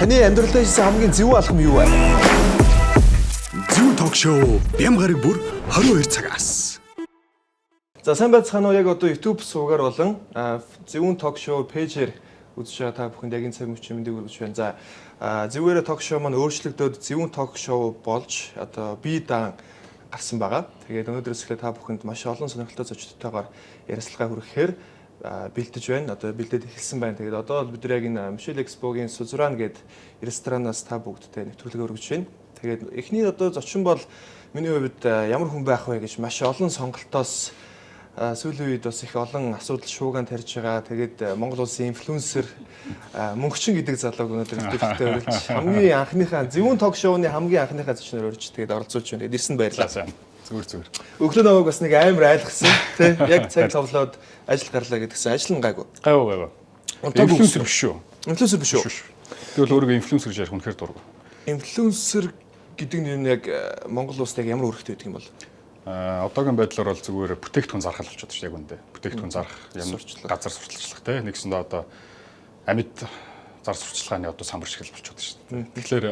Таны амьдралдаа хийсэн хамгийн зөв алхам юу вэ? Зөв ток шоу Бям гараг бүр 22 цагаас. За, сайн байцгаана уу? Яг одоо YouTube сувгаар болон Зөвүүн ток шоу page ээр үзэж байгаа та бүхэнд яг энэ цаг мөчийн мэндийг хүргэж байна. За, зөвүүрээ ток шоу маань өөрчлөгдөөд Зөвүүн ток шоу болж одоо бие даан гарсан байгаа. Тэгээд өнөөдрөөс эхлээд та бүхэнд маш олон сонирхолтой зочдтойгоор ярилцлага хүргэхээр бэлдэж байна. Одоо бэлдээд эхэлсэн байна. Тэгээд одоо бол бид нар яг энэ Michelle Expo-гийн Сузуран гээд ресторанаас та бүгдтэй нэвтрүүлэг өргөж байна. Тэгээд эхний одоо зочин бол миний хувьд ямар хүн байх вэ гэж маш олон сонголтоос, сүүлийн үед бас их олон асуудал шуугаан тарьж байгаа. Тэгээд Монгол улсын инфлюенсер Мөнхчин гэдэг залууг өнөөдөр нэвтрүүлэгтээ урьж, хамгийн анхныхаа Зөвүүн ток шоуны хамгийн анхныхаа зочноор урьж, тэгээд оролцуулж байна. Тэгээд ирсэнд баярлалаа. За, зүгээр. Өглөө намайг бас нэг амар айлгсан, тий. Яг цаг товлоод ажил гарлаа гэдгсэн. Ажил нь гайгүй. Гайгүй. Унтаагүй. Инфлюенсер биш шүү. Инфлюенсер биш үү? Биш. Би бол өөрийгөө инфлюенсер гэж ярих үнэхээр дургүй. Инфлюенсер гэдэг нэр нь яг Монгол улсад яг ямар үүрэгтэй байдаг юм бол? Одоогийн байдлаар бол зүгээр бүтээгдэхүүн зарах л болчиход шүү, яг үндэ. Бүтээгдэхүүн зарах, ямар газар сурталчлах, те. Нэгсэндээ одоо амьд зар сурталчилгааны одоо самбар шиг л болчиход шүү дээ. Тэгэхээр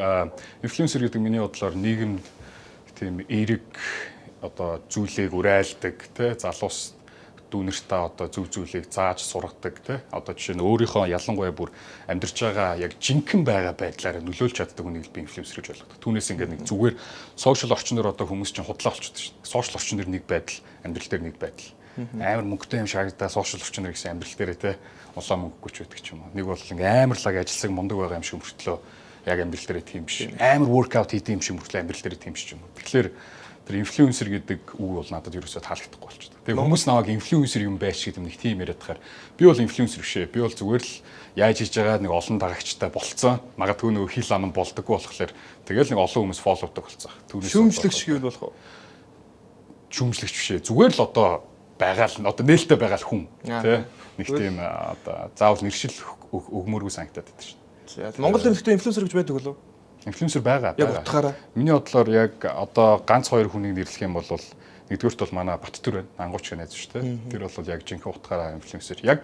инфлюенсер гэдэг миний бодлоор нийгэмд тийм эерэг одоо зүйлийг уриалдаг, те, залуус дүүнертэй одоо зөв зүйлийг зааж сургадаг, те, одоо жишээ нь өөрийнхөө ялангуяа бүр амьдарч байгаа яг жинхэнэ байгаа байдлаараа нөлөөлж чаддаг хүнийг л би инфлюенсер гэж ойлгодог. Түүнээс ингээд нэг зүгээр social орчноор одоо хүмүүс чинь худлаа болчихдог шин. Social орчин дээр нэг байдал, амьдрал дээр нэг байдал. Амар мөнгөтэй юм шиг харагдаа social орчноор гэсэн амьдрал дээрээ, те, улаан мөнгөгүй ч байдаг ч юм уу. Нэг бол ингээ амар лаг ажилласан мундаг байгаа юм шиг мөртлөө яг амьдрал дээрээ тийм биш. Амар workout хийдэг юм шиг мөртлөө амьдрал дээрээ тийм биш ч юм уу. Тэгэхээр тэр инфлюенсер гэдэг үг бол надад ерөөсөө таалагдахгүй болчихдог. Тэгээ хүмүүс намайг инфлюенсер юм байж гэдэг нэг тийм яриад тахаар би бол инфлюенсер биш ээ. Би бол зүгээр л яаж хийж байгаа нэг олон дагагчтай болцсон. Магадгүй нөгөө хил ам болдоггүй болохоор тэгэл нэг олон хүмүүс follow даг болцсон. Түүнээс шүүмжлэгч гэвэл болох уу? Шүүмжлэгч биш ээ. Зүгээр л одоо байгаа л одоо нээлттэй байгаа л хүн, тий. Нэг тийм одоо заавал нэршил өгмөргүй санагдаад байдаг шин. За, Монгол дэлхийд инфлюенсер гэж байдаг болов уу? Инфлюенсер байгаа. Яг утгаараа. Миний бодлоор яг одоо ганц хоёр хүнийг нэрлэх юм бол нэгдүгээрт бол манай Баттүр байна. Ангууч гэх найз шүү дээ. Тэр бол яг жинхэнэ утгаараа инфлюенсер. Яг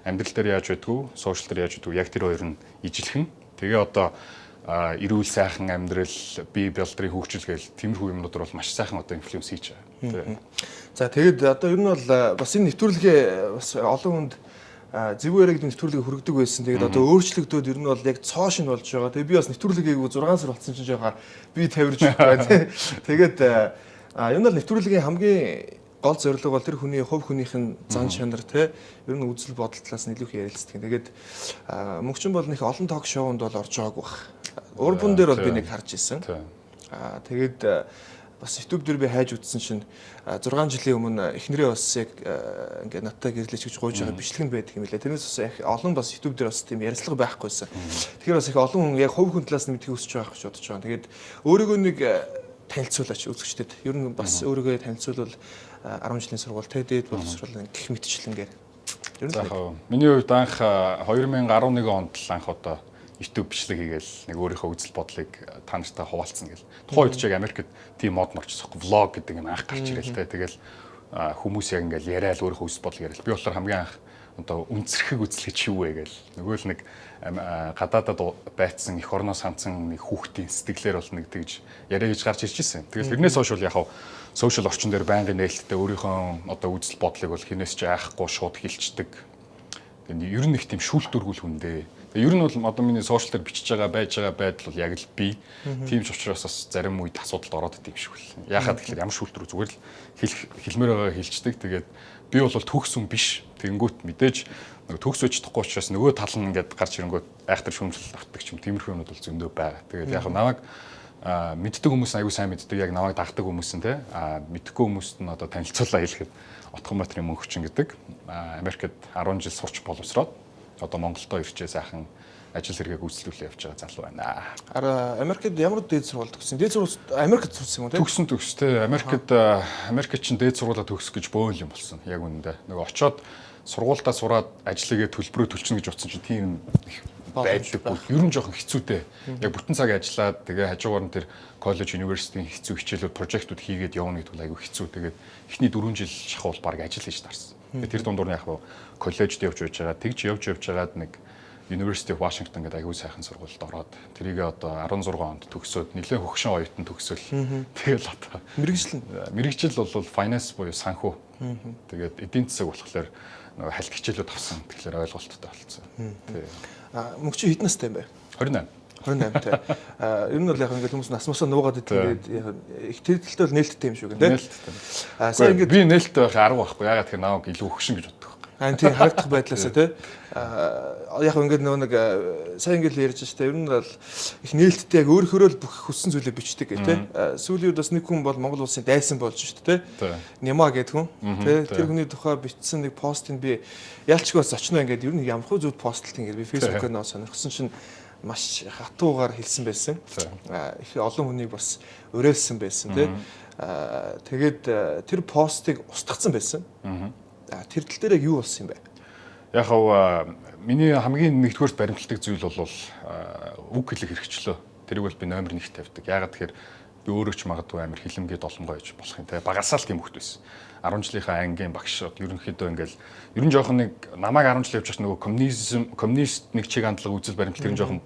амьдрал дээр яаж байдгүй, social дээр яаж байдгүй, яг тэр хоёр нь ижилхэн. Тэгээ одоо эрүүл сайхан амьдрал, бие балдрын хөгжил гээл тиймэрхүү юмнууд бол маш сайхан одоо influence хийж байгаа. За, тэгээд одоо ер нь бол бас энэ нэвтрүүлгээ бас олон хүнд зөв яриаг нэвтрүүлгээ хүргэдэг байсан. Тэгээд одоо өөрчлөгдөөд ер нь бол яг цоо шинэ болж байгаа. Тэгээд би бас нэвтрүүлгийг 6 сар болсон чинь жоохон би тавирж байна, тий. Тэгээд ер нь бол нэвтрүүлгийн хамгийн гол зорилго бол тэр хүний хувь хүнийх нь зан чанар, тий, ер нь үзэл бодол талаас нь илүү их ярилцдаг. Тэгээд Мөнхчин бол нэг олон ток шоунд бол орж байгаагүй бах. Урбан дээр бол би нэг харж исэн. Тэгээд бас YouTube дээр би хайж үзсэн чинь 6 жилийн өмнө эхнэрээ бас яг ингээд надтай гэрлэж гэж гуйж байгаа бичлэг нь байдаг юм лээ. Тэрнээс бас их олон бас YouTube дээр бас тийм ярилцлага байхгүйсэн. Тэгэхээр бас их олон хүн яг хувь хүн талаас нь мэдхийг хүсэж байгаа гэж бодож байгаа. Тэгээд өөрийгөө нэг танилцуулаач үзэгчдэд. Ер нь бас өөрийгөө танилцуулбал 10 жилийн сургууль, те, дээд боловсрол гэх мэтчлэнгээр. Ер нь миний хувьд анх 2011 онд л анх одоо YouTube бичлэг хийгээл нэг өөрийнхөө үзэл бодлыг та нартай хуваалцсан гэл. Тухайн үед ч яг Америкт тийм мод морчихсон. Vlog гэдэг юм анх гарч ирэл тэ. Тэгэл хүмүүс яг ингээл яриад өөрийнхөө үзэл бодлыг яриад. Би болохоор хамгийн анх одоо үнцэрхэг үзэл гэж юу вэ гээл. Нөгөө л нэг гадаадад байцсан эх орноо санацсан нэг хүүхдийн сэтгэлээр бол нэг тэгж яриа хийж гарч ирж ирсэн. Тэгэл тэрнээс хойш бол яг social орчин дээр байнгын нээлттэй, өөрийнхөө одоо үзэл бодлыг бол хинээс ч айхгүй шууд хэлцдэг. Тэгээ ер нь их тийм шүүлтүргүүл хүндээ. Тэгээ ер нь бол одоо миний social дээр бичиж байгаа байж байгаа байдал бол яг л би. Тийм ч учраас бас зарим үед асуудалд ороод идэв юм шиг үл. Яхаад тэгэхээр ямар шүүлтүр, зүгээр л хэлэх хэлмээр байгаа хэлцдэг. Тэгээд би бол төгс хүн биш. Тэгэнгүүт мэдээж нөгөө төгс өч чадахгүй учраас нөгөө тал нь ингээд гарч ирэнгүүт айхтар шүүмжлэл автдаг ч юм. Тиймэрхүү юмнууд бол зөндөө байгаа. Тэгээд яг намайг мэддэг хүмүүс аягүй сайн мэддэг, яг намайг дагдаг хүмүүс нь, те, мэдхгүй хүмүүст нь одоо танилцуулаа хэлэхэд Отгонбаатарын Мөнхчин гэдэг, Америкт 10 жил сурч боловсроод одоо Монголдо ирчээ сайхан ажил хэрэгээ гүйцэтгүүлээ явж байгаа залуу байна. Ара, Америкт ямар дээд сургууль төгссөн? Дээд сургууль Америкт сурсан юм уу, те? Төгсөн, төгс, те. Америкт, Америкт чинь дээд сургуулаа төгсөх гэж бөөн юм болсон. Яг үнэндээ. Нөгөө очоод сургуультаа сураад ажлыгээ төлбөрөө төлчихнө гэж утсан чинь тийм их байдаггүй. Ер нь жоохон хэцүүтэй. Яг бүтэн цаг ажиллаад тэгээ хажуугаар нь тэр коллеж, university ийн хэцүү хичээлүүд, project ууд хийгээд явна гэдэг бол айгүй хэцүү. Тэгээд эхний 4 жил шахуул баг ажил хийж таарсан. Тэгээд тэр дундуур нь яг коллежид явж байж байгаа. Тэгж явж явж байгаад нэг University of Washington гэдэг аягүй сайхан сургуульд ороод тэрийг одоо 16 онд төгсөөд нэлээд хөгшин оюутан төгсөөл. Тэгэл одоо мэргэжил нь мэргэжил бол finance буюу санхүү. Тэгээд эдийн засаг болохоор нөгөө хальт хичээлүүд авсан. Тэгэхээр ойлголттой болцсон. Тий. А мөнгө чи хэдэн настай юм бэ? 28. 28 тай. А ер нь бол яг ингээд хүмүүс нас масаа нуугаад идэг ингээд их тэр талтай бол нээлттэй юм шиг гэнэ. Нээлттэй. А сая ингээд би нээлттэй байх арга байхгүй. Ягаад тэгэхээр намайг илүү хөгшин гэж боддог. Аа тийм харагдах байдлаасаа тий. Аа яг ингээд нөгөө нэг сайн ингээд ярьж штэ. Ер нь бол их нээлттэй яг өөрөөхөө л бүх хүссэн зүйлээ бичдэг гэх тий. Сүүлийн үед бас нэг хүн бол Монгол улсын дайсан болж штэ тий. Нямаа гэдэг хүн тий. Тэр хүний тухай бичсэн нэг постыг би ялчгүй бас очно ингээд ер нь ямархуу зүйл постлт ингээд би Facebook-оор нөө сонирхсон чинь маш хатуугаар хэлсэн байсан. Их олон хүнийг бас уриалсан байсан тий. Тэгээд тэр постыг устгацсан байсан. Тэр тал дээр яг юу болсон юм бэ? Яг хав миний хамгийн нэгдүгээрт баримтлагдаг зүйл бол үг хэлэх хэрэгчлөө. Тэрийг бол би номер 1 тавьдаг. Яагаад тэгэхээр би өөрөө ч магадгүй амар хилэмгээ долонгой гэж болох юм те. Багасаа л тийм хөхт байсан. 10 жилийнхаа ангийн багш ерөнхийдөө ингээл ер нь жоохон нэг намайг 10 жил явж байхад нөгөө коммунизм коммунист нэг чиг хандлага үзэл баримтлал тэр нь жоохон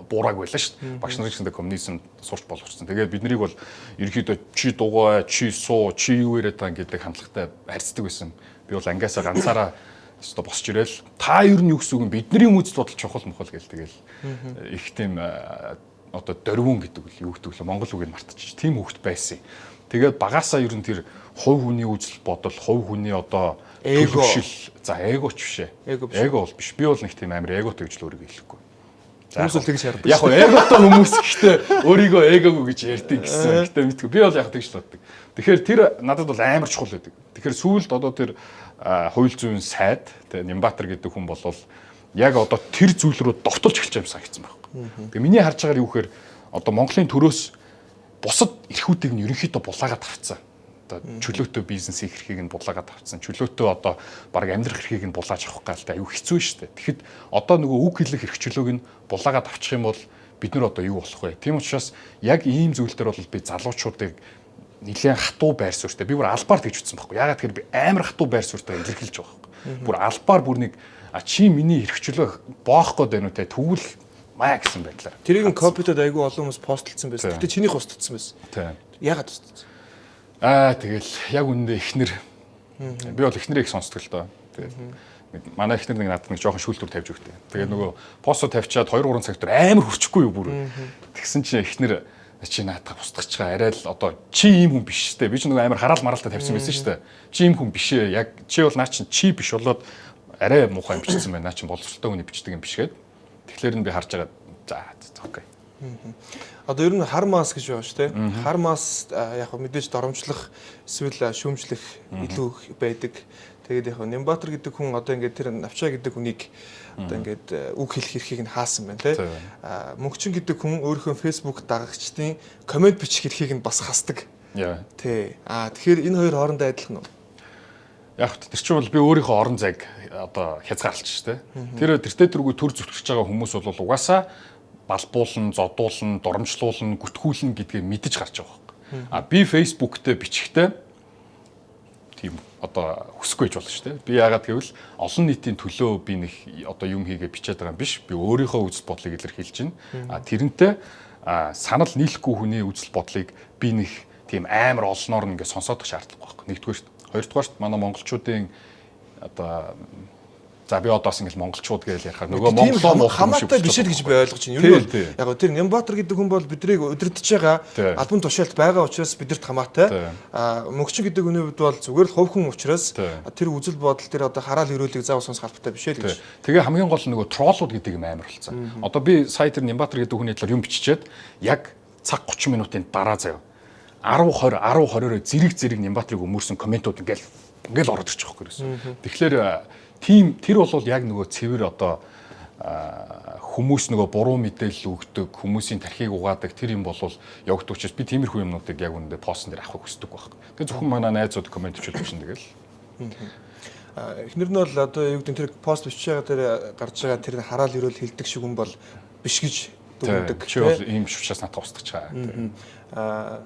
буураг байлаа шүү дээ. Багш нар гэсэндээ коммунизм сурч боловссон. Тэгээд бид нарыг бол ерөнхийдөө чи дугуй, чи суу, чи юу яриад байгаа гэдэг хандлагатай харьцдаг байсан. Би бол ангиасаа ганцаараа өстө босч ирээл та ер нь юу гэсэн үг юм бидний үзэл бодол чухал мухал гэл тэгэл их тийм одоо дөрвөн гэдэг үл юу гэдэг вэ монгол үгийг мартчих тийм хүүхэд байсан. Тэгээд багасаа ер нь тэр хувь хүний үзэл бодол, хувь хүний одоо төлөвшил за эго ч биш ээ. Эго бол биш. Би бол нэг тийм амар эготой гэж л өөрийгөө хэлэхгүй. Хүмүүс л тэгж ярьдаг. Яг нь эготой хүмүүс гэхдээ өөрийгөө эгогүй гэж ярьдаг гэсэн. Гэхдээ мэдгүй. Би бол яг тэгж л боддог. Тэгэхээр тэр надад бол амар чухал байдаг. Тэгэхээр сүүлд одоо тэр хууль зүйн сайд тэ Нямбатар гэдэг хүн болвол яг одоо тэр зүйл рүү довтолж эхэлж байгаа юм санагдсан байхгүй. Тэгээ миний харж байгаагаар юу гэхээр одоо Монголын төрөөс бусад эрхүүдийг нь ерөнхийдөө булаагаад авцсан. Одоо чөлөөтэй бизнес хийх эрхийг нь булаагаад авцсан. Чөлөөтэй одоо баг амьдрах эрхийг нь булааж авах гал та аюу хэцүү шүү дээ. Тэгэхэд одоо нөгөө үг хэлэх эрх чөлөөг нь булаагаад авчих юм бол бид нар одоо юу болох вэ? Тийм учраас яг ийм зүйл дээр бол би залуучуудыг нэлээд хатуу байр суурьтай. Би бүр албаар тэгж утсан байхгүй. Яагаад тэгэхээр би амар хатуу байр суурьтай илэрхийлж байгаа байхгүй. Бүр албаар бүр нэг чи миний эрх чөлөө боох гээд байна уу те тэгвэл маа гэсэн байдлаар. Тэрийг нь копитод айгүй олон хүмүүс постлцсан байсан. Гэтэ чинийх устдсан байсан. Яагаад устдсан? Аа тэгэл яг үнэндээ эхнэр би бол эхнэрийг их сонсдог л доо. Тэгээд манай эхнэр нэг надад нэг жоохон шүүлтүр тавьж өгдөө. Тэгээд нөгөө посто тавьчаад 2 3 цаг дээр амар хурцгүй юу бүр. Тэгсэн чинь эхнэр чи наадах устгах чаа арай л одоо чи ийм хүн биш штэ. Би ч нөгөө амар хараал маралтай тавьсан байсан штэ. Чи ийм хүн биш ээ. Яг чи бол наа чин чи биш болоод арай муухай юм бичсэн байна. Наа чин боловсролтой хүний бичдэг юм биш гээд. Тэгэхээр нь би харж байгаа за окей. Одоо ер нь хар мас гэж байгаа шүү дээ. Хар мас яг мэдээж доромжлох эсвэл шүүмжлэх илүү байдаг. Тэгээд яг Нямбатар гэдэг хүн одоо ингээд тэр Навчаа гэдэг хүнийг одоо ингээд үг хэлэх эрхийг нь хаасан байна тий. Мөнхчин гэдэг хүн өөрийнхөө Facebook дагагчдын комент бичих эрхийг нь бас хасдаг. Тий. Тэгэхээр энэ хоёр хоорондоо адилхан уу? Яг тэр чинь бол би өөрийнхөө орон зайг одоо хязгаарлаж шүү дээ. Тэр тэртээ тэргүй төр зүтгэж байгаа хүмүүс бол угаасаа балбуулна, зодуулна, дурамжлуулна, гүтгүүлнэ гэдгээ мэдэж гарч байгаа байхгүй. А би Facebook дээр бичихтэй тийм одоо хүсэхгүй ч болно шүү дээ. Би яагаад гэвэл олон нийтийн төлөө би нэг одоо юм хийгээ бичээд байгаа юм биш. Би өөрийнхөө үзэл бодлыг илэрхийлж байна. А тэрнтэй санал нийлэхгүй хүний үзэл бодлыг би нэг тийм амар олноор ингээ сонсоодох шаардлагагүй байхгүй. Нэгдүгээр шүү. Хоёрдугаарт манай монголчуудын одоо за би одоо бас ингээл монголчууд гэж ярихаар нөгөө монголоо хамаатай биш л гэж би ойлгож байна. Ер нь яг тэр Нямбатар гэдэг хүн бол бидрийг удирдах байгаа албан тушаалд байгаа учраас бидэрт хамаатай. Мөнхчин гэдэг хүний хувьд бол зүгээр л хувь хүн учраас тэр үзэл бодол тэр одоо хараал өрөөлийг заавал сонсох албатай биш ээ гэж. Тэгээ хамгийн гол нь нөгөө троллууд гэдэг юм амар болсон. Одоо би сая тэр Нямбатар гэдэг хүний талаар юм биччихээд яг цаг 30 минутын дараа заяа 10 20 10 20-ороо зэрэг зэрэг Нямбатрыг өмөрсөн комментууд ингээл ингээл ороод ирчих واخгүй ерөөсөн. Тэгэхээр тийм тэр бол яг нөгөө цэвэр одоо хүмүүс нөгөө буруу мэдээлэл өгдөг, хүмүүсийн тархийг угаадаг тэр юм бол явагддаг учраас би тиймэрхүү юмнуудыг яг үүндээ постн дээр авахыг хүсдэг байхгүй. Тэгээ зөвхөн манай найзууд коммент бичвэл чинь тэгэл. Эхнэр нь бол одоо юу гэдэг тэр пост бичиж байгаа тэр гарч байгаа тэр хараал өрөөл хилдэг шиг хүн бол биш гэж дүгнэдэг. Чи бол ийм биш учраас надад устгах чаа.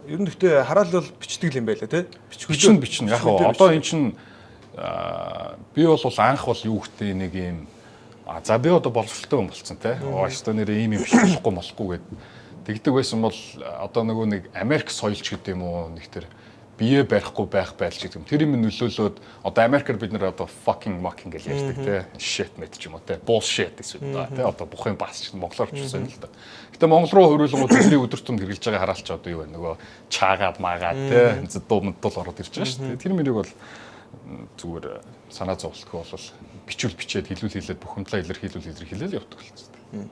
Ер нь гэхдээ хараал бол бичдэг юм байлаа тий. Бичнэ бичнэ. Яг одоо эн чинь би бол анх бол юу гэдэг нэг юм А за, би одоо боловсролтой хүн болцсон те. Оо, ёстой нэр ийм юм биш, болохгүй молохгүй гэд тэгдэг байсан бол одоо нөгөө нэг Америк соёлч гэдэг юм уу, нэг тэр бие барихгүй байх байдал гэдэг юм. Тэр юм нөлөөлөөд одоо Америкаар бид нэр одоо fucking mocking гэж ярьдаг те. Shit мэт ч юм уу те. Bullshit гэсэн үү те. Одоо бухын бас ч монголоор ч гэсэн л да. Гэтэ монгол руу хөрвүүлэнгууд тэдний өдөр тутамд хэрэглэж байгаа хараалч одоо юу вэ? Нөгөө чаагаад маагаад те. Дуу мдул ороод ирж байгаа шүү дээ. Тэр мөрийг бол зүгээр санаа зовлтгүй бол бичүүл бичээд, хэлүүл хэлээд, бухимдлаа илэрхийлүүл илэрхийлэл явдаг болсон.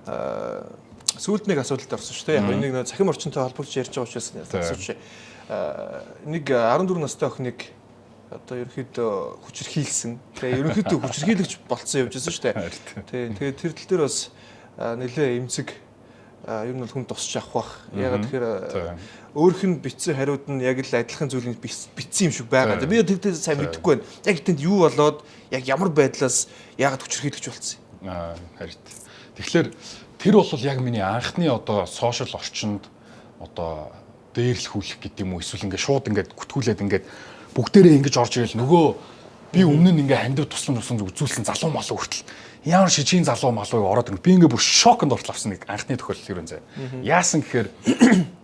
Аа, сүүлд нэг асуудалд орсон шүү дээ. Яг энийг нэг цахим орчинтой холбогдож ярьж байгаа учраас асууч. Нэг 14 настай охиныг одоо ерөнхийдөө хүчирхийлсэн. Тэгээ ерөнхийдөө хүчирхийлэгч болцсон явж байсан шүү дээ. Тий. Тэгээд тэр тал дээр бас нэлээ эмзэг, ер нь бол хүн тусч авах бах. Ягаад тэгэхээр өөрөх нь бичсэн хариуд нь яг л адилхан зүйлийг бичсэн юм шиг байгаа. Би тэр дээр сайн мэдэхгүй байна. Яг тэнд юу болоод, яг ямар байдлаас, яагаад хүчирхийлэгч болцсон юм? Аа, харин. Тэгэхээр тэр бол яг миний анхны одоо social орчинд одоо дээрлэхүүлэх гэдэг юм уу, эсвэл ингээд шууд ингээд гүтгүүлээд ингээд бүгдээрээ ингэж орж ирэл нөгөө би өмнө нь ингээ хандив туслан туслан үзүүлсэн залуу малуу хүртэл ямар шижийн залуу малуу ороод ингэ би ингээ бүр шоконд ортол авсан нэг анхны тохиолдол юу юм зэ. Яасан гэхээр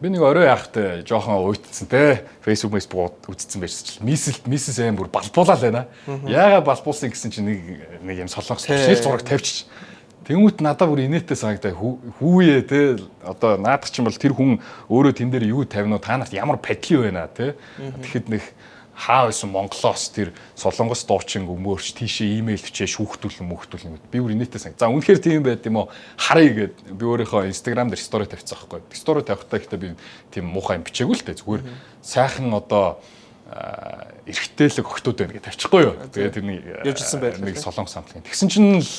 би нэг орой яахтай жоохон уйтцсан те, Facebook, Facebook үзсэн байж чил мисэл мисс эм бүр балбуулаа л байна. Яагаад балбуулсан гэсэн чинь нэг нэг юм солонгос шил зураг тавьчих. Тэнгүүт надаа бүр инээдтэй санагдаа, хүүе те, одоо наадах чинь бол тэр хүн өөрөө тэн дээр юу тавина уу, та нарт ямар падли байна те. Тэгэхэд нэг хаа байсан Монголоос тэр солонгос дуучин өмөөрч тийшээ имэйл бичээ шүүхтүүлэн мөхтүүлэн би бүр инээдтэй санаг. За, үнэхээр тийм байд юм уу, харъя гэд би өөрийнхөө Instagram дээр story тавьсан байхгүй. Story тавихтаа гэхдээ би тийм муухай юм бичээгүй л дээ. Зүгээр сайхан одоо эрэгтэйлэг охтууд байна гэж тавьчихгүй юу. Тэгээд тэрний явжсэн байдлаа нэг солонгос хамтлагийн. Тэгсэн чинь л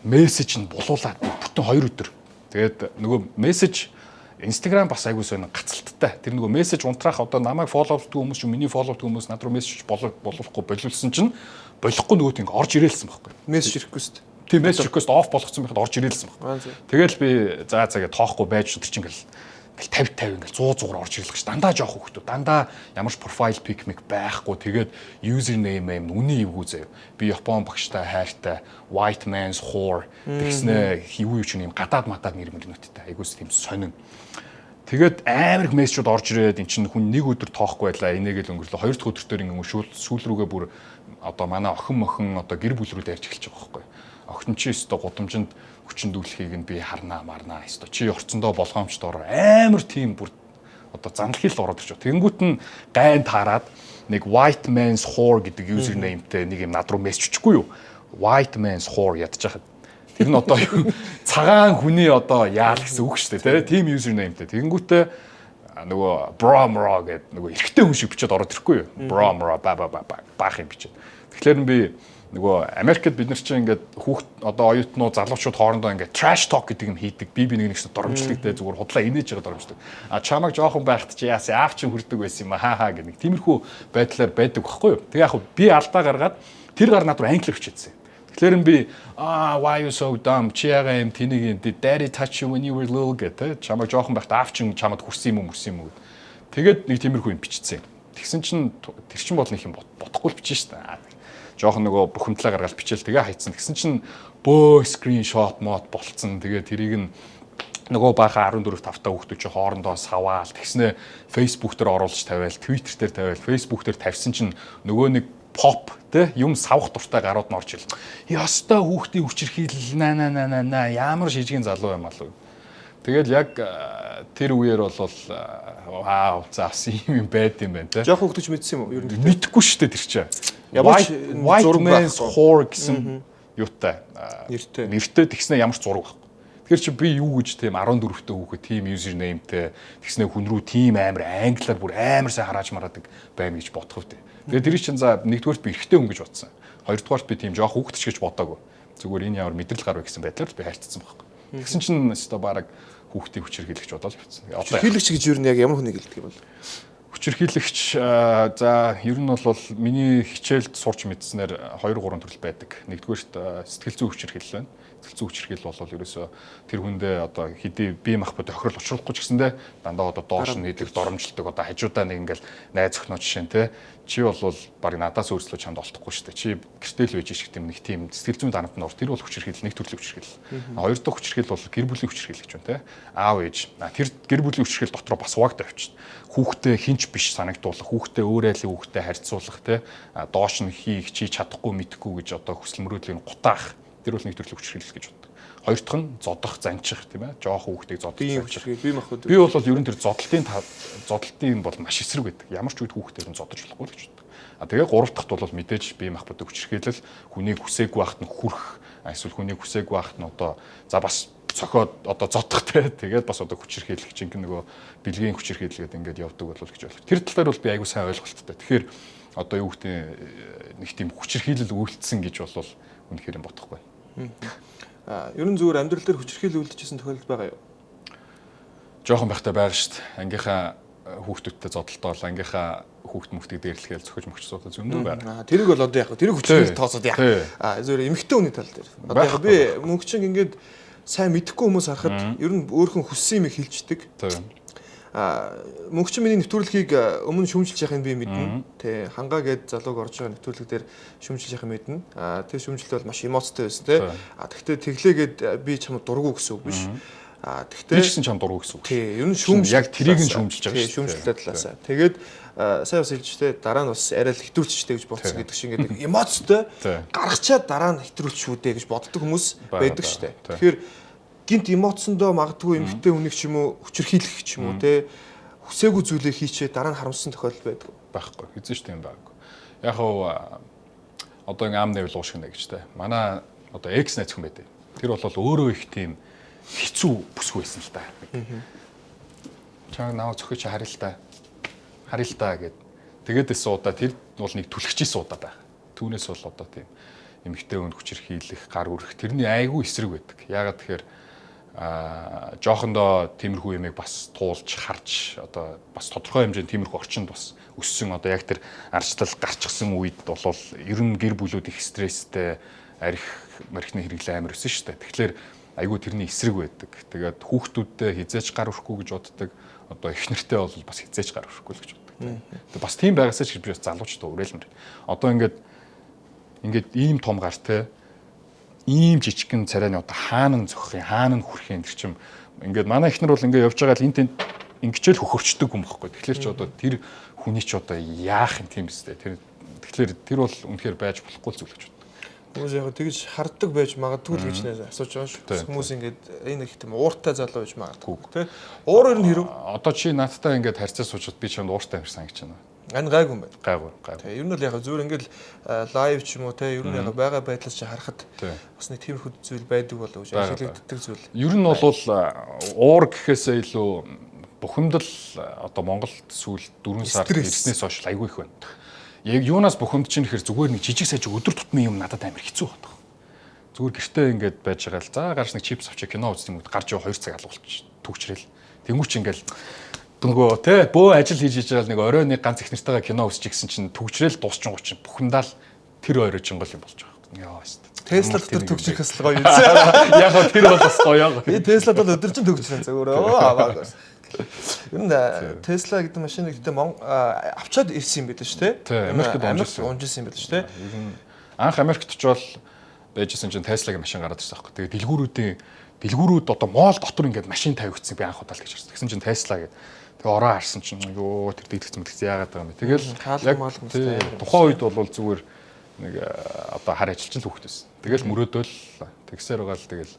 мессеж нь булуулаад бүтэн 2 өдөр. Тэгээд нөгөө мессеж Instagram бас айгуу сонь гацалттай. Тэр нөгөө мессеж унтраах, одоо намайг follow лдог хүмүүс чинь, миний follow лдог хүмүүс над руу мессеж боловхгүй боловсон чинь болохгүй нөгөөт ингээ орж ирээлсэн байхгүй. Мессеж ирэхгүй шүү дээ. Тийм, message request off болгоцсон байхад орж ирээлсэн байхгүй. Тэгэл би за за гэ тоохгүй байж, тэр чинь ингээл ингээл 50 50 ингээл 100 100 орж ирлээ ш. Дандаа жоох хүмүүс. Дандаа ямар ч profile pic мик байхгүй. Тэгээд user name юм үний эвгүй заяа. Би Япон багштай хайртай, white man's whore тэгснэ, юу юу ч юм гадаад мадаад нэр мөрнөттэй. Айгуус тийм сонин. Тэгээд амар их мессежүүд орж ирээд эн чинь хүн нэг өдөр тоохгүй байлаа. Энийгэл өнгөрлөө. Хоёр дахь өдөр дээр ингэ сүүл рүүгээ бүр одоо манай охин мохин одоо гэр бүл рүү дайрч эхэлж байгаа байхгүй. Охин чи өстө гудамжинд хүчиндүүлэхийг нь би харнаа марнаа, өстө чи орцондоо болгоомжтой ороо, амар тийм бүр одоо занлахил ороод ирж байгаа. Тэнгүүт нь гайн таарад нэг white man's whore гэдэг user name-тэй нэг юм над руу мессеж өчөхгүй юу? White man's whore ядчих хад. Тэр нь одоо юу, цагаан хүний одоо яал гэсэн үг шүү дээ, тийм user name-тэй. Тэнгүүтээ нөгөө bro mro гэдэг нөгөө эрэгтэй хүн шиг бичээд ороод ирэхгүй юу? Bro mro ба ба ба баах юм бичээд. Тэгэхээр нь би нөгөө Америкт бид нар чинь ингээд хүүхд одоо оюутнууд, залуучууд хоорондоо ингээд trash talk гэдэг юм хийдэг. Би би нэг нэгсэн доромжлог те, зүгээр худлаа инээж байгаа доромжлог. А чамайг жоохон байхад чи яасан, аав чинь хүрдэг байсан юм аа, хаа хаа гэх нэг тиймэрхүү байдлаар байдаг байхгүй юу. Тэгээ яг би алдаа гаргаад тэр гар над руу англиар бичээдсэн. Тэгэхээр нь би "Аа, why you so dumb, чи яга юм тэнийг юм, did daddy touch you when you were little" гэдэг, чамайг жоохон байхдаа аав чинь чамд хүрсэн юм уу, мөрсөн юм уу гэд. Тэгээд нэг тиймэрхүү юм бичсэн. Тэгсэн чинь тэр чин бол нэг юм бодохгүй л бичсэн шүү дээ, жоохон нөгөө бухимдлаа гаргаал бичээл тэгээ хайцсан. Тэгсэн чинь бөө screenshot мод болцсон. Тэгээ тэрийг нь нөгөө баахан 14 тавтаа хүүхдүүд чи хоорондоо саваал, тэгснэ Facebook дээр оруулж тавиал, Twitter дээр тавиал, Facebook дээр тавьсан чинь нөгөө нэг pop те юм савх дуртай гарууд нь орж ил. Ёстой хүүхдийн хүчирхийлэл на на на на на, ямар шижгийн залуу юм алуу. Тэгэл яг тэр үеэр бол вау, за бас юм юм байд юм байна те. Жохон хүүхдэж мэдсэн юм уу? Ер нь мэдэхгүй шүү дээ тэр чинь. Ямар ч white man's whore гэсэн юутай нэртэй. Нэртэй, тэгснэ ямар ч зураг байхгүй. Тэгэхээр чи би юу гэж тийм 14-тэй хүүхэд тийм user name-тэй, тэгснэ хүн рүү тийм амар англиар бүр амар сайн харааж мараадаг байна гэж бодох вэ? Тэгээд тэр чинь за нэгдүгээрт би эрэгтэй хүн гэж бодсон. Хоёрдугаарт би тийм жоох хүүхэд ч гэж бодоагүй. Зүгээр энэ ямар мэдрэл гар вэ гэсэн байдлаар би хайрцсан байхгүй. Тэгсэн чинь өстой баг хүүхдийг хүчирхийлэгч бодоод явцсан. Хүчирхийлэгч гэж юу нь яг ямар хүнийг хэлдэг юм бол? Хүчирхийлэгч, за, ер нь бол миний хичээлд сурч мэдснээр 2 3 төрөл байдаг. Нэгдүгээрт сэтгэл зүйн хүчирхийлэл байна. Сэтгэл зүйн хүчирхийлэл бол ерөөсөө тэр хүндээ одоо хэдий бие махбод тохирол учруулахгүй ч гэсэндээ дандаа одоо доош нь хийдэг, доромжилдог, одоо хажуудаа нэг ингээл найз охиноо жишээ нь те, чи бол баг надаас өөрчлөө чамд олдохгүй шүү дээ. Чи гэртээ хэрэгтэй л байж шиг тийм нэг тийм сэтгэл зүйн дарамт нь ор. Тэр бол хүчирхийлэл, нэг төрлийн хүчирхийлэл. Хоёр дахь хүчирхийлэл бол гэр бүлийн хүчирхийлэл гэж байна те. Аав ээж. Тэр гэр бүлийн хүчирхийлэл дотроо бас хуваагдаа явчихна. Хүүхдээ хинч биш санагдуулах, хүүхдээ өөр айлын хүүхдээ харьцуулах те. Доош нь хийх, чи чадахгүй, мэдэхгүй гэж одоо хүсэл мөрөөдлийг гутаах. Тэр бол нэг төрлийн хүчирхийлэл гэж боддог. Хоёр дахь нь зодох, занчих тийм ээ. Жохон хүүхдийг зодох, занчих. Би махбод. Би бол ер нь тэр зодолтын бол маш эсрэг байдаг. Ямар ч үед хүүхдээ нь зодож болохгүй л гэж боддог. А тэгээ гурав дахьт бол мэдээж бие махбодыг хүчирхийлэл, хүнийг хүсээгүй байхад нь хүрх, эсвэл хүнийг хүсээгүй байхад нь одоо за бас цохиод одоо зодох те. Тэгээд бас одоо хүчирхийлэх чинь нөгөө бэлгийн хүчирхийлэл гэдэг ингээд явдаг болов гэж ойлгох. Тэр тал дээр бол би айгүй сайн ойлголттой. Тэгэхээр одоо юу гэдэг нэг тийм хүчирхийлэл үйлдсэн гэж бол үнэхээр юм бодохгүй. Ер нь зүгээр амьдрал дээр хүчирхийлэл үлдэжсэн тохиолдол байгаа юу? Жохон байхдаа байгаа шүү дээ. Ангийнхаа хүүхдүүдтэй зодолтоол, ангийнхаа хүүхд мөхтийг дээрлэхэл зөхөж мөхч зодоо зөндөө байгаа. Тэрийг бол одоо яг тэрийг хүчирхийлэл тооцоод яа. Зүгээр эмэгтэй хүний тал дээр. Одоо яг би мөнгөчин ингээд сайн мэдэхгүй хүмүүс харахад ер нь өөрхөн хүссэн юм хэлждэг. Мөнгөчин миний нэвтрүүлгийг өмнө шүүмжилж яхахыг би мэднэ. Тэ хангаа гээд залууг орж байгаа нэвтрүүлэг дээр шүүмжилж яхахыг мэднэ. Тэр шүүмжлэл бол маш эмоцтой байсан тэ. Тэгтээ тэглээгээд би чамд дургу гэсэн үг биш. Тэгтээ би ч гэсэн чамд дургу гэсэн үг. Тий, ер нь шүүмжил яг тэрийг нь шүүмжилж байгаа шүү. Шүүмжлэлтэй талаасаа. Тэгээд сайн бас хэлж тэ дараа нь бас арай л хэтрүүлчихтэй гэж бодсон гэдэг шиг ингээд эмоцтой гаргачаад дараа нь хэтрүүлчих үү дээ гэж боддог хүмүүс байдаг шүү дээ. Тэгэхээр гинт эмоцсондоо магадгүй эмэгтэй хүнийг ч юм уу хүчирхийлэх ч юм уу те хүсээгүй зүйлээ хийчээ дараа нь харамссан тохиолдол байдаг. Байхгүй. Хэзээ ч тийм байгаагүй. Яг хав одоо ингээ ам нэвэл уушгина гэж те. Манай одоо экс найз хүн байдаг. Тэр бол өөрөө их тийм хэцүү бүсгүй байсан л та. Чаа наваа зөхөж харъя л та. Харъя л та гэд. Тэгээд эс удаа тэр бол нэг түлхчихсэн удаа байх. Түүнээс бол одоо тийм эмэгтэй хүнд хүчирхийлэх, гар үрэх тэрний айгүй эсрэг байдаг. Яагаад тэгэхээр жоохондоо тиймэрхүү юмыг бас туулж харж одоо бас тодорхой хэмжээнд тиймэрхүү орчинд бас өссөн одоо яг тэр арчлал гарчсан үед бол ер нь гэр бүлүүд их стресстэй арх мархны хэрэглээ амар өссөн шүү дээ. Тэгэхээр айгүй тэрний эсрэг байдаг. Тэгээд хүүхдүүдтэй хизээч гар өрөхгүй гэж боддог. Одоо их нэртэй бол бас хизээч гар өрөхгүй л гэж боддог. Тэгээд бас тийм байгаасаа ч гэж би бас залуучдаа уриалмаар. Одоо ингээд ийм том гартай ийм жижигхэн царайны одоо хаана нь зөхөх юм, хаана нь хүрэх юм тэр чим ингээд манай эхнэр бол ингээд явж байгаа л энэ тэнд ингэчээл хөхөрчдөг юм бохгүй. Тэгэхээр ч одоо тэр хүний ч одоо яах юм тийм үстэй. Тэр тэгэхээр тэр бол үнэхээр байж болохгүй зүйл гэж боддог. Хүмүүс яг тэгж харддаг байж магадгүй л гэж асууж байгаа шүү. Хүмүүс ингээд энэ их тийм ууртай залуу байж магадгүй тий. Уур ер нь хэрв. Одоо чи надтай ингээд харьцаа суучхад би чамд ууртай юм шиг санагч байна. Ань гайгүй юм байна. Гайгүй, гайгүй. Ер нь бол яг зүгээр ингээл лайв ч юм уу те ер нь яг байгаа байдлаас чи харахад бас нэг тиймэрхүү зүйл байдаг болов уу ашиглагддаг зүйл. Ер нь бол уур гэхээсээ илүү бухимдал одоо Монголд сүүл 4 сар ирснээс хойш айгүй их байна. Яг юунаас бухимдж чинь гэхэр зүгээр нэг жижиг сажиг өдөр тутмын юм надад амар хэцүү байдаг. Зүгээр гэртээ ингээд байж байгаа л за гарч нэг чипс авчи кино үзсэн юм уу гарч 2 цаг алгуулч түгчрэл. Тэнгүүч ингээл нөгөө те бөө ажил хийж хийж байгаа нэг орой нэг ганц их нэртэйгээ кино үзчих гэсэн чинь түгжрэл дуусчин гоо чинь бухимдаал тэр орой чингол юм болж байгаа. Яа өст. Тесла дотор түгжрэх л гоё юм. Яг гоо тэр бол бас гоё. Би Тесла бол өдөржин түгжрэн зүгээр өө аваа. Ер нь Тесла гэдэг машиныг гэтээ авчаад ирсэн юм байл шүү те. Америкт унжсэн юм байл шүү те. Ер нь анх Америкт очивол байжсэн чинь Теслагийн машин гараад ирсэн аахгүй. Тэгээ дэлгүүрүүд одоо моол дотор ингээд машин тавигдсан би анх удаа л гэж харсан. Тэгсэн чинь Тесла гэдэг. Тэгээ ороо харсан чинь ёо тэр дийдэгцэн мэтгцэн яагаад байгаа юм бэ. Тэгэл яг тухайн үед бол зүгээр нэг одоо хар ажилчин л хүүхэд байсан. Тэгэл мөрөөдөөл тэгсээр байгаа л тэгэл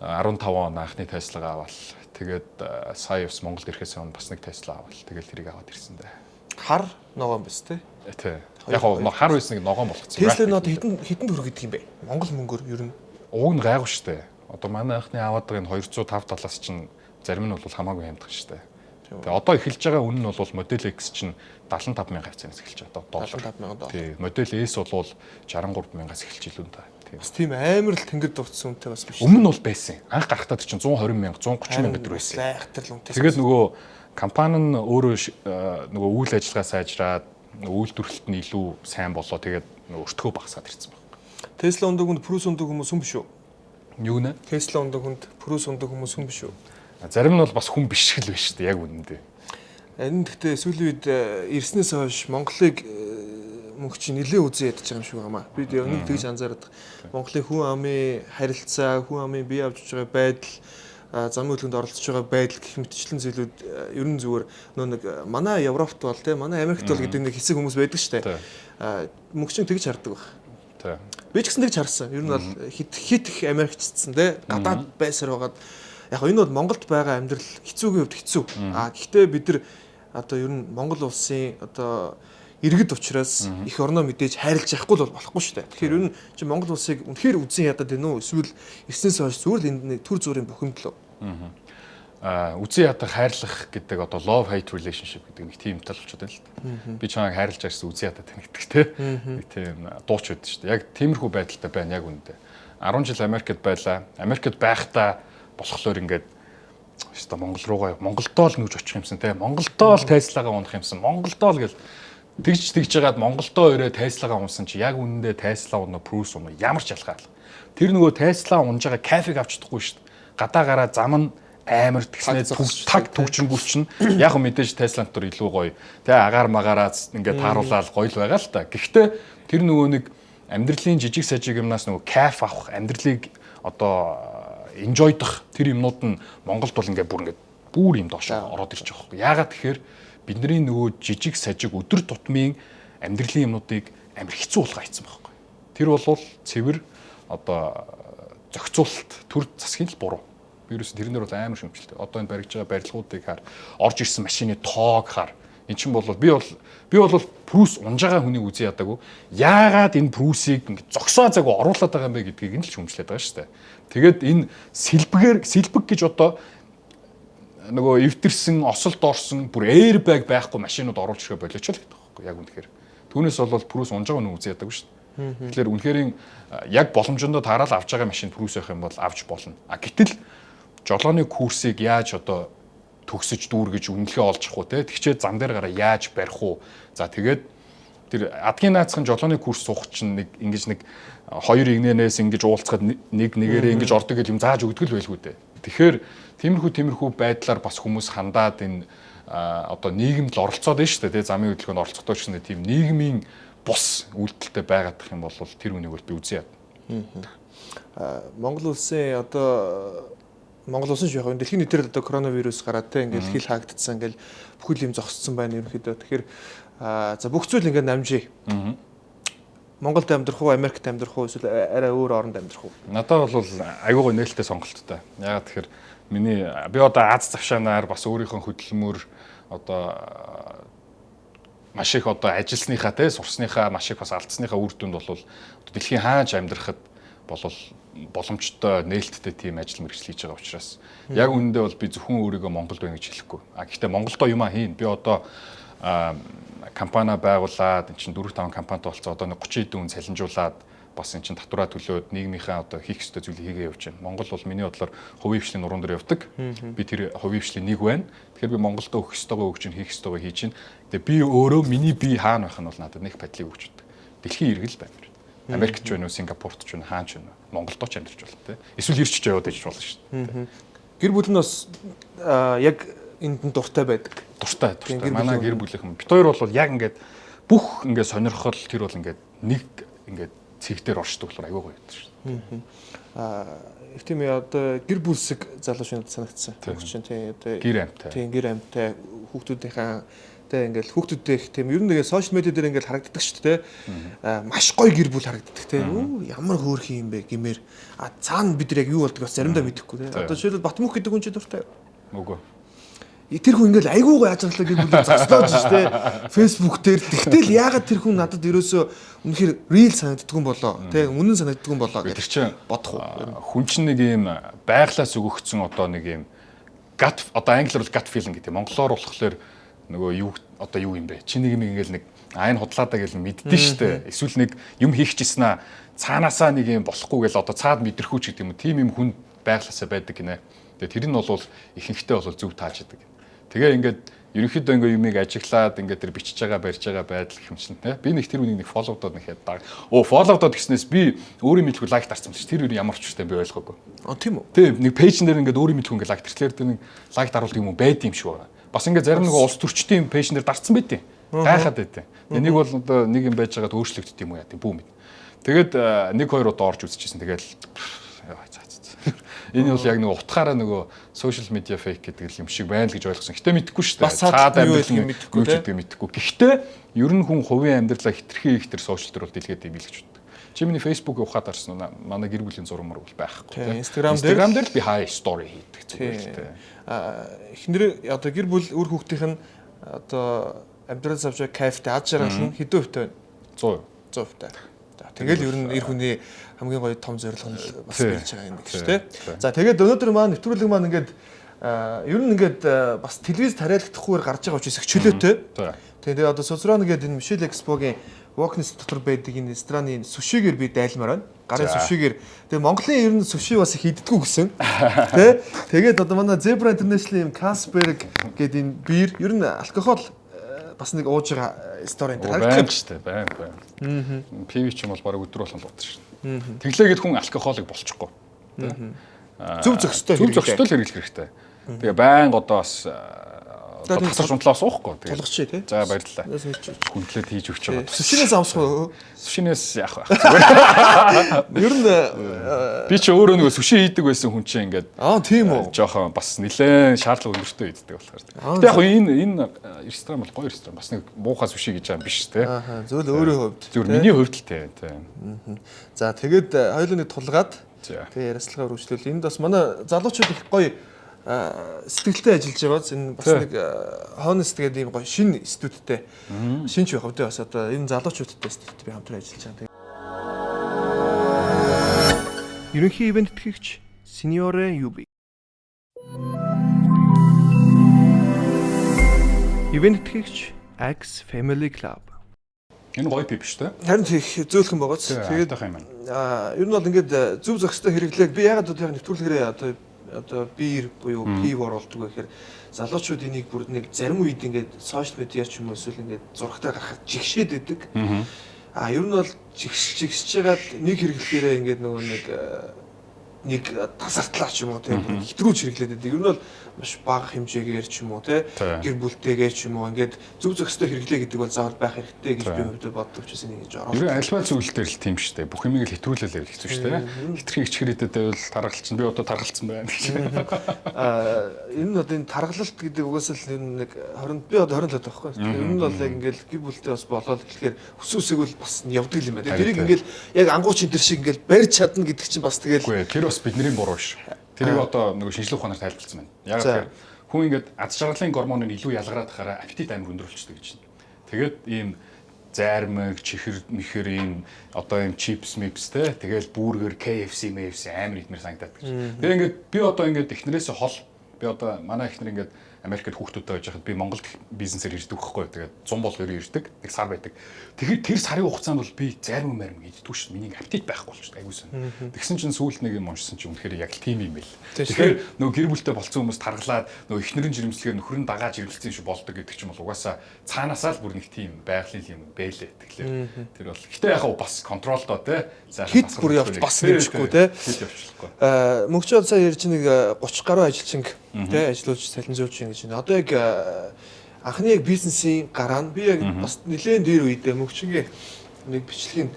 15 он анхны Tesla-гаа аваал. Тэгээд сая бас Монголд ирэхээс өмнө бас нэг Tesla аваал. Тэгэл тэрийг аваад ирсэн дээ. Хар ногоон биз тэ? Тий. Яг гоо хар байсныг ногоон болгоцсон. Tesla нь одоо хэдэн төгрөг гэдэг юм бэ? Монгол мөнгөөр ер нь уг нь гайгүй штэ. Одоо манай анхны аваад байгаа энэ 205 талаас чинь зарим нь бол хамаагүй хямдхан штэ. Тэгээ одоо эхэлж байгаа үнэ нь бол Model X чинь 75,000 хавцаанаас эхэлж байгаа доллар. 75,000 доллар. Тий. Model S бол 63,000-аас эхэлж илүү та. Тийм. Бас тийм амар л тэнгэр дурдсан үнэтэй бас биш. Өмнө нь бол байсан. Анх гарахтаа чинь 120,000, 130,000 гэдэг байсан. Айхтар л үнэтэй. Тэгээд нөгөө компани нь өөрөө нөгөө үйл ажиллагаа сайжраад үйлдвэрлэлт нь илүү сайн болоо тэгээд өртгөө багасгаад ирсэн байна. Tesla ундаг хүнд Prius ундаг хүмүүс хүн биш үү? Юу нэ? Tesla ундаг хүнд Prius ундаг хүмүүс хүн биш үү? Зарим нь бол бас хүн биш л байж шүү дээ яг үнэндээ. Энэ гэхдээ сүүлийн үед ирснээс хойш Монголыг мөнх чинь нэлээд үзэн ядаж байгаа юм шиг байна. Би нэг тэгж анзаардаг. Монголын хүн амын харилцаа, хүн амын бие авч байгаа байдал, замын хөдөлгөөнд оролцож байгаа байдал гэх мэтчлэн зүйлүүд ер нь зүгээр нөө нэг манай Европт бол те, манай Америкт бол гэдэг нэг хэсэг хүмүүс байдаг шүү дээ. Мөнх чинь тэгж хардаг байх. Би ч гэсэн тэгж харсан. Ер нь бол хит хит их Америкчдсан те, гадаад байсаар байгаад яг энэ бол Монголд байгаа амьдрал хэцүүгийн хувьд хэцүү. А гэхдээ бид нар одоо ер нь Монгол улсын одоо иргэд учраас их орноо мэдээж хайрлаж явахгүй л болохгүй шүү дээ. Тэгэхээр ер нь чи Монгол улсыг үнэхээр үзэн ядаад байна уу? Эсвэл ирснээс хойш зүгээр л энэ төр зүрийн бухимдал уу? Үзэн ядах, хайрлах гэдэг одоо love hate relationship гэдэг нэг тийм тал болчиход байна л да. Би чамайг хайрлаж байсан, үзэн ядаад байна гэдэг те. Нэг тийм дууч байдаг шүү дээ. Яг тиймэрхүү байдалтай байна яг үнэндээ. 10 жил Америкт байлаа. Америкт байхдаа болохоор ингээд өстой Монгол руугаа, Монголдоо л нүүж очих юмсан те. Монголдоо л Теслагаа унах юмсан. Монголдоо л гэл тэгж тэгж жагаад Монголдоо өрөө Теслагаа унсан чи яг үнэндээ Тесла унаа, Prius унаа ямар ч ялгаа алга. Тэр нөгөө Тесла унж байгаа кайфыг авч чадахгүй шүү дээ. Гадаа гараа зам нь амар тэгснээ таг түгжингүүр чинь яг мэдээж Tesla дотор илүү гоё тэ, агаар магаараа ингээд тааруулаад гоё л байгаа л та. Гэхдээ тэр нөгөө нэг амьдралын жижиг сажиг юмнаас нөгөө кайф авах, амьдралыг одоо enjoy дох тэр юмнууд нь Монголд бол ингээд бүр ингээд бүр юм доош ороод ирж байгаа байхгүй. Яагаад тэгэхээр бидний нөгөө жижиг сажиг өдөр тутмын амьдралын юмнуудыг амар хэцүү болгоо хийцэн байхгүй. Тэр бол цэвэр одоо зохицуулалт, төр засгийн л буруу. Би ерөөс тэрнэр бол амар шүмжлэлтэй. Одоо энэ баригдж байгаа барилгуудыг хар, орж ирсэн машины тоог хар. Эн чинь бол би бол Prius унж байгаа хүнийг үзэн ядаагүй. Яагаад энэ Prius-ыг ингэ зогсоо заагүй оруулаад байгаа юм бэ гэдгийг нь л шүмжлээд байгаа шүү дээ. Тэгээд энэ сэлбэгээр сэлбэг гэж одоо нөгөө эвдэрсэн, осолд орсон, бүр airbag байхгүй машинууд оруулж ирэхэ болооч л гэдэг байхгүй яг үнэхээр. Түүнээс бол Prius унж байгаа хүн үзэн ядаагүй шүү дээ. Тэгэхээр үнэхээр яг боломжондоо таарал авч байгаа машин Prius байх юм бол авч болно. А гэтэл жолооны курсыг яаж одоо төгсөж дүүргэж үнэлгээ олж авах уу те, тэгчээ зам дээр гараа яаж барих уу, за тэгээд тэр адгийн наацхан жолооны курс суух чинь нэг ингэж нэг хоёр игнэнээс ингэж уулзахад нэг нэгээрээ ингэж ордог гэл юм зааж өгдөг л байлгүй дээ. Тэгэхээр тиймэрхүү байдлаар бас хүмүүс хандаад энэ одоо нийгэмд л оролцоод байна шүү дээ те, замын хөдөлгөөнд оролцохдоо ч гэсэн тийм нийгмийн бус үйлдэлтэй байгаадах юм бол тэр үнийг бол би үзье. Монгол улсын одоо Монгол улсын яг дэлхийн нийтээр одоо коронавирус гараад те, ингээл хил хаагдцсан, ингээл бүхэл юм зогссон байна ерөнхийдөө. Тэгэхээр за бүх зүйл ингээд намжий. Монголд амьдрах уу, Америкт амьдрах уу, эсвэл арай өөр оронд амьдрах уу? Надад бол аягүй гоё нээлттэй сонголттой. Яагаад тэгэхээр миний би одоо аз завшаанаар бас өөрийнхөө хөдөлмөр одоо маш их одоо ажилласныхаа те, сурсныхаа, маш их бас алдсныхаа үр дүнд бол дэлхийн хаач амьдрахад болол боломжтой, нээлттэй тийм ажил мэргэжил хийж байгаа учраас яг үнэндээ бол би зөвхөн өөрийгөө Монголд байна гэж хэлэхгүй. А гэхдээ Монголдоо юмаа хийн. Би одоо компани байгуулад эн чинь 4 5 компанитай болцоо, одоо нэг 30 хэдэн хүн цалинжуулаад бас эн чинь татвараа төлөөд нийгмийнхээ одоо хийх ёстой зүйлийг хийгээ явж байна. Монгол бол миний бодлоор хувийн хвшлийн нуруунд дээр явдаг. Би тэр хувийн хвшлийн нэг байна. Тэгэхээр би Монголдо өгөх ёстойгоо өгч чинь, хийх ёстойгоо хийж чинь. Тэгээ би өөрөө миний бие хаана байх нь бол надад нэг падлыг өгч өгдөг. Дэлхийн иргэл байна. Америкт ч байна уу, Сингапурт ч байна, хаан ч байна уу. Монголдо ч амьдарч болно те. Эсвэл ирч ч яваад иж болно шүү дээ. Гэр бүл нь бас яг энд нь дуртай байдаг. Дуртай, дуртай. Манай гэр бүлийнхэн бит хоёр бол яг ингээд бүх ингээд сонирхол тэр бол ингээд нэг ингээд цэг дээр оршдог болохоор аягүй гоё байдаг шүү дээ. Их тийм одоо гэр бүлсэг залуу шинэд санагдсан. Чинь тийм одоо гэр амьтай. Тийм, гэр амьтай, хүүхдүүдийнхээ тэ, ингээл хүүхдүүдээ их тийм ер нь нэг social media дээр ингээл харагддаг шүү дээ. Маш гоё гэр бүл харагддаг те. Үу, ямар хөөрхөн юм бэ гэмээр. А цаана бид нар яг юу болдог бас заримдаа мэдэхгүй те. Одоо жишээлбэл Батмөнх гэдэг хүн чи дуртай юу? Үгүй. Тэр хүн ингээл айгүй гоё ажиглаа гэр бүлийг зогсдоож ш тэ. Facebook дээр. Тэгтэл яагаад тэр хүн надад ерөөсөө үнэхээр real санагддгүй юм болоо тэ, үнэн санагддгүй юм болоо гэж тэр чинь бодох уу? Хүн чинь нэг юм байглаас өгөгдсөн одоо нэг юм gut, одоо англиар бол gut feeling гэдэг. Монголоор болохоор нөгөө юу одоо юу юм бэ? Чи нэг юм ингээл нэг а энэ худлаадаа гэл мэддэн штэ. Эсвэл нэг юм хийх чийсэн аа, цаанаасаа нэг юм болохгүй гэл одоо цаад мэдрэхүү ч гэдэг юм уу. Тим юм хүн байглаасаа байдаг гинэ. Тэгээ тэр нь бол ихэнхдээ бол зөв тааж идэг. Тэгээ ингээд ерөнхийдөө ингээд юмыг ажиглаад ингээд тэр бичиж байгаа, барьж байгаа байдал гэх юм чинь те. Би нэг тэр үнийг нэг follow доод нэг хэд даг. Оо, follow доод гэснээс би өөрийн мэдлгүй like дарсан юм чи. Тэр юу ямар ч учиртай би ойлгоогүй. А, тийм үү? Тийм, нэг page нэр ингээд өөрийн мэдлгүй ингээд like дарчлаар тэр нэг like даруулдаг юм уу байд юм шиг байна. Бас ингээд зарим нэг улс төрчдийн page нэр дарцсан байт юм. Гайхаад байдیں۔ Энийг бол одоо нэг юм байж байгаад өөрчлөгддөг юм уу яа тийм бүү мэд. Тэгээд нэг хоёр удаа орж үзчихсэн. Тэгээд яа за за. Энэ бол яг нөгөө утгаараа нөгөө social media fake гэдэг юм шиг байна л гэж ойлгосон. Гэтэ мэдэхгүй шүү дээ. Цаад амьдрал нь мэдэхгүй гэдэг мэдэхгүй. Гэхдээ ер нь хүн хувийн амьдралаа хитрхи их тэр social дээр бол дэлгээд юм билгэж боддог. Чи миний Facebook-ийг ухаад харсан уу? Манай гэр бүлийн зураг мураг бол байхгүй. Instagram дээр л би хай story хийдэг зүгээр л тий. Эхнэр одоо гэр бүл үр хүүхдийнх нь одоо амьдрал авч байгаа кайфтай ад жаргал нь хэдэн хувьтай байна? 100%. 100%. За тэгэл ер нь эр хүний хамгийн гоё том зорилго нь бас бэлж байгаа юм гэж тий. За тэгээд өнөөдөр маань нэвтрүүлэг маань ингээд ер нь ингээд бас телевиз тариалагдахгүйгээр гарч байгаа учраас их чөлөөтэй. Тэгээд одоо Созрон гэдэг энэ Мишель Экспогийн Walkness дотор байдаг энэ рестораны сүшигээр би дайлмаар байна. Гарын сүшигээр. Тэгээ Монголын ер нь сүши бас их иддэггүй гэсэн. Тэ? Тэгээд одоо манай Zebra International юм Carlsberg гэдэг энэ бир ер нь алкогол бас нэг ууж байгаа стори энэ харагдах юм шүү дээ. Байн байн. Пиви ч юм бол бараг өдөр болгон л уудаг шүү. Тэглээгээд хүн алкоголик болчихгүй. Зөв зохистой хэрэглэх. Зөв зохистой л хэрэглэх хэрэгтэй. Тэгээ байнга одоо бас тасарч унтлаа суухгүй. Тулгач тий. За баярлалаа. Хүндлээд хийж өгч байгаа. Сүшинээс авсах уу? Сүшинээс яах вэ? Зүгээр. Ер нь би чи өөрөө нөгөө сүши хийдэг байсан хүн чинь ингээд аа тийм үү. Жохон бас нэлээд шаардлага өндөртэй иддэг болохоор. Гэтэ яг энэ ресторан бол гоё ресторан. Бас нэг муухай сүши гэж байгаа юм биш тий. Аа зөв л өөрийн хувьд. Зүгээр миний хувьд л тий. За тэгээд хоёулаа нэг тулгаад тэгээ ярилцлага өргөжлүүл. Энд бас манай залуучууд их гоё сэтгэлтэй ажиллаж байгаа. Энэ бас нэг Honest гэдэг ийм гоё шинэ студидтэй шинж байх үү бас одоо энэ залуучуудтай студид би хамтран ажиллаж байгаа. Ерөнхий ивент тэтгэгч Senior UB. Ивент тэтгэгч Axe Family Club. Энэ гоё пип шүү дээ. Харин их зөөлхөн байгааз. Тэгээд юм байна. Ер нь бол ингээд зөв зохистой хэрэглээг би ягаад одоо нэвтрүүлгээрээ одоо бир буюу пив оруулдаг гэхээр залуучууд энийг бүр нэг зарим үед ингээд сошиал медиа ч юм уу эсвэл ингээд зурагтай гарахад жигшээд байдаг. А ер нь бол жигшиж байгаад нэг хэрэглэхээрээ ингээд нөгөө нэг тасартлаа ч юм уу тийм хэтрүүлж хэрэглээд байдаг. Ер нь бол маш бага хэмжээгээр ч юм уу те гэр бүлтэйгээр ч юм уу ингээд зөв зохистой хэрэглээ гэдэг бол заавал байх хэрэгтэй гэж би хувьдаа боддог ч гэсэн нэг гэж ороо. Ер нь альва зүйл дээр л тийм шүү дээ. Бүх юмыг л хэтрүүлэлээр хэцүү шүү дээ. Хитрхи ичхэрээдээ байвал таргалчин би одоо таргалцсан байна гэж. Энэ нь одоо энэ таргалалт гэдэг угаасаа л нэг 20 би одоо 27 байхгүй. Ер нь бол яг ингээд гэр бүлтэй бас болоод тэгэхээр хүсүүсэг бол бас явдаг юм байна. Тэрийг ингээд яг ангууч энэ төр шиг ингээд барьж чадна гэдэг чинь бас тэгэл. Үгүй тэр бас бидний буруу биш. Тэрийг одоо нөгөө шинжлэх ухаанаар тайлбарласан байна. Яг тэгэхээр хүн ингээд аз жаргалын гормон нь илүү ялгараад байхаараа аппетит амар өндөр болчихдог гэж байна. Тэгээд ийм зайрмаг, чихэр, мэхэр ийм одоо ийм чипс, мипс те тэгэл бургер, KFC, MFC амар идмээр санагдаад гэж. Тэгээ ингээд би одоо ингээд эхнэрээсээ хол би одоо манай эхнэр ингээд Америкт хүүхдүүдтэй байж байхад би Монголд бизнесээр ирдэг байхгүй. Тэгээд 100 бол 90 ирдэг. Нэг сар байдаг. Тэгэхээр тэр сарын хугацаанд бол би зарим марим иддэггүй шүү. Миний аппетит байхгүй болчихсон. Айгуу сэн. Тэгсэн чинь сүүлд нэг юм уншсан чинь үнэхээр яг л тийм юм байл. Тэгэхээр нөгөө гэр бүлтэй болцсон хүмүүс таргалаад нөгөө эхнэрийн жирэмслэгээр нөхөр нь дагаа жирэмслсэн юм шиг болдог гэдэг чинь бол угаасаа цаанаасаа л бүр нэг тийм байгалийн юм бэлээ. Тэгэхээр тэр бол гэтээ яг бас контролдоо те. Хит бүр явж бас нэмжихгүй те. Хит явчихлахгүй. Мөнхчөө сая ярьж нэг 30 гаруй ажилчин те ажиллуулж цалинжуулж ингэж байна. Одоо яг анхны яг бизнесийн гараа нь би яг бас нэлээд дээр үедээ мөнхчингийн нэг бичлэгийн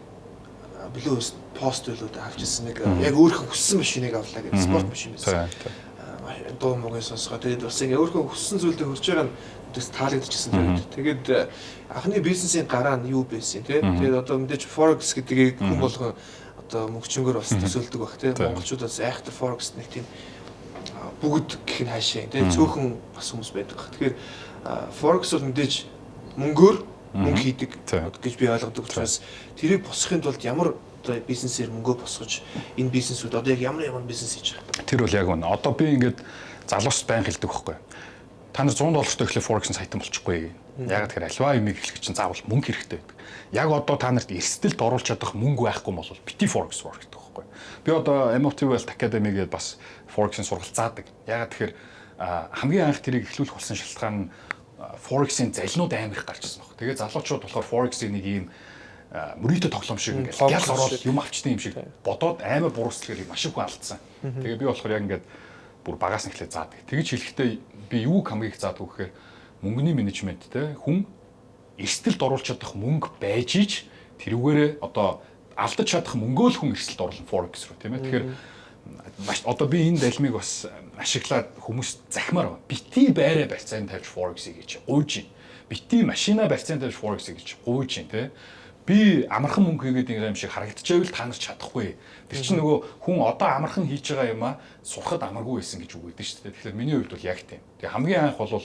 билүү пост байлуу да харж ирсэн нэг яг өөрийнхөө хүссэн машиныг авлаа гэдэг спорт машин байсан. Дуу муугийн сонсгоо. Тэгээд бас ингээ өөрийнхөө хүссэн зүйлдээ хүрч байгаа нь бас таалагдчихсан тэгээд. Тэгээд анхны бизнесийн гараа нь юу байсан те. Тэгээд одоо мэдээж Forex гэдгийг хүн болгон одоо мөнхчөнгөөр бас төсөөлдөг байх те. Монголчууд бас айхтар Forex нэг тийм бүгд гэх нь хаашаа тийм цөөхөн бас хүмүүс байдаг. Тэгэхээр Forex бол мэдээж мөнгөөр мөнгө хийдэг гэж би ойлгодог учраас тэрийг босгохын тулд ямар одоо бизнесээр мөнгөө босгож энэ бизнесүүд одоо яг ямар бизнес хийж байгаа. Тэр бол яг үнэ. Одоо би ингээд залуус байн хэлдэг байхгүй. Та нар $100 эхлэх Forex-ын сайтан болчихгүй. Яг тэгэхээр альва юмыг эхлэх чинь заавал мөнгө хэрэгтэй байдаг. Яг одоо та нарт эрсдэлд оруулж чадах мөнгө байхгүй бол бити Forex гэдэг байхгүй. Би одоо MOT Wealth Academy гээд бас Forex-ын сургалт заадаг. Яг тэгэхээр хамгийн анх тэрийг эхлүүлэх болсон шалтгаан нь Forex-ын залнууд амар их гарч ирсэн баг. Тэгээ залуучууд болохоор Forex-ыг нэг ийм мөрийтэй тоглоом шиг ингээл гял ороод юм авчтын юм шиг бодоод амар бурууслахаар маш их хүн алдсан. Тэгээ би болохоор яг ингээд бүр багаас нь эхлээд заадаг. Тэгж хэлэхдээ би юу хамгийн их заадаг вэ гэхээр мөнгөний менежмент те хүн Эрсдэлд оруулж чадах мөнгө байж ич тэрүүгээрээ одоо алдаж чадах мөнгөө л хүн эрсдэлд оруулна forex руу, тийм ээ. Тэгэхээр маш одоо би энэ далмыг бас ашиглаад хүмүүс захимаар байна. Бити байраа барьцаанд тавьж forex хийж гуйж. Бити машина барьцаанд тавьж forex хийж гуйж, тийм. Би амархан мөнгө хийгээд байгаа юм шиг харагдчихвэл та нар чадахгүй. Тэр чинь нөгөө хүн одоо амархан хийж байгаа юм а сурахад амаргүй байсан гэж үг өгдөн шүү дээ. Тэгэхээр миний хувьд бол яг тийм. Тэгээ хамгийн анх бол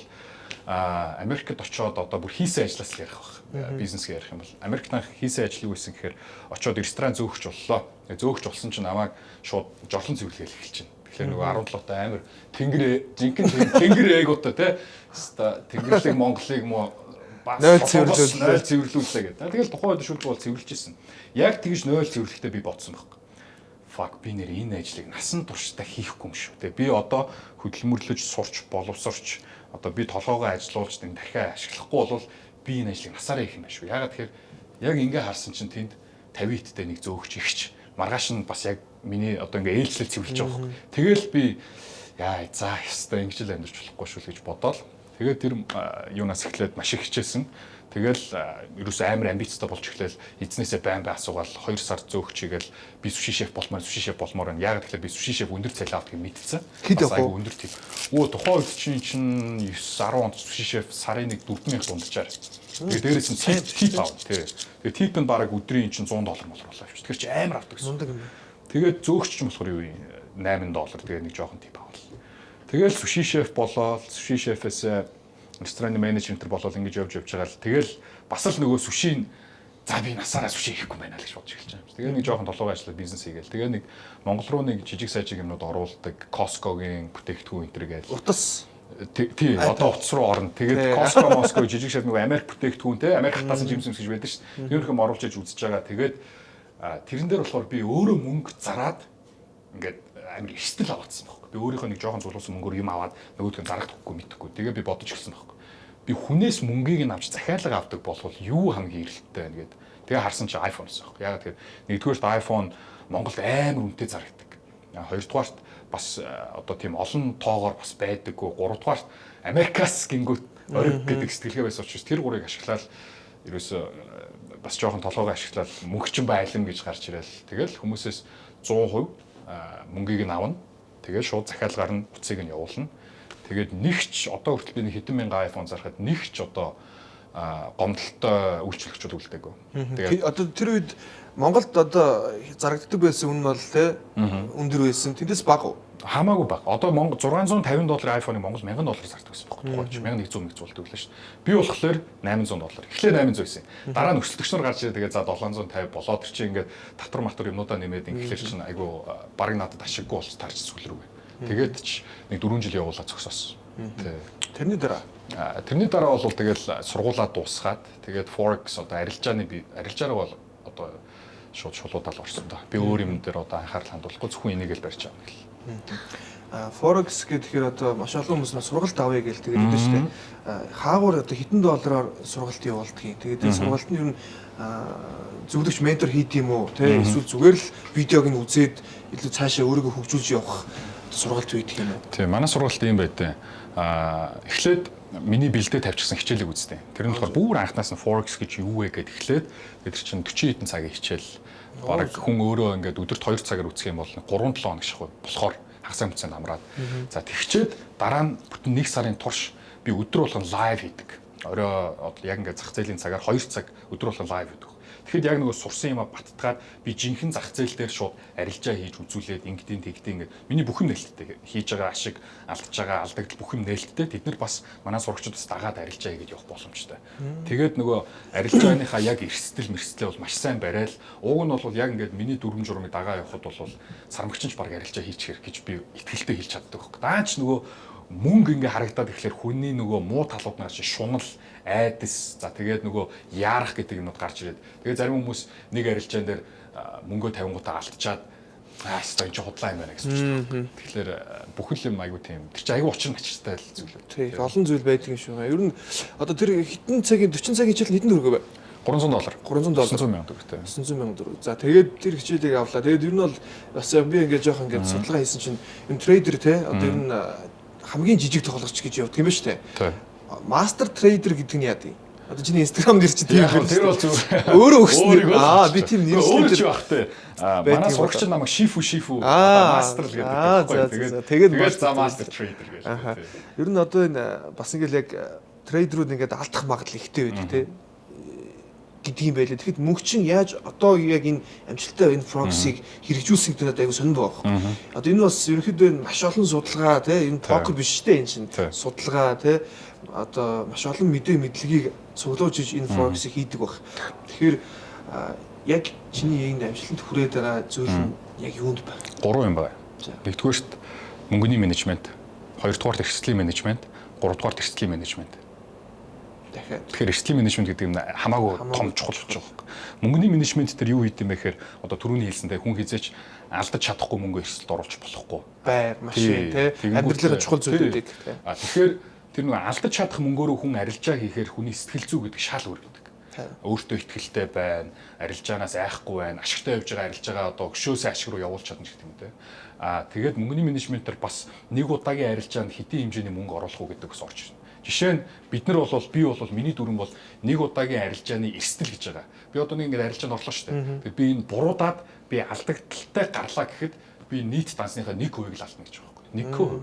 Америкт очиод одоо бүр хийсэн ажлаас л ярих байх. Бизнес ярих юм бол Америкт анх хийсэн ажил юу байсан гэхээр очиод ресторан зөөгч боллоо. Зөөгч болсон чинь намайг шууд жорлон цэвэрлэгээл эхэлж байна. Тэгэхээр нөгөө 17 та амар тэнгэр, жинхэнэ тэнгэр эготой те. Хаста тэнгэрлэг Монголыг мо бас 0 цэвэрлүүлээ. 0 цэвэрлүүллээ гэдэг. Тэгэл тухайн үед шүлэг бол цэвэрлэж исэн. Яг тэгж 0 цэвэрлэхдээ би бодсон байхгүй. Fuck, би нэр энэ ажлыг насан туршдаа хийхгүй юм шүү. Тэгээ би одоо хөдөлмөрлөж сурч боловсорч одоо би толгоогоо ажилуулж энэ дахиад ашиглахгүй бол би энэ ажлыг насаараа хийх юм байна шүү. Ягаад тэгэхээр яг ингээ харсан чинь тэнд 50 идтэй нэг зөөгч ихч маргааш нь бас яг миний одоо ингээ ээлжлэл цэвэрлэж байгаа байхгүй. Тэгэл би яа за ёстой ингэж л амьдарч болохгүй шүү л гэж бодоол. Тэгээд тэр юунаас эхлээд маш их хичээсэн. Тэгэл ерөөсөө амар амбицтай болж эхлээл эзнээсээ байн бай асуугаал 2 сар зөөгч хийгээл би суши шеф болмоор, суши шеф болмоор байна. Яг тэгэхээр би суши шеф өндөр цалин авдгийг мэдсэн. Хэд Бас явах вэ? айгүй өндөр тийм. Өө, тухайн үед чинь 9 10 онд суши шеф сарын нэг 4000 дунджаар. Тэгээ дээрээс нь tip авна тий. Тэгээ tip нь бараг өдрийн чинь 100 доллар молор болоо авчих. Тэгэхээр чи амар авдаг гэсэн. Мундаг юм байна. Тэгээд зөөгч ч болохоор юу юм 8 доллар, тэгээ нэг жоохон tip авал. Тэгэл суши шеф болоод суши шефээс рестораны менежер энэ төр болоод ингэж явж явж байгаа л тэгэл бас л нөгөө сушийн за би насаараа суши хийхгүй байна л гэж бодож эхэлж байгаа юм. Тэгээ нэг жоохон толгой ажиллаад бизнес хийгээл. Тэгээ нэг Монгол руу нэг жижиг сажиг юмнууд оруулдаг Costco-гийн бүтээгдэхүүн энэ төр гээл. Утас. Тий, одоо утас руу орно. Тэгээд Costco, Moscow жижиг шат нөгөө Америк бүтээгдэхүүн те, Америк хатаасан жимс юмс гэж байдаг шүү дээ. Тиймэрхүү юм оруулж иж үзэж байгаа. Тэгээд тэрэн дээр болохоор би өөрөө мөнгө зараад ингээд амар эрсдэл аваадсан байхгүй. Би өөрийнхөө нэг жоохон зулуусан мөнгөөр юм аваад нөгөөх нь зарагдахгүй мэдэхгүй. Тэгээ би бодож эхэлсэн байхгүй. Би хүнээс мөнгийг нь авч захиалга авдаг болвол юу хамгийн эрэлттэй байна гэд. Тэгээ харсан чи iPhone гэсэн байхгүй. Ягаад тэгэхээр нэгдүгээрт iPhone Монголд амар үнэтэй зарагддаг. Хоёрдугаарт бас одоо тийм олон тоогоор бас байдаггүй. Гуравдугаарт Америкаас гингүүт ориг гэдэг сэтгэлгээ байсан учраас тэр гурыг ашиглаад ерөөсөө бас жоохон толгоогоо ашиглаад мөнгө чин байлам гэж гарч ирэл. Тэгэл хүмүүсээс 100% мөнгийг нь авна. Тэгээд шууд захиалгаар нь утсыг нь явуулна. Тэгээд нэгч одоо хүртэл би нэг хэдэн мянган iPhone зарахад нэгч одоо гомдолтой үйлчлэгчүүд үлдээгүй. Тэгээд одоо тэр үед Монголд одоо зарагддаг байсан үн бол те өндөр байсан. Тэндээс бага уу? Хамаагүй бага. Одоо Монгол 650 долларын iPhone-ыг Монгол 1000 доллар зардаг гэсэн байхгүй тухайд 1100 100 болдог лээ шүү дээ. Би болохоор 800 доллар. Эхлээ 800 байсан. Дараа нь өрсөлдөгч нар гарч ирээ, тэгээ за 750 болоод тэр чинь ингээд татвар матвар юмнуудаа нэмээд ингээд чинь айгүй бараг надад ашиггүй болж тарж сүүл рүүгээ. Тэгээд ч нэг 4 жил явуулаад зогсоос. Тэ. Тэрний дараа Тэрний дараа бол тэгэл сургуулаа дуусгаад тэгээд forex одоо арилжааны би арилжаараа бол одоо шууд шулуудаал орсон доо. Би өөр юм дээр одоо анхаарал хандуулахгүй зөвхөн энийг л барьж байгаа гэл. Forex гэхээр одоо маш олон хүмүүс сургалт авъя гэж тэгээд өгдөө шүү дээ. Хаагуур одоо хэдэн доллараар сургалт явуулдаг юм. Тэгээд энэ сургалт нь ер нь зөвлөгч ментор хийд юм уу те, эсвэл зүгээр л видеог нь үзээд илүү цаашаа өөрийгөө хөгжүүлж явах сургалт үйдэг юм уу? Тийм, манай сургалт ийм байдیں۔ Эхлээд миний бэлдээ тавьчихсан хичээлийг үзтээ. Тэр нь болохоор бүр анхнаас нь forex гэж юу вэ гэд эхлээд тэр чинь 40 хэдэн цагийн хичээл, бараг хүн өөрөө ингээд өдөрт 2 цагаар үзэх юм бол 3 7 хоног шахав болохоор хагас бүтцэнд амраад. За, тэгчээд дараа нь бүтэн 1 сарын турш би өдөр болгон live хийдэг. Орой яг ингээд зах зээлийн цагаар 2 цаг өдөр болгон live хийдэг. Тэгэхэд яг нөгөө сурсан юма баттгаад би жинхэнэ зах зээл дээр шууд арилжаа хийж үзүүлээд ингэдийн тэгдийн ингээд миний бүх юм нээлттэй, хийж байгаа ашиг, алдаж байгаа алдагдал бүх юм нээлттэй. Тэд нар бас манай сурагчид бас дагаад арилжаа хийгээд явах боломжтой. Тэгээд нөгөө арилжааныхаа яг эрсдэл мэрсдлээ бол маш сайн барайл. Уг нь бол яг ингээд миний дүрм журмыг дагаа явхад бол сармагчинч баг арилжаа хийчихэр гэж би итгэлтэй хэлж чаддаг байхгүй. Даач нөгөө мөнгө ингээ харагдаад ихлээр хүний нөгөө муу талууд нь гарч, шунал, айдас, за тэгээд нөгөө яарах гэдэг юмнууд гарч ирээд тэгээд зарим хүмүүс нэг арилжаан дээр мөнгөө тавингуудаа алдчихад аа ёстой энэ чи худлаа юм байна гэсэн үг. Тэгэхээр бүхэл юм айгу тийм тэр чи айгу учир начиртай л зүйл. Тий, олон зүйл байдаг юм шиг. Ер нь одоо тэр хэдэн цагийн 40 цагийн хичээл хэдэн төгрөг вэ? 300 доллар. 300 доллар. 900 сая төгрөгтэй. 900 сая төгрөг. За, тэгээд тэр хичээлийг авлаа. Тэгээд ер нь бол бас би ингээд жоох ингээд судалгаа хийсэн чинь энэ трейдер те одоо ер нь хамгийн жижиг тоглогч гэж явдаг юм ба шүү дээ. Master trader гэдэг нь яа гэв? Одоо чиний Instagram дээр чинь тийм Яг тэр бол зүгээр. Өөрөө өгсөн нэр. Өөрийгөө л Аа, би тийм нэршлэн Өөрөө дээр ч байх те. Аа, байдаг манай юм сурагч байна. намайг Шифу Шифу Аа, мастер л гэдэг аа, байхгүй. за, за, Тэгээд за. Тэгээд тэгээд мастер за master trader гэж. Аха. Ер нь одоо энэ бас ингээл яг трейдерүүд ингээд алдах магадлал ихтэй байдаг те гэдэг юм байлээ. Тэгэхэд мөнгө чинь яаж одоо яг энэ амжилттай энэ Forex-ыг хэрэгжүүлсэн гэдэг надад айгу сонирн байгаа байхгүй. Одоо энэ бас ерөнхийдөө энэ маш олон судалгаа те, энэ покер биш те, энэ чинь Тий. судалгаа те, одоо маш олон мэдээ мэдлэгийг цуглуулж иж энэ Forex-ыг хийдэг баг. Тэгэхээр яг чиний энэ амжилтанд хүрээд байгаа зүйл нь яг юунд байна? Гурван юм байна. За. Нэгдүгээрт мөнгөний менежмент, хоёрдугаарт эрсдлийн менежмент, гуравдугаарт эрсдлийн менежмент. Дахиад. Тэгэхээр эрсдлийн менежмент гэдэг юм хамаагүй Хамаагүй том чухал болж байгаа юм. Мөнгөний менежмент дээр юу хийд юм бэ гэхээр одоо түрүүний хэлсэнтэй хүн хизээч алдаж чадахгүй мөнгө эрсдэлд оруулж болохгүй. Байр, машин те, Тэгэнгүүт- амьдралын чухал зүйлүүдийг те. А тэгэхээр тэр нэг алдаж чадах мөнгөөрөө хүн арилжаа хийхээр хүний сэтгэл зүй гэдэг шал өөр гэдэг. Тий. Өөртөө итгэлтэй байна, арилжаанаас айхгүй байна, ашигтай явж байгаа арилжаагаа одоо өшөөсөө ашиг руу явуулж чадна гэх юм те. А тэгээд мөнгөний менежментээр бас нэг удаагийн арилжаанд хэдийн хэмжээний мөнгө оруулах уу гэдэг бас орж ирнэ. Жишээ нь бид нар бол би бол миний дүрэм бол нэг удаагийн арилжааны эрсдэл гэж байгаа. Би одоо нэг ингээд арилжаанд орлоо шүү дээ. Тэгээд би энэ буруудаад би алдагдaltaй гарлаа гэхэд би нийт дансныхаа 1% л алдна гэж байгаа байхгүй. 1%.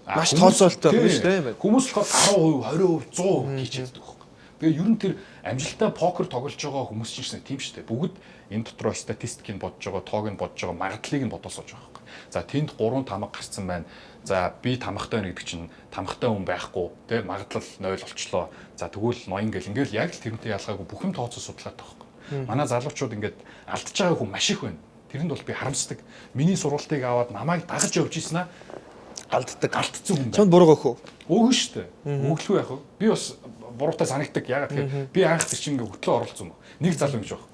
А Маш хүмүүс- тооцоололтой байна Тий. шүү дээ. Хүмүүс болохоор 10%, 20%, 100% хийж чаддаг байхгүй. Тэгээ ер нь тэр амжилттай покер тоглож байгаа хүмүүс чинь шнэ тийм шүү дээ. Бүгд энэ дотроо статистикийг бодож байгаа, тоог нь бодож байгаа, магадлалыг нь бодол сууж байгаа байхгүй. За тэнд 3 тамга гарцсан байна. За би тамгатай байна гэдэг чинь тамгатай хүн байхгүй тэ, магадлал 0 болчлоо. За тэгвэл ноён гэл ингээл яг л тэрнтэй ялгаагүй бүх юм тооцоо судалгаатай байхгүй. Манай залуучууд ингээд алдж байгаа хүн маш их байна. Тэрэнд бол би харамсдаг. Миний сургалтыг аваад намайг дагаж явж ийсэн аа Алддаг. алдсан хүн байна. Чамд буруу өгөх үү? Өгнө шүү дээ. Өглөө яах вэ? Би бас буруутай санагддаг. Ягаад тэгэхээр би анх тэр чинь ингээ хөтлөө оролцсон юм. Нэг залуу ингэж байх.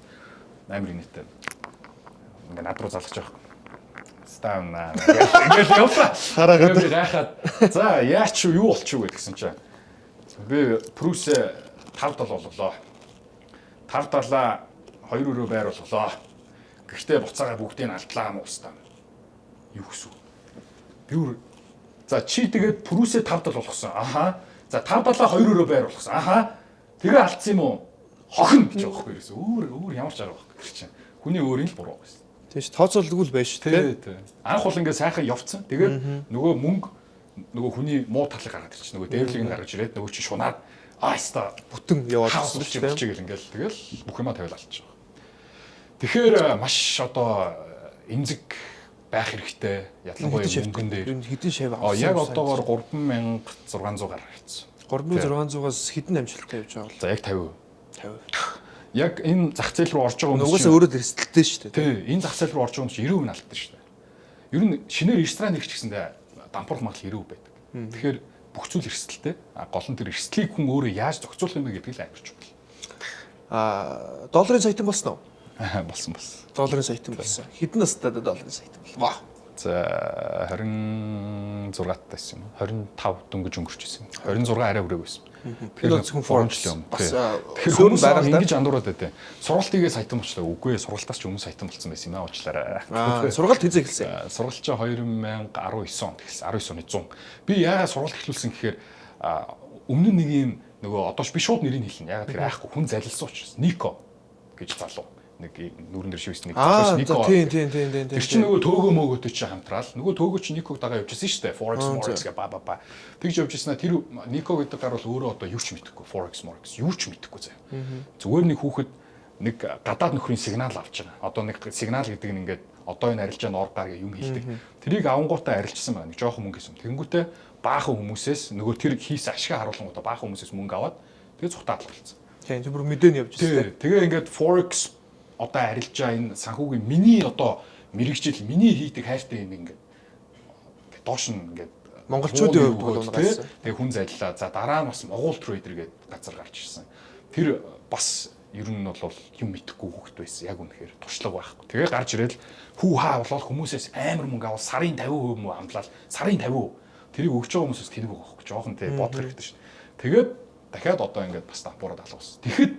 Амар инээтэй. Ингээ над руу залгаж байх. Стан наа. Ингээл явлаа. Хараагаад. Би гайхаад за яач юу болчих вэ гэсэн чинь. Би Прүсээ 5 7 болголоо. 5 7 2 өрөө байр болголоо. Гэхдээ буцаага бүгдийг нь алдлаа юм уустаа. Юу гэсэн үг? Би өөр за чи тэгээд Прүсээ 5 7 болгосон. Аха. За 5 7 2 өрөө байр болгосон. Аха. Тэгээ алдсан юм уу? Хохино гэж байгаа байхгүй юу? Өөр өөр ямар ч арга байхгүй тэр чинь. Хүний өөрийн л буруу байсан. Тийм ш, тооцоолдгүй л байж шүү дээ. Тий, тий. Анх бол ингээ сайхан явцсан. Тэгээд нөгөө мөнгө нөгөө хүний муу талыг гаргаад ирчих. Нөгөө дээвлийг нь гаргаж ирээд нөгөө чинь шунаад аа яста Бүтэн яваад хаос ирсэн болчих шүү дээ. болчих гэл ингээл тэгэл бүх юмаа тавиал алдчих. Тэгэхээр маш одоо эмзэг байх хэрэгтэй. Ялангуяа мөнгөн дээр. Ер нь хэдэн шав А авсан? яг одоогоор 3600 гараа ирсэн. 3600-аас хэдэн амжилттай явж байгаа бол За яг 50%. 50. Яг энэ зах зээл рүү орж байгаа хүмүүс Угаасаа өөрөө эрсдэлтэй шүү дээ. Тий, энэ зах зээл рүү орж байгаа хүмүүс чинь 90% нь алдсан шүү дээ. Ер нь шинээр ресторан нэгч гэсэндээ дампуурах магадлал 90% байдаг. Тэгэхээр бүх зүйл эрсдэлтэй. А гол нь тэр эрсдлийг хүн өөрөө яаж зохицуулах юм бэ гэдэг л амар чухал. Аа, долларын саятан болсон уу? Болсон болсон. Долларын саятан болсон. Хэдэн настай долларын саятан бол? Вау. За 26 таа байсан юм уу? 25 дөнгөж өнгөрч исэн. 26 арай хүрээгүй байсан. Энэ бол зөвхөн Forex. жилийн өмнө. Бас, Тий. аа, Тэгэхээр сөрөн хүмүүс байгаа л да. ингэж андуураад байдیں۔ Сургалт хийгээ саятан болчлаа. Үгүй ээ, сургалтаас ч өмнө саятан болсон байсан юм аа уучлаарай. Аа, сургалт хэзээ эхэлсэн? Сургалт чинь 2019 онд эхэлсэн. 19 оны 100. Би яагаад сургалт эхлүүлсэн гэхээр өмнө нь нэг юм нөгөө одоо би шууд нэрийг хэлнэ. Яагаад тэр айхгүй хүн залилсан учраас Нико гэж залуу нэг нүүрэн дээр шивсэн нэг Аа, залуу за Нико. тийм тийм тийм тийм. Тэр чинь нөгөө төөгөө мөөгөөтэй чинь хамтраал. Нөгөө төөгөө чинь Никог дагаа явж ирсэн шүү дээ. Forex Forex гэ ба ба ба. Тэгж явж ирсэн аа тэр Нико гэдэг гар бол өөрөө одоо юу ч мэдэхгүй. Forex Forex юу ч мэдэхгүй заяа. Зүгээр нэг хүүхэд нэг гадаад нөхрийн сигнал авч байгаа. Одоо нэг сигнал гэдэг нь ингээд одоо энэ арилжаанд ор гар гэх юм хэлдэг. Тэрийг авангуудаа арилжсан байна. Нэг жоохон мөнгө хийсэн. Тэнгүүтээ баахан хүмүүсээс нөгөө тэр хийсэн ашиг харуулангуудаа баахан хүмүүсээс мөнгө аваад тэгээ цухтаа алгалцсан. Тийм, тэр бүр мэдээний явж ирсэн. Тий. Тэгээ ингээд Forex одоо арилжаа энэ санхүүгийн миний одоо мэрэгжил миний хийдэг хайртай юм ингээд доош нь ингээд Монголчуудын хувьд бол тий. унагаасан. Тэгээ хүн заллаа. За дараа нь бас Монгол трейдер гэдэг газар гарч ирсэн. Тэр бас ер нь бол юм мэдэхгүй хүүхэд байсан. Яг үнэхээр туршлага байхгүй. Тэгээ гарч ирэл хүү хаа болоод хүмүүсээс амар мөнгө аваад сарын 50% мө амлаад сарын 50%. Тэрийг өгч байгаа хүмүүсээс тэнэг байгаа байхгүй. Жохон тий бодох хэрэгтэй шин. Тэгээд дахиад одоо ингээд бас дампуураад алгуулсан. Тэгэхэд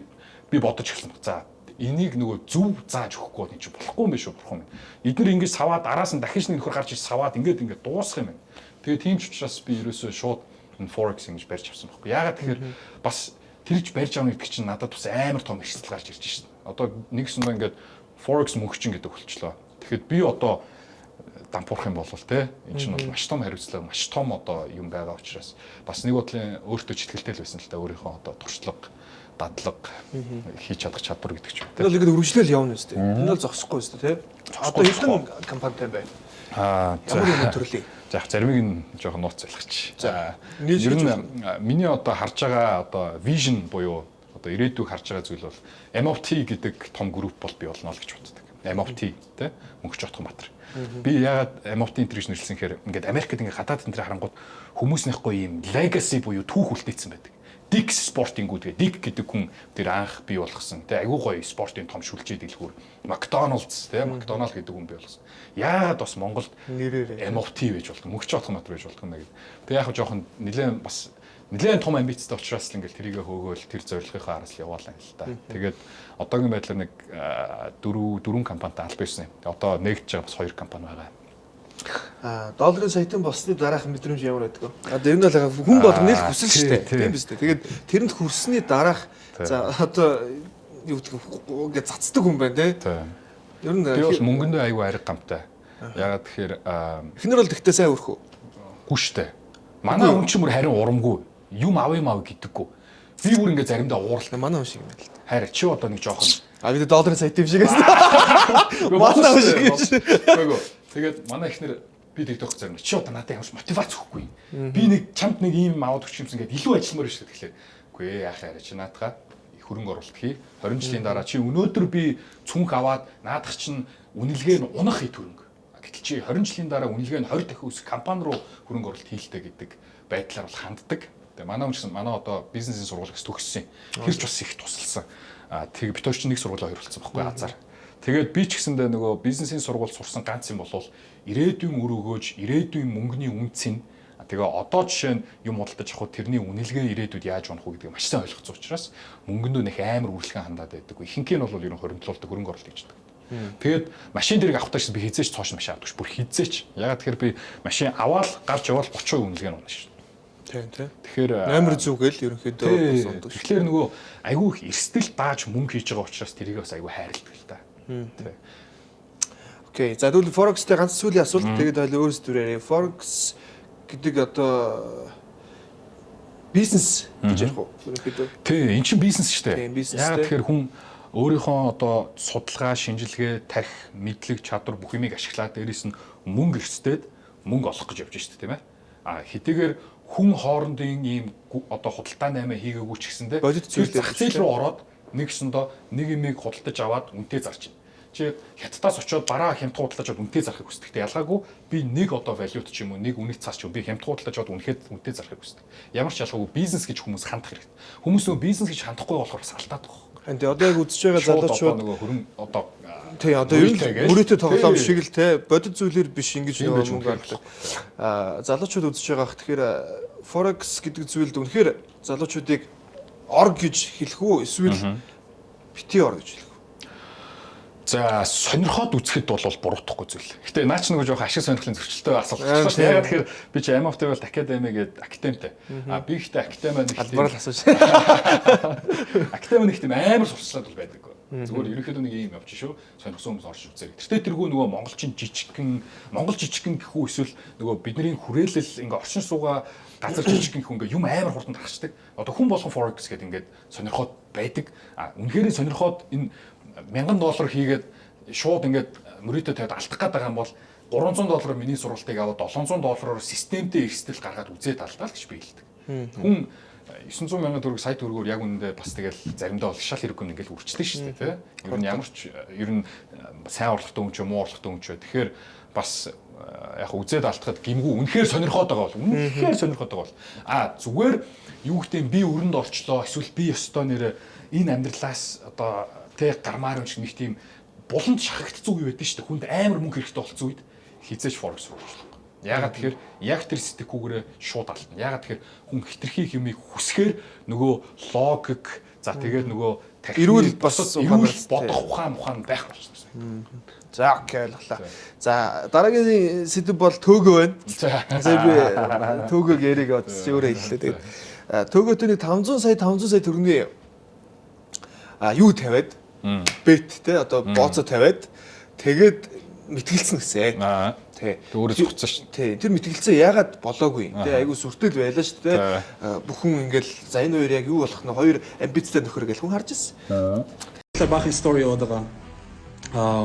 би бодож эхэлсэн баг. За энийг нөгөө зөв зааж өгөхгүй бол энэ чинь болохгүй юм биш үү бурхан минь. Эднэр ингэж саваад араас нь дахиж нэг нөхөр гарч ир саваад ингээд ингээд дуусах юм байна. Тэгээ тийм ч учраас би ерөөсөө шууд энэ forex ингэж барьж авсан байхгүй. Яагаад тэгэхээр бас Тэрж барьж авна гэдэг чинь надад бас амар том эрсдэл гарч ирж шин. Одоо нэгсэндээ ингээд Forex мөнгөчин гэдэг болчлоо. Тэгэхэд би одоо дампуурах юм бол те энэ чинь бол маш том хариуцлага, маш том одоо юм байгаа учраас бас нэг бодлын өөртөө читгэлтэй л байсан л та, өөрийнхөө одоо туршлага, дадлага, хийж чадах чадвар гэдэг ч юм те. Энэ бол ингээд өргөжлөл явна үстэй. Энэ бол зогсохгүй үстэй те. Одоо хэдэн компанитай байна? Ямар юм төрлийн? За яг заримыг нь жоохон нууц байлгач. За ер нь миний одоо харж байгаа одоо vision буюу одоо ирээдүйг харж байгаа зүйл бол MOT гэдэг том групп бол бий болно л гэж боддог. MOT те, Мөнхч Отгонбаатар. Би яагаад MOT энэ гэж нэрлсэн гэхээр ингээд Америкт ингээд гадаад энэ харангууд хүмүүснийх гоё юм legacy буюу түүх үлдээсэн байдаг. Dick's Sporting Goods гэдэг Dick гэдэг хүн тэр анх бий болгосон те, айгүй гоё спортын том сүлжээ дэлгүүр. McDonald's те, McDonald гэдэг хүн бий болгосон. Яагаад бас Монголд нэрээр MOT байж болдог, Мөнхч Отгонбаатар байж болдог юм бэ гэдэг. Тэг яг жоохон нэлээд бас нэлээд том амбицтай учраас л ингээл тэрийгэ хөөгөөл тэр зорилгынхаа араас л яваалаа л та. Тэгээд одоогийн байдлаар нэг дөрвөн компанитай аль байсан юм. Одоо нэгдэж байгаа бас хоёр компани байгаа. Долларын саятан болсны дараах мэдрэмж ямар байдаг вэ? Одоо ер нь бол хүн болгоны л хүсэл шүү дээ. Тийм биз дээ. Тэгээд тэрэнд хүрсний дараах за одоо юу гэдэг ингээд цацдаг хүн байна те. Ер нь би бол мөнгөндөө айгүй арга гамтай. Ягаад тэгэхээр эхнэр бол тэгтээ сайн өрхөө. Гүү штэ. Манай хүн чинь бүр харин урамгүй. Юм авъя мав гэдэггүй. Би бүр ингээд заримдаа уурална. Манай хүн шиг юм л та. Хайр чи одоо нэг жоохон бид долларын саятан юм шиг гэсэн. Манай хүн шиг юм шиг. Үгүй. Тэгээд манай эхнэр би тэгдэх заримдаа чи одоо надад ямар ч мотивац өгөхгүй. Би нэг чамд нэг ийм аваад өгчих юмсан гэдэг илүү ажилламаар шүү дээ. Тэгэхээр үгүй яах яриа чи наадхаа хөрөнгө оруулалт хий. 20 жилийн дараа чи өнөөдөр би цүнх аваад наадах чинь үнэлгээ нь унах хэд хөрөнгө. Гэтэл чи 20 жилийн дараа үнэлгээ нь 20 дахин өсөх компани руу хөрөнгө оруулалт хийлтэй гэдэг байдлаар бол ханддаг. Тэгээ манай хүн чинь манай одоо бизнесийн сургуулиас төгссөн. Тэр ч бас их тусалсан. Тэг бид хоёр чинь нэг сургуулаа хоёр болцсон байхгүй азар. Тэгээд би ч гэсэндээ нөгөө бизнесийн сургууль сурсан ганц юм бол ирээдүйн үр өгөөж, ирээдүйн мөнгөний үнцийг тэгээ одоо жишээ нь юм худалдаж авах тэрний үнэлгээ ирээдүйд яаж унах уу гэдгийг маш сайн ойлгоцсон учраас мөнгөндөө нэх амар үргэлхэн хандаад байдаг. Ихэнх нь бол ер нь хоригдлуулдаг, хөрөнгө оруулалт хийждэг. Тэгээд машин дэрэг авахтаа би хизээч цоош машин авдаг ш. Бүр хизээч. Ягаад тэгэхээр би машин аваад гарч явбал 30% үнэлгээ нь унана ш. Тийм тийм. Тэгэхээр амар зүгэл ерөнхийдөө бас ундаг. Тэгэхээр нөгөө айгүй их эрсдэл дааж мөнгө хийж байгаа учраас тэрийг бас айгүй хайрладаг л та. Тий. Окей. За тэгвэл Forex-тэй ганц сүүлийн асуулт тэгээд хойл өөр зүйлээр Forex гэдэг одоо бизнес гэж ярих уу? Ерөнхийдөө. Тий, эн чинь бизнес шүү дээ. Яг тэгэхээр хүн өөрийнхөө одоо судалгаа, шинжилгээ, тарих, мэдлэг, чадвар бүх юмыг ашиглаад дээрээс нь мөнгө эрсдээд мөнгө олох гэж явж шүү дээ, тийм ээ. А хэдийгээр хүн хоорондын ийм одоо худалдаа наймаа хийгээгүй ч гэсэндээ бодит зүйл зах зээл рүү ороод нэгсэндөө нэг юмыг худалдаж аваад үнэтэй зарч байна. Чи хятадаас очиод бараа хямдхан худалдаж аваад үнэтэй зарахыг хүсдэг. Гэтэ ялгаагүй би нэг одоо валют ч юм уу, нэг үнэт цаас ч юм би хямдхан худалдаж аваад үнэтэй зарахыг хүсдэг. Ямар ч ялгаагүй бизнес гэж хүмүүс хандах хэрэгтэй. Хүмүүс нөгөө бизнес гэж хандахгүй болохоор бас алдаад байгаа. Харин тий одоо яг үзэж байгаа залуучууд нөгөө хөрөн одоо тий одоо ер нь мөрөөдөө тоглоом шиг л те бодит зүйлээр биш ингэж нөгөө мөнгө авдаг. Залуучууд үзэж байгаах тэгэхээр Forex гэдэг зүйлд үнэхээр залуучуудыг ор гэж хэлэх үү эсвэл бити ор гэж хэлэх үү? За сонирхоод үзэхэд бол буруутахгүй зүйл. Гэтэ наа чи нөгөө жоох ашиг сонирхлын зөрчилтэй асуулт болчихлоо шүү. Яг тэгэхээр би чи MFT бол академи гэдэг академитай. А би ихтэй академи нэг албаар л асууж. Академи нэг тийм амар сурчлаад бол байдаг. Зүгээр ерөнхийдөө нэг юм явж шүү. Сонирхсан хүмүүс орж үзээрэй. Тэртээ тэргүй нөгөө монголчин жижигхэн, монгол жижигхэн гэх үү эсвэл нөгөө бидний хүрээлэл ингээ оршин суугаа газар жижигхэн гэх үү ингээ юм амар хурдан тархацдаг. Одоо хүн болгон forex гэдэг ингээд сонирхоод байдаг. А үнэхээр сонирхоод энэ $1000 хийгээд шууд ингээд мөрөөдөө тавиад алдах гээд байгаа юм бол $300 миний сургалтыг аваад $700-оор системтэй эрсдэл гаргаад үзээд алдаа л гэж би хэлдэг. Хүн 900 мянган төгрөг сая төгрөгөөр яг үнэндээ бас тэгэл заримдаа бол шал хэрэггүй ингээл үрчлээ шүү дээ тий. Ер нь ямар ч ер нь сайн орлоготой хүн ч юм уу орлоготой хүн ч бай. Тэгэхээр бас яг үзээд алдахад гимгүү үнэхээр сонирхоод байгаа бол үнэхээр сонирхоод байгаа бол а зүгээр юу гэдэг би өрөнд орчлоо эсвэл би ёстой нэрэ энэ амьдралаас одоо тэ гармаар юм шиг нэг тийм буланд шахагдсан үе байдаг шүү дээ. Хүнд амар мөнгө хэрэгтэй болсон үед хизээч forex руу орчлоо. Яагаад тэгэхээр яг тэр сэтгэхүүгээрээ шууд алдна. Яагаад тэгэхээр хүн хитрхи юмыг хүсэхээр нөгөө логик за тэгээд нөгөө эрүүл бас эрүүл бодох ухаан байх болчихсон. За окей ойлголоо. За дараагийн сэдэв бол төөгөө байна. За би төөгөөг яриг одсон өөрөө хэллээ. Тэгээд Төгөөтөний 500 сая 500 сая төгрөгийн юу тавиад бет те одоо бооцоо тавиад тэгээд мэтгэлцсэн гэсэн. Тий. Өөрөө зогцсон шүү. Тий. Тэр мэтгэлцээ яагаад болоогүй. Тий. Айгу сүртэл байлаа шүү дээ. Бүхэн ингээл за энэ хоёр яг юу болох нь хоёр амбицтай нөхөр гэл хүн харж ирсэн. Баахан story яваад байгаа.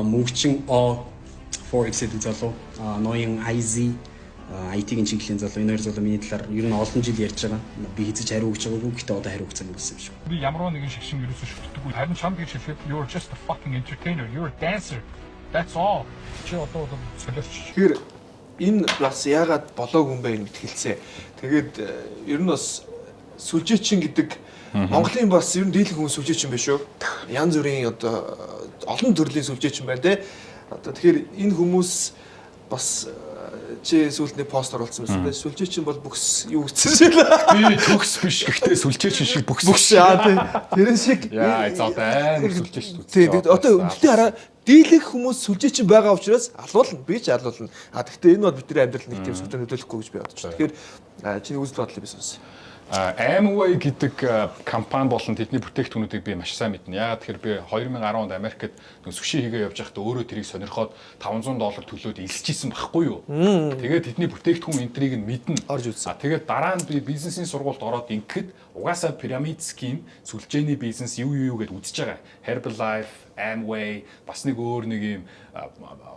Мөнгөчин O Forex гэдэг залуу, ноён IZ IT-ийн чиглэлийн залуу, энэ хоёр залуу миний талаар ер нь олон жил ярьж байгаа. Би хэзээ ч хариу өгч байгаагүй, гэхдээ одоо хариу өгч цаг болсон юм шиг. Би ямар нэгэн шашин ерөөсөө шүтдэггүй. Харин чамд гэж хэлэхэд you're just a fucking entertainer. You're a dancer. That's all. Чи одоо солиорч. Тэгэхээр энэ бас яагаад болоогүй юм бэ энэ мэтгэлцээ. Тэгээд ер нь бас сүлжээчин гэдэг Монголын бас ер нь дийлэнх хүн сүлжээчин биш үү? Янз бүрийн одоо олон төрлийн сүлжээчин байна те. Одоо тэгэхээр энэ хүмүүс бас чи сүүлд нэг пост оруулсан байсан те. Сүлжээчин бол бүкс юу гэсэн шиг л. Би төгс биш гэхдээ сүлжээчин шиг бүкс. Бүкс яа тий. Тэрэн шиг. Яа заа амар сүлжээч үү. Тий. Одоо үнэтэй хараа дийлэнх хүмүүс сүлжээчин байгаа учраас алуулна. Би ч алуулна. А тэгвэл энэ бол бидний амьдрал нэг тийм сүлжээ нөлөөлөхгүй гэж би бодож байна. Тэгэхээр чиний үзэл бодлыг би сонсъё. Amway гэдэг компани болон тэдний бүтээгдэхүүнүүдийг би маш сайн мэднэ. Яагаад тэгэхээр би 2010 онд Америкт нэг сүши хийгээ явж байхдаа өөрөө тэрийг сонирхоод $500 төлөөд элсэж исэн байхгүй юу. Тэгээд тэдний бүтээгдэхүүн энтрийг нь мэднэ. Орж үзсэн. Тэгээд дараа нь би бизнесийн сургуульд ороод ингэхэд угаасаа pyramid scheme, сүлжээний бизнес юу юу юу гэдээ үзэж байгаа. Herbalife, Amway бас нэг өөр нэг юм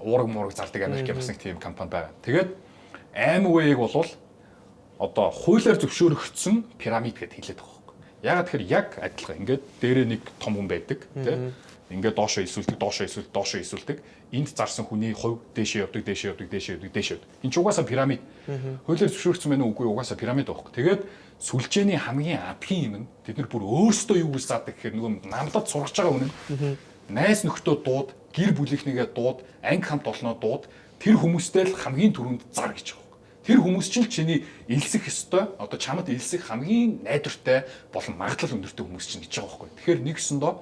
уураг муураг зардаг Америкийн бас нэг тийм компани байгаа. Тэгээд Amway-г болвол одоо хуулиар зөвшөөрөгдсөн пирамид гэдээ хэлээд байгаа байхгүй. Яагаад тэгэхээр яг адилхан ингээд дээрээ нэг том хүн байдаг тий. Ингээд доошоо элсүүлдэг, доошоо элсүүлдэг, доошоо элсүүлдэг. Энд зарсан хүний хувь дээшээ явдаг, дээшээ явдаг, дээшээ явдаг, дээшээ явдаг. Энэ ч угаасаа пирамид. Хуулиар зөвшөөрөгдсөн байна уу үгүй угаасаа пирамид байхгүй. Тэгээд сүлжээний хамгийн адгийн юм нь тэд нар бүр өөрсдөө юу гэж заадаг гэхээр нөгөө намлаад сургаж байгаа хүн нь найз нөхдөө дууд, гэр бүлийнхнийгээ дууд, анги хамт олноо дууд, тэр хүмүүстэй л хамгийн түрүүнд зар гэж байгаа. Тэр хүмүүс чинь л чиний элсэх ёстой, одоо чамд элсэх хамгийн найдвартай болон магадлал өндөртэй хүмүүс чинь гэж байгаа байхгүй. Тэгэхээр нэгсэндөө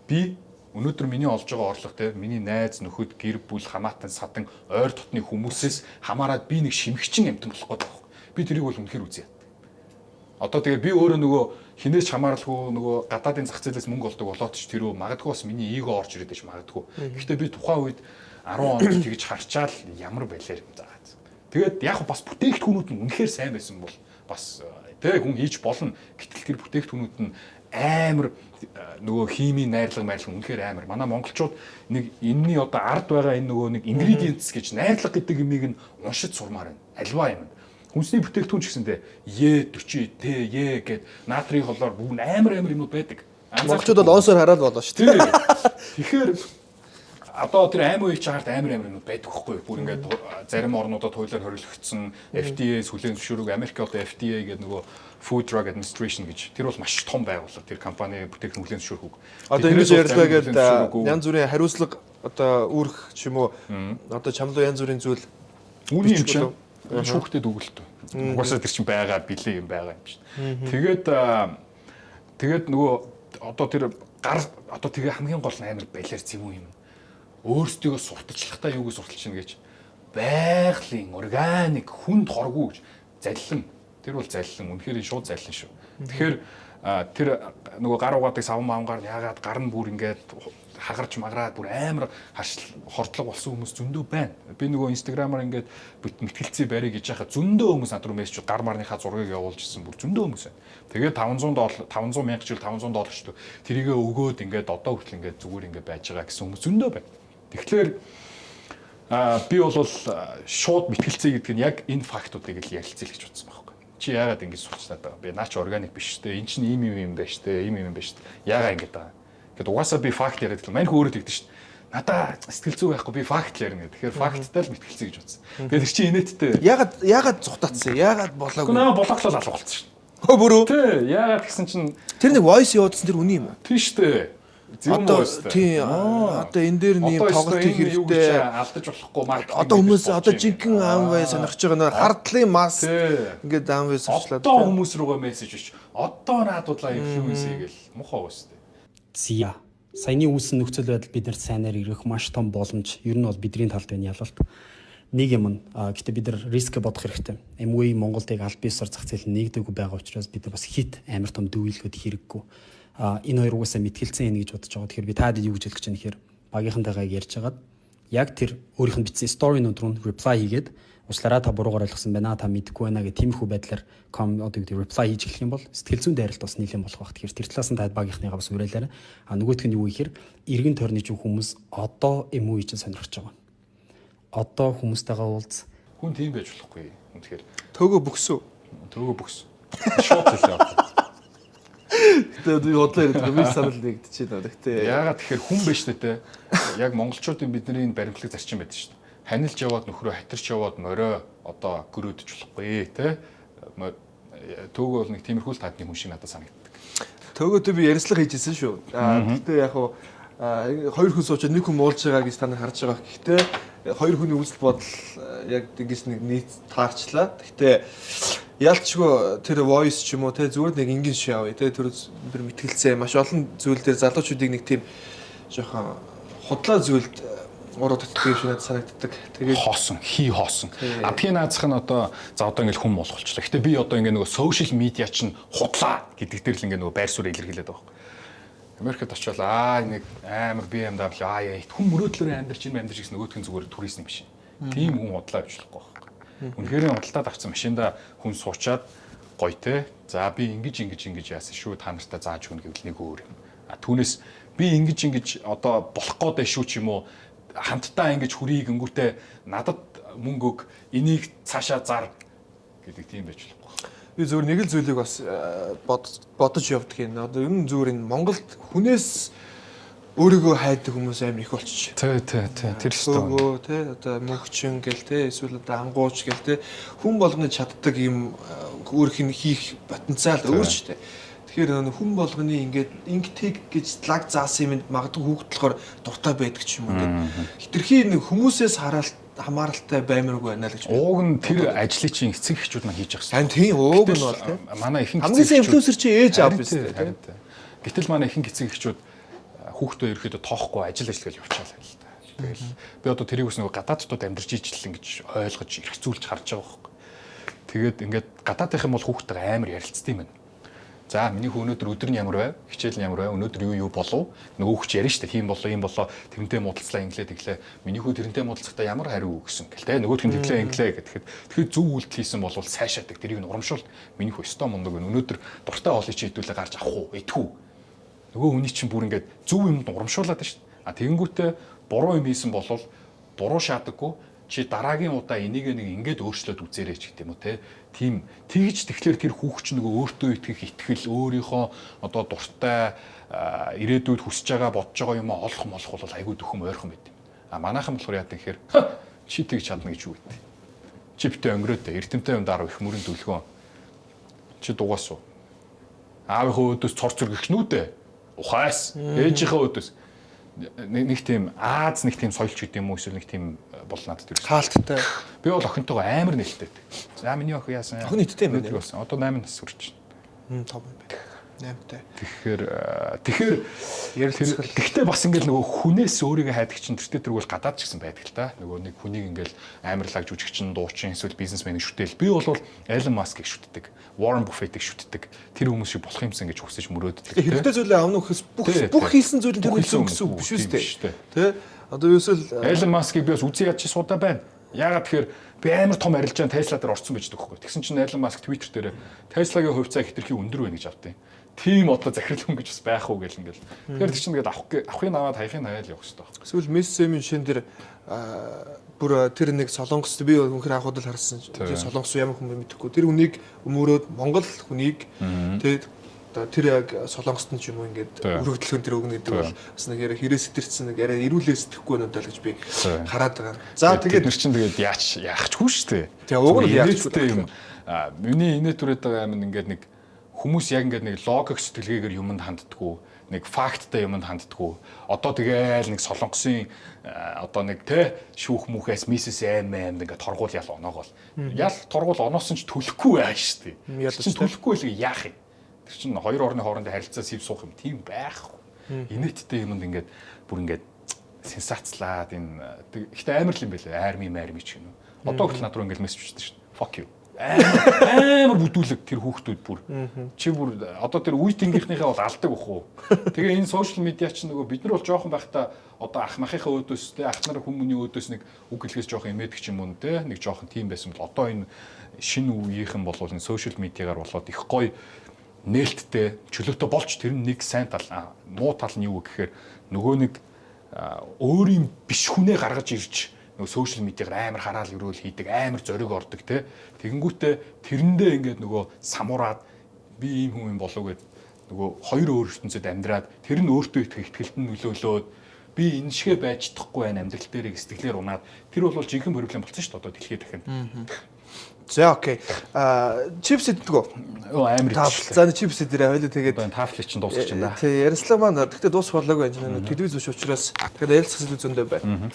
би өнөөдөр миний олж байгаа орлого те миний найз нөхөд гэр бүл хамаатан садан ойр дотны хүмүүсээс хамаарад би нэг шимэгчин амтан болох гэдэг байхгүй. Би тэрийг бол үнэхээр үзье. Одоо тэгээ би өөрөө нөгөө хинээс ч хамааралгүй нөгөө гадаадын зах зээлээс мөнгө олдог болоод ч тэрөө магадгүй бас миний эго орж ирээд байж магадгүй. Гэхдээ би тухайн үед 10 онд тэгж харчаал ямар байлаар юм заа. Тэгээд яг бас бүтээгдэхүүнүүд нь үнэхээр сайн байсан бол бас тэ хүн хийж болно. Гэтэл тэр бүтээгдэхүүнүүд нь амар нөгөө химийн найрлага майрлага үнэхээр амар. Манай монголчууд нэг энэний одоо ард байгаа энэ нөгөө нэг ingredients гэж найрлага гэдэг юмыг нь уншиж сурмаар байна. Альва юм. Хүнсний бүтээгдэхүүн ч гэсэндээ Е40, Т, Е гэд натрийн холоор бүгд амар амар юмнууд байдаг. Монголчууд бол онсоор хараад болоо шүү дээ. Тэгэхээр одоо тэр аймаг үеч чагарт амар амар юмнууд байдаг хгүй юу? Бүр ингээд зарим орнуудад хуулиар хориглогдсон FDA-с хүлээн зөвшөөрөөг Америк одоо FDA гэдэг нөгөө Food Drug Administration гэж тэр бол маш том байгууллага. Тэр компани бүтээгдэхүүн хүлээн зөвшөөрөх. Одоо ингэж ярьлаа гэдэг янз бүрийн хариуцлага одоо үүрэх ч юм уу одоо чамлуу янз бүрийн зүйл Үүний юм чинь шүүхтэй дүгэлт. Угаасаа тэр чинь байгаа билээ юм байгаа юм чинь. Тэгээд тэгээд нөгөө одоо тэр гар одоо тэгээ хамгийн гол нь амар балиар зэвүүн юм. Өөрсдийгөө сурталчлахдаа юу гэж сурталчна гэж байгалийн органик хүнд хоргүй гэж заллин. Тэр бол заллин. Үнэхээр шууд заллин шүү. Тэгэхээр тэр нөгөө гар угаадаг саван маангаар яагаад гар нь бүр ингээд хагарч маграад бүр амар харшил хордлого болсон хүмүүс зөндөө байна. Би нөгөө инстаграмаар ингээд мэтгэлцээ барь гэж яхаа зөндөө хүмүүс над руу мессеж гар марныхаа зургийг явуулж ирсэн бүр зөндөө хүмүүс байна. Тэгээд $500 500 мянга жил $500 ч тэрийгэ өгөөд ингээд одоо хүртэл ингээд зүгээр ингээд байж байгаа гэсэн хүмүүс зөндөө байна. Тэгэхээр би бол шууд мэтгэлцээ гэдэг нь яг энэ фактуудыг л ярилцъя гэж бодсон байхгүй. Чи яагаад ингэж сурчлаад байгаа юм бэ? Наа чи органик биш үү? Энд чинь ийм юм юм байна шүү дээ. Ийм юм байна шүү дээ. Яагаад ингэж байгаа? Тэгэд угаасаа би факт яриад гэл. Мань хөө өөрөө тэгдэж шүү дээ. Надаа сэтгэл зүй байхгүй би факт л ярина гэх. Тэгэхээр факттай л мэтгэлцээ гэж бодсон. Тэгээд тэр чинь инээдтэй. Яагаад зугтаацсан? Яагаад болоогүй? Гэхдээ наа блоклол алга болцсон шүү дээ. Хөө бүрөө. Тий, яагаад гэсэн чинь тэр нэг voice явуулсан тэр үний юм уу? Тий шүү дээ. Одоо тий одоо энэ дээр нэг тоглолт хийх хэрэгтэй. Алдаж болохгүй маркетинг. Одоо хүмүүс одоо жинхэнэ Amway сонирхож байгаа нөр хардлын мас ингээд Amway сурчлаад. Одоо хүмүүс рүүгээ мессеж өч. Одоо наадуулаа инфлюенс хийгээл муухай уус тээ. Зя. Саяны үүссэн нөхцөл байдал бид нарт сайнаар ирэх маш том боломж. Ер нь бол бидний талд байна ялалт. Нэг юм нь гэтээ бид нар risk бодох хэрэгтэй. MW Монголд яг аль биесээр зах зээл нэгдээгүй байгаа учраас бид нар бас хит амар том дүүйлгүүд хэрэггүй. Энэ хоёр угаасаа мэтгэлцэн ийн гэж бодож байгаа. Тэгэхээр би таад юу гэж хэлэх гэж байна гэхээр багийнхантайгаа ярьж хагаад яг тэр өөрийнх нь бичсэн story-нууд руу reply хийгээд уучлаарай, та буруугаар ойлгосон байна, та мэдэхгүй байна гэх тиймэрхүү байдлаар ком одоо юу гэдэг reply хийж эхлэх юм бол сэтгэл зүйн дайралт бас нэлээд болох байх. Тэгэхээр тэр талаас нь та багийнхныгаа бас уриалаарай. А нөгөөх нь юу гэхээр эргэн тойрны чинь хүмүүс одоо юм уу чинь сонирхож байгаа. Одоо хүмүүстэйгээ уулз. Хүн тийм байж болохгүй. Үнэхээр Төгөө бөхсөө. Төгөө бөхс. Шууд хэлээ. Гэтэ би бодлоо яриад байгаа. Би санал нэгдэж байна. Гэтэ яагаад тэгэхээр хүн байж тээ. Яг монголчуудын бидний энэ баримтлаг зарчим байдаг шүү дээ. Ханилж яваад нөхрөө хатирч яваад морио одоо гөрөөдөж болохгүй те. Төөгөө бол нэг тиймэрхүү л таадны хүн шиг надад санагддаг. Төгөөтэй би ярилцлага хийж ирсэн шүү. Гэтэ яг хуу хоёр хүн суучаад нэг хүн муулж байгаа гэж та нар харж байгаа. Гэхдээ хоёр хүний үзэл бодол яг ингэж нэг нийт таарчлаа. Гэхдээ ялчгүй тэр voice ч юм уу те зүгээр нэг энгийн шив авъя те тэр мэтгэлцээ маш олон зүйл дээр залуучуудыг нэг тийм жоохон худлаа зүйлд уруу татдаг юм шиг надад санагддаг. Тэгээд хоосон, хий хоосон. Адгийн наазах нь одоо за одоо ингээл хүн болголчлаа. Гэтэ би одоо ингээ нөгөө social media чинь худлаа гэдэг дээр л ингээ нөгөө байр суурь илэрхийлээд байгаа байхгүй. Америкт очивол нэг амар BMW аа хүн мөрөөдлөөрөө амьдарч энэ амьдарч гэсэн нөгөөх нь зүгээр турист юм шиг. Тийм хүн худлаа гэж болохгүй байхгүй. Үнэхээр худалдаад авсан машиндаа хүн суучаад гоё те. За би ингэж ингэж ингэж яасан шүү, та нартай зааж өгнө гэвэл нэг өөр юм. А түүнээс би ингэж ингэж одоо болох гээд байх шүү ч юм уу, хамтдаа ингэж хүрийг өнгөртөө надад мөнгө өг, энийг цаашаа зар гэдэг тийм байж болохгүй. Би зөвхөн нэг л зүйлийг бас бодож явдаг юм. Одоо ер нь зүгээр энэ Монголд хүнээс өөрийгөө хайдаг хүмүүс амар их болчих. Тэ тэ тэ тэр шүү. Өөгөө тэ одоо мөнхчин гэл тэ эсвэл одоо ангууч гэл тэ хүн болгоны чаддаг юм өөрх нь хийх потенциал өөр ч тэ. Тэгэхээр хүн болгоны ингээд инг тэг гэж лаг заасан юмд магадгүй хүүхд болохоор дуртай байдаг ч юм уу ингээд хитрхи нэг хүмүүсээс хамааралтай баймаргүй байна л гэж. Ууг нь тэр ажлыг чинь эцэг эхчүүд маань хийж байгаа юм. Тийм ууг нь бол тийм. Манай ихэнх хамгийн сайн инфлюенсер чи ээж аав биз дээ. Гэтэл манай ихэнх эцэг эхчүүд хүүхдээ ерөөхдөө тоохгүй ажил ажиллагаал явчаалаа л та. Тэгэл би одоо тэрийг бас нөгөө гадааддууд амьдарч ижил ингэж ойлгож эргцүүлж харж байгаа байхгүй. Тэгээд ингээд гадаадынх юм бол хүүхдтэйгээ амар ярилцдаг юм байна. За миний хүү өнөөдөр өдөр нь ямар байв? Хичээл нь ямар байв? Өнөөдөр юу юу болов? Нөгөө хүүхч ярина шүү дээ. Тийм болоо, ийм болоо. Тэрнтэй муудалцлаа, инглээ тэглээ. Миний хүү тэрнтэй муудалцахдаа ямар хариу өгсөн гэл те. Нөгөөх нь тэглээ, инглээ гэхэд тэгэхээр зөв үйлдэл хийсэн бол сайшаадаг. Тэрийг нь урамшуул. Миний хүү өстой мундаг байна. Өнөөдөр дуртай хоолыг чи хэдүүлээ гарч авах уу? Идэх үү? Нөгөө хүний чинь бүр ингээд зөв юмд урамшуулад байна шүү дээ. А тэгэнгүүтээ буруу юм хийсэн бол буруу шаадаггүй. Чи дараагийн удаа энийг нэг ингээд өөрчлөөд үзээрэй ч гэдэг юм уу те. Тийм тэгж тэгэхээр тэр хүүхч нөгөө өөртөө итгэх итгэл өөрийнхөө одоо дуртай ирээдүйд хүсэж байгаа бодож байгаа юм олох молох бол айгүй дөхөм ойрхон байт юм. А манайхан болохоор яа гэхээр чи тэгж чадна гэж юу гэдэг. Чи битээ өнгөрөөдөө эрдэмтэй юм дараа их мөрөн дүлгөө. Чи дугаас уу. Аавынхаа өөдөөс цор цор гихнүүдээ. Ухаас ээжийнхээ өөдөөс нэг тийм Аз нэг тийм соёлч гэдэг юм уу эсвэл нэг тийм бол надад ерөөс хаалттай. Би бол охинтойгоо амар нээлттэй. За миний охин яасан? Охин нийттэй юм байна. Одоо 8 нас хүрч байна. 5 юм байна. 8-тай. Тэгэхээр ярилцлага. Гэхдээ бас ингээл нөгөө хүнээс өөрийгөө хайдаг чинь тэртээ тэргүүл гадаад ч гэсэн байдаг л та. Нөгөө нэг хүнийг ингээл амар лаг жүжигчин, дуучин эсвэл бизнесменийг шүтэл. Би бол Elon Musk-ыг шүтдэг. Warren Buffett-ыг шүтдэг. Тэр хүмүүс шиг болох юмсан гэж хүсэж мөрөөддөг. Хэрэгтэй зүйлээ авна гэхээс бүх хийсэн зүйл нь тэр зөв гэсэн үг биш үү? Тэ? Одоо ерөөсөл Elon Musk-ыг би бас үзий ядч судаа байна. Яагаад тэгэхээр би амар том арилжаан Tesla дээр орцсон байж байгаа байхгүй. Тэгсэн чинь Elon Musk Twitter дээр Tesla-гийн хувьцаа хэтэрхий өндөр байна гэж автیں۔ Тийм одоо захирал хүн гэж бас байх уу гэл ингээл. Тэгэхээр тэр чинь ингээд авахын аваад хаяхын хаяал явах хэрэгтэй байхгүй. Эсвэл Месси-ийн шин дээр бүр тэр нэг Солонгост би үнэхээр анх удаа харсан. Тэр Солонгос ямар хүн бэ мэдэхгүй. Тэр хүнийг өмөрөөд Монгол хүнийг тэгээд одоо тэр яг Солонгост нь ч юм уу ингээд өргөдлөхөн тэр өгнө гэдэг бол бас нэг яриа хэрэг сэтэрсэн нэг яриа эрүүлээ сэтгэхгүй байна даа л гэж би хараад байгаа. За тэгээд тэр чинь тэгээд яач яахчгүй шүү дээ. Тэгээ уг нь яахчгүй юм. Миний инээ түрээд байгаа юм ингээд нэг хүмүүс яг ингээд нэг логик сэтгэлгээгээр юмд ханддаггүй, нэг факттай юмд ханддаггүй. Одоо тэгээл нэг Солонгосын одоо нэг те шүүх мүхээс миссис эм эм ингээд торгуул ял оноогоол. Ял торгуул оноосон ч төлөхгүй байх шүү дээ. Чинь төлөхгүй л яах юм? Тэр чинь хоёр орны хоорондын харилцаа сэв суух юм тийм байхгүй. Инээдтэй юмд ингээд бүр ингээд Сенсацлаад энэ гэхдээ амар л юм байлээ. Арми марми ч гэнэ. Одоо хүртэл над руу ингээл мессеж бичдэг шүү дээ. Fuck you. Амар бүдүүлэг тэр хүүхдүүд бүр. Чи бүр одоо тэр үе тэнгийнхнийхээ бол алдаг бах уу. Тэгээ энэ social media чинь нөгөө бид нар бол жоохон байхдаа одоо ах махынхаа өөдөөс те, ах нар хүмүүний өөдөөс нэг үг хэлхээс жоохон эмээдэг ч юм уу те, нэг жоохон тийм байсан бол одоо энэ шинэ үеийнхэн бол энэ social media-гаар болоод их гоё нээлттэй, чөлөөтэй болж, тэр нь нэг сайн тал, муу тал нь юу гэхээр нөгөө нэг өөрийн биш хүнээ гаргаж ирж нөгөө social media-гаар амар хараал өрөөл хийдэг, амар зориг ордог те. Тэгэнгүүтээ тэрэндээ ингээд нөгөө самураад би ийм хүн юм болов гэд нөгөө хоёр өөр ертөнцөд амьдраад, тэр нь өөртөө итгэх итгэлт нь нөлөөлөөд, би энэ шигэ байж чадахгүй байх амьдрал дээрээ сэтгэлээр унаад, тэр бол жинхэнэ проблем болсон шүү дээ одоо дэлхийд дахин. За, okay. Аа, чипс иддэг үү? Өө, амар идчихлээ. За, чипс идэрээ хоёлоо тэгээд Одоо энэ тафлыг чинь дуусгах чинь да. Тий, ярилцлага маань тэгтээ дуусах болоогүй энэ телевиз биш учраас тэгэхээр ярилцах зүйл зөндөө байна.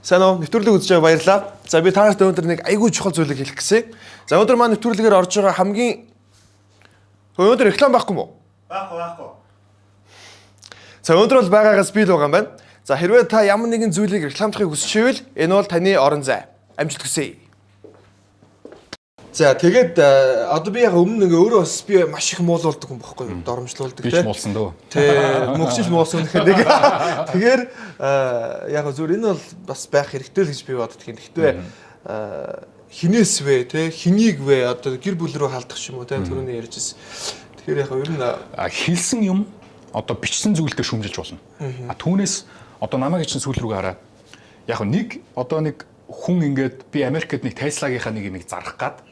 Сайн уу? Нэвтрүүлэг үзэж байгаа баярлалаа. За, би та нарт өнөөдөр нэг айгүй чухал зүйлийг хэлэх гэсэн. За, өнөөдөр маань нэвтрүүлгээр орж байгаа хамгийн өнөөдөр реклам байхгүй мó? Байхгүй, байхгүй. За, өнөөдөр бол байгаагаас би л байгаа юм байна. За, хэрвээ та ямар нэгэн зүйлийг рекламдахыг хүсч ивэл энэ бол таны орон зай. Амжилт хүсье. За, тэгээд одоо би яг өмнө ингээ өөрөө бас би маш их муулуулдаг хүн бохгүй юу? Доромжлуулдаг. Би ч муулсан дөө. Тэ, мөгчл муулсан гэхээр нэг. Тэгэхээр яг зүгээр энэ бол бас байх хэрэгтэй л гэж би боддог юм. Гэхдээ хинээс вэ те, хэнийг вэ, одоо гэр бүл рүү халдах ч юм уу те, түрүүний ярьжсэн. Тэгэхээр яг ер нь хэлсэн юм, одоо бичсэн зүйл дээр шүүмжилж болно. А түүнээс одоо намайг чинь сүүл рүүгээ хараа. Яг нэг одоо нэг хүн ингээд би Америкт нэг Tesla-гийнхаа нэг юм зарах гад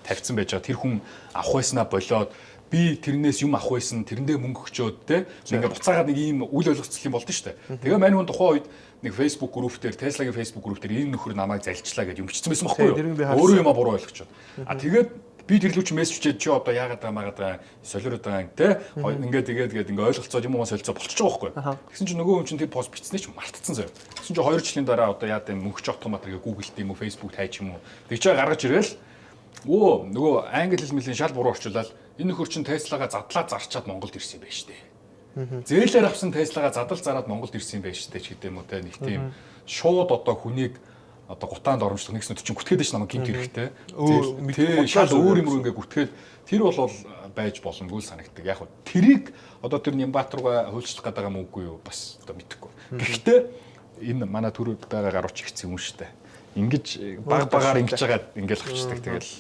тавьсан байж байгаа. Тэр хүн авах байснаа болоод би тэрнээс юм авах байсан, тэрэндээ мөнгө өгчөөд те, ингээд буцаагаад нэг ийм үл ойлгоцол юм болдсон шүү дээ. Тэгээ мань хүн тухайн үед нэг Facebook group дээр, Tesla-гийн Facebook group дээр энэ нөхөр намайг залчлаа гэдээ юм бичсэн байсан байхгүй юу? Өөрөө юмаа буруу ойлгочоод. А тэгээд би тэр лүү чи мессеж чичээд, чи одоо яагаад байгаа магаад байгаа, солиороод байгаа те, ингээд тэгээд гээд ингээд ойлголцоод юм уу солилцоо болчихж байгаа байхгүй. Тэгсэн чинь нөгөө хүн чинь тэр пост бичснээ чи мартцсан заяа. Тэгсэн чинь 2 жилийн дараа одоо яа гэм мөнгө жоох томатор гээ Google тийм үү, Facebook тайч юм уу. Тэг чи гаргаж ирээл өө нөгөө англи хэл мэлийн шал буруу орчуулаад, энэ нөхөр чинь Tesla-га задлаа зарчаад Монголд ирсэн юм байна штэ. Зээлээр авсан Tesla-га задал зараад Монголд ирсэн юм байна штэ ч гэдэг юм уу те, нэг тийм шууд одоо хүнийг одоо гутаанд оромжлох нэгснүүд чинь гүтгээд ш намайг гинт хэрэгтэй. Тэ, шал өөр юм руу ингээ гүтгээд тэр бол байж боломгүй л санагддаг. Яг хөө тэрийг одоо тэр Нямбат руугаа хуульчлах гэдэг юм уугүй юу, бас одоо мэдэхгүй. Гэхдээ энэ манай төр байгаа гарууч ихсэн юм шүү дээ. Ингэж баг багаар ингэж байгаа ингээл авчдаг тэгэл.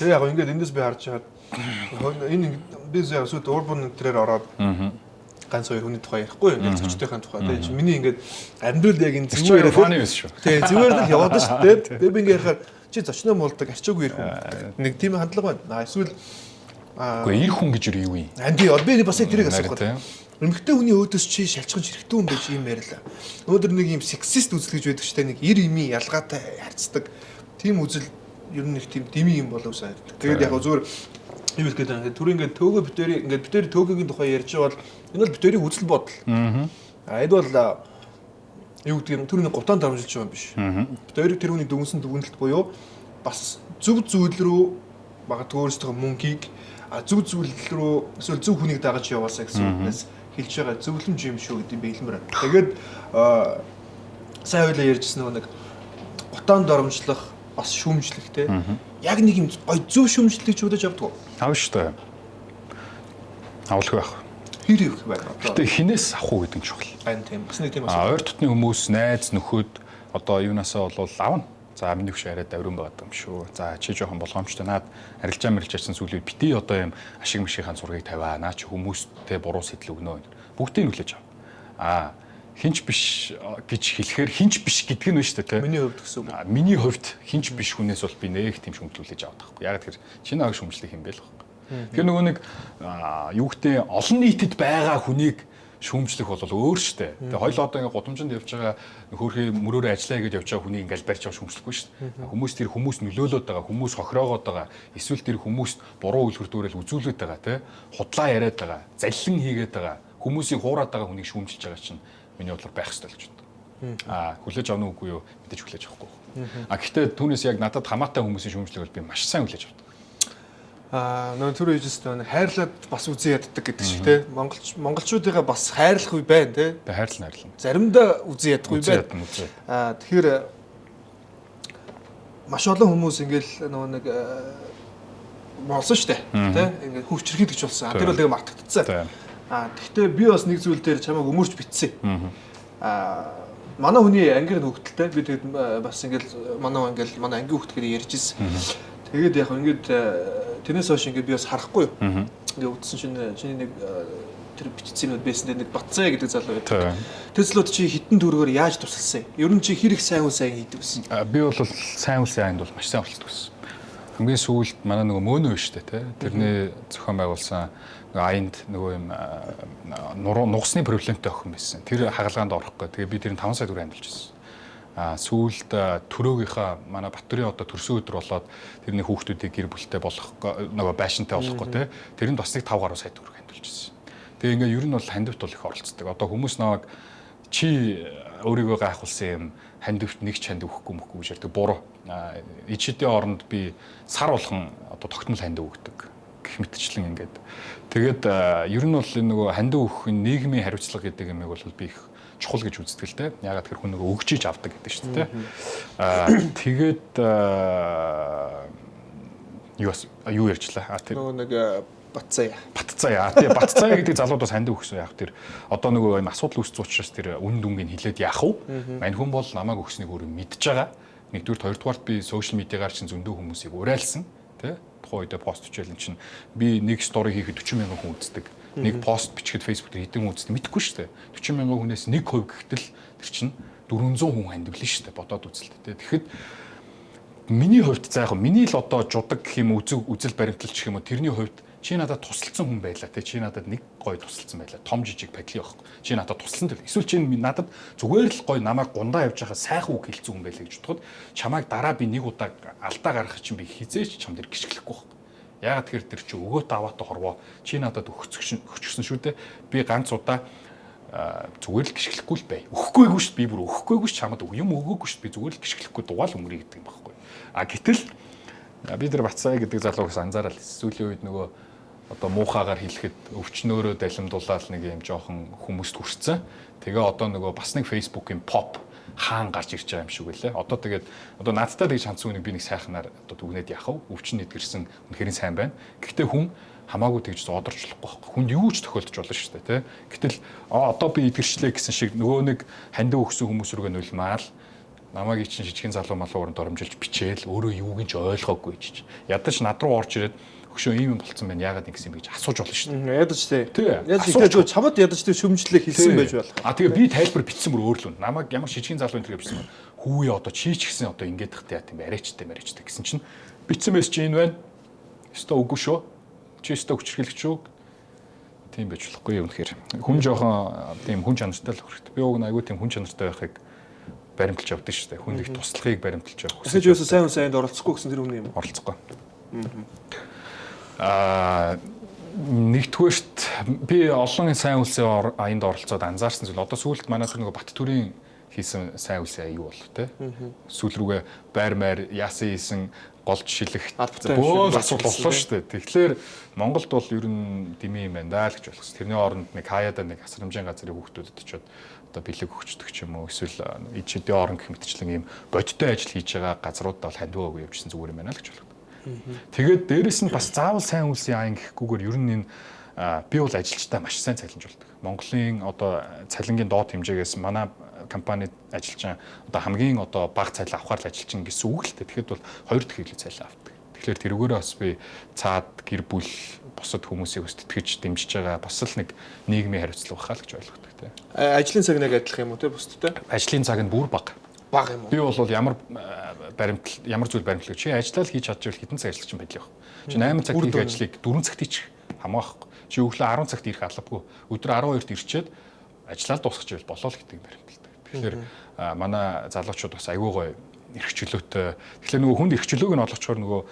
Тэр яг ингээд эндээс би харж байгаад энэ би яг сүйд урбан тэрээр ороод ганц хоёр хүний тухай ярихгүй, ингээд зочдынхаа тухай. Тэгээ чи миний ингээд амьдрал яг энэ зүгээр funny байсан шүү. Тэгээ зүгээр л яваад шүү дээ. Тэгээ би ингээд ярихаар чи зочноо муулдаг, арчаагүй ирэх хүн. Нэг тийм хандлага байна. Эсвэл Үгүй, ир хүн гэж юу юм? Анди би бас яг тэрийг асуух гэдэг. Эмэгтэй хүний өөдөөс чи шалчхан хэрэгтэй хүн байж юм ярьлаа. Өнөөдөр нэг юм сексист үзэл гэж байдаг ч нэг ир эмийн ялгаатай харьцдаг. Тийм үзэл ер нь нэг тийм дими юм болов санагддаг. Тэгээд яг зүгээр юу хэлэх гээд байна. Түр ингээд төөгөө битэрийн ингээд битэрийн төөгөөгийн тухай ярьж байгаа бол энэ бол битэрийн үзэл бодол. А энэ бол юу гэдэг юм, түрүүний гутаан дарамжилж байгаа юм биш. Битэрийг тэр хүний дүнсэн дүгнэлт буюу бас зөв зүйл рүү магадгүй өөрсдийнхөө мөнгийг зөв зүйл рүү эсвэл зөв хүнийг дагаж яваасаа гэсэн үгнээс хэлж байгаа зөвлөмж юм шүү гэдэг би хэлмээр байна. Тэгээд сайн хоёлаа ярьжсэн нэг гутаан доромжлох бас шүүмжлэх те. Яг нэг юм гой зөв шүүмжлэлийг ч удаж авдаг уу? Авна шүү дээ. Авалгүй байх. Хэр их байна одоо. Гэтэ хинээс авах уу гэдэг нь чухал. Айн тийм. Бас нэг тийм асуулт. Ойр дотны хүмүүс, найз, нөхөд одоо юунасаа болвол авна. За, миний хөш арай даврын байгаад юм шүү. За, чи жоохон болгоомжтой, наад арилжаа мэрилж ярьсан зүйлүүд бити одоо юм ашиг мшийнхаа зургийг тавиа. Наа чи хүмүүстэй буруу сэтэл өгнө. Бүгдийг нүлээж ав. Аа, хинч биш гэж хэлэхээр хинч биш гэдэг нь шүү дээ, тэ. Миний хувьд гэсэн үг. Миний хувьд хинч биш хүнээс бол би нэг тийм шүмжлүүлж аваад байхгүй. Яг тэр чи нэг шүмжлэх юм бэ л байхгүй. Тэгэхээр нөгөө нэг юу гэдэг олон нийтэд байгаа хүнийг шүүмжлэх бол өөр штэ. Тэгээ хоёул одоо ингээ гудамжинд явж байгаа хөөрхий мөрөөрөө ажиллаа гэж явж байгаа хүнийг ингээл барьж авах шүүмжлэхгүй штэ. Хүмүүс тэр хүмүүс нөлөөлөд байгаа, хүмүүс хохироогоод байгаа, эсвэл тэр хүмүүст буруу үлгэр дуурайл үзүүлээд байгаа, тэ. Худлаа яриад байгаа, заллин хийгээд байгаа, хүмүүсийг хуураад байгаа хүнийг шүүмжилж байгаа чинь миний бодлоор байх ёстой л гэж боддог. Аа, хүлээж авах нь үгүй юу? Мэдээж хүлээж авахгүй. А гэхдээ түүнээс яг надад хамаатай хүмүүсийн шүүмжлэг бол би маш сайн хүлээж авдаг. Нөө түр ээжээс нэг хайрлаад бас үзэн яддаг гэдэг шиг те. Монголчуудыгаа бас хайрлах үе байна те. Тэ хайрлна. Заримдаа үзэн ядах үе байна. Тэгэхээр маш олон хүмүүс ингээл нөгөө нэг болсон штэ те. Ингээд хөвчрхийд гэж болсон. Тэр бол тэгээ мартагдцсан. Тэгтээ би бас нэг зүйл дээр чамайг өмөрч битсэн. Манай хүний ангир хөвгөлтэй би тэгээд бас ингээл манай ингээл манай ангийн хөвгөлтэйгээр ярьж ирсэн. Тэгээд яг ингээд тэрнээс хойш ингээд би бас харахгүй юу. Ингээд үдсэн чинь чиний нэг тэр бичсэн юмуд байсан дээр нэг Батцаа гэдэг залуу байдаг. Тэр залууд чи хитэн төгрөгөөр яаж тусалсан юм? Ер нь чи хэр их сайн үл сайн хийдэг байсан? Би бол сайн үл сайнд бол маш сайн оролцдог байсан. Хамгийн сүүлд манай нөгөө мөөнөө шүү дээ, тэ. Тэрний зохион байгуулсан нөгөө аянд нөгөө юм нугасны проблемтэй охин байсан. Тэр хагалгаанд орохгүй. Тэгээ би тэр нь 5 сая төгрөг хандилж байсан. Сүүлд төрөөгийнхаа манай Баттүрийн одоо төрсөн өдөр болоод тэрний хүүхдүүдийг гэр бүлтэй болох нөгөө байшинтай болохгүй те. Тэрэнд бас нэг 5 гаруй сая төгрөг хандилж байсан. Тэгээ ингээ ер нь бол хандивт бол их оролцдог. Одоо хүмүүс наваг чи өөрийгөө гайхуулсан юм хандивт нэг ч хандив өгөхгүй мөхгүй гэж ярьдаг. Буруу. Ичидийн оронд би сар болгон одоо тогтмол хандив өгдөг гэх мэтчлэн ингээд. Тэгээд ер нь бол энэ нөгөө хандив өгөх нийгмийн хариуцлага гэдэг юмыг бол би их чухал гэж үздэг л дээ. Ягаад тэр хүн нөгөө өгчиж авдаг гэдэг шүү дээ. Тэгээд юу ярьчлаа. Тэр нөгөө нэг Батцаа. Батцаа. Тий, Батцаа гэдэг залууд бас хандив өгсөн яг тэр одоо нөгөө юм асуудал үүссэн учраас тэр үн дүнгийг хилээд яах вэ? Мань хүн бол намайг өгснийг өөрөө мэдж байгаа. Нэгдүгürt, хоёрдугаарт би сошиал медиагаар чинь зөндөө хүмүүсийг уриалсан, тий? Тухайн үедээ пост бичээл эн чинь би нэг стори хийхэд 40 мянган хүн үздэг. Нэг пост бичихэд Facebook дээр хэдэн хүн үздэг мэдэхгүй шүү дээ. 40 мянган хүнээс 1% гэхтэл тэр чинь 400 хүн хандивлаа шүү дээ. Бодоод үзэлтэй, тий? Тэгэхэд миний хувьд за яг миний л одоо жудаг гэх юм үзэл баримтлалч гэх юм уу тэрний хувьд чи надад тусалсан хүн байлаа те, чи надад нэг гой тусалсан байлаа, том жижиг падли байхгүй, чи надад тусалсан тэр эсвэл чи надад зүгээр л гой намайг гундаа явж байгаа сайхан үг хэлсэн хүн байлаа гэж бодоход чамайг дараа би нэг удаа алдаа гаргах чинь би хизээч чам дээр гიშгэлэхгүй байхгүй. Яагаад тэгэхээр тэр чи өгөөт аваатай хорвоо чи надад өгчихсөн шүү дээ, би ганц удаа зүгээр л гიშгэлэхгүй л бай. Өгөхгүйгүй шүү дээ, би бүр өгөхгүйгүй ш, чамд юм өгөөгүй шүү дээ, би зүгээр л гიშгэлэхгүй дугаал өнгөрье гэдэг юм байхгүй. А гэтэл би тэр Батцаа гэдэг залуугаас анзаарал сүүлийн үед нөгөө одоо муухагаар хэлэхэд өвчнөөрөө далимдуулаад нэг юм жоохон хүмүүст хүрсэн. Тэгээ одоо нөгөө бас нэг Facebook-ийн pop хаан гарч ирж байгаа юм шиг байлээ. Одоо тэгээд одоо надтай тэгж хандсан үнийг би нэг сайхнаар одоо дүгнээд яах вэ? Өвчин эдгэрсэн үнэхээр сайн байна. Гэхдээ хүн хамаагүй тэгж зоодорчлохгүй байхгүй. Хүнд юу ч тохиолдож болно шүү дээ, тэ. Гэтэл одоо би эдгэрчлээ гэсэн шиг нөгөө нэг хандив өгсөн хүмүүс рүүгээ нулимаал намайг чинь жижигэн залуу малуу оронд оромжилж бичээл өөрөө юуг нь ч ойлгоогүй гэж. Ядаж над руу орж ирээд хөшөө ийм юм болцсон байна. Яагаад ингэсэн юм бэ гэж асууж болно шүү дээ. Ядаж тий. Ядаж тэгээ чамд ядаж тий шөмжлөлээ хэлсэн байж болох. Тэгээ би тайлбар бичсэн бүр өөр л үн. Намайг ямар шижигэн залуу энэ төр бичсэн юм. Хүүе одоо чи ч гэсэн одоо ингэж тахтай яа тийм арайчтай марайчтай гэсэн чинь бичсэн мэс чи энэ байна. Өстө үгүй шүү. Чи өстө хүчрхийлэгч шүү. Тийм байж болохгүй юм үнэхээр. Хүн жоохон тийм хүн чанартай л хэрэгтэй. Би уг нь айгүй тийм хүн чанартай байхыг баримталж явдаг шүү дээ. Хүн их туслахыг баримталж явах. Тэсэж юусэн сайн сайнд оролцохгүй гэсэн тэр хүн юм уу? Оролцохгүй. Нэгдүгээрт би олон сайн үлсийн аянд оролцоод анзаарсан зүйл одоо сүүлд манай тэр нөгөө Баттүрийн хийсэн сайн үлсийн аян болов те. Сүүл рүүгээ байр майр яасан хийсэн голж шилэх бөөн асуудал боллоо шүү дээ. Тэгэхээр Монголд бол ер нь дими юм байна даа л гэж болох. Тэрний оронд нэг хаяада нэг асрамжийн газрын хүүхдүүдэд очиод одоо бэлэг өгчдөг ч юм уу эсвэл ичидийн орон гэх мэтчлэн ийм бодиттой ажил хийж байгаа газруудад бол хандив өгөө явжсэн зүгээр юм байна л гэж болох. Тэгээд дээрэс нь бас заавал сайн үлсийн аян гэхгүйгээр ер нь энэ би бол ажилчтай маш сайн цалинжуулдаг. Монголын одоо цалингийн доод хэмжээгээс манай компанид ажилчин одоо хамгийн одоо бага цалин авахар л ажилчин гэсэн үг л дээ. Тэгэхэд бол 2 дахь илүү цалин авдаг. Тэгэхээр тэрүүгээрээ бас би цаад гэр бүл бусад хүмүүсийг бас тэтгэж дэмжиж байгаа бас л нэг нийгмийн хариуцлага бахаа л гэж ойлгодог тийм. Ажлын цаг нэг адилхан юм уу те бусдтай? Ажлын цаг нь бүр бага. Бага юм уу? Би бол ямар баримтал ямар зүйл баримтлаг чи ажиллаа л хийж чадчихвал хэдэн цаг ажиллах чинь байдлаа явах. Чи 8 цагт хийх ажлыг 4 цагт хийчих хамгаахгүй. Чи өглөө 10 цагт ирэх албагүй. Өдөр 12-т ирчээд ажиллаа л дуусгах болоо л гэдэг баримталдаг. Тэгэхээр манай залуучууд бас айгүй гоё эрх чөлөөтэй. Тэгэхээр нөгөө хүнд эрх чөлөөг нь олгочхоор нөгөө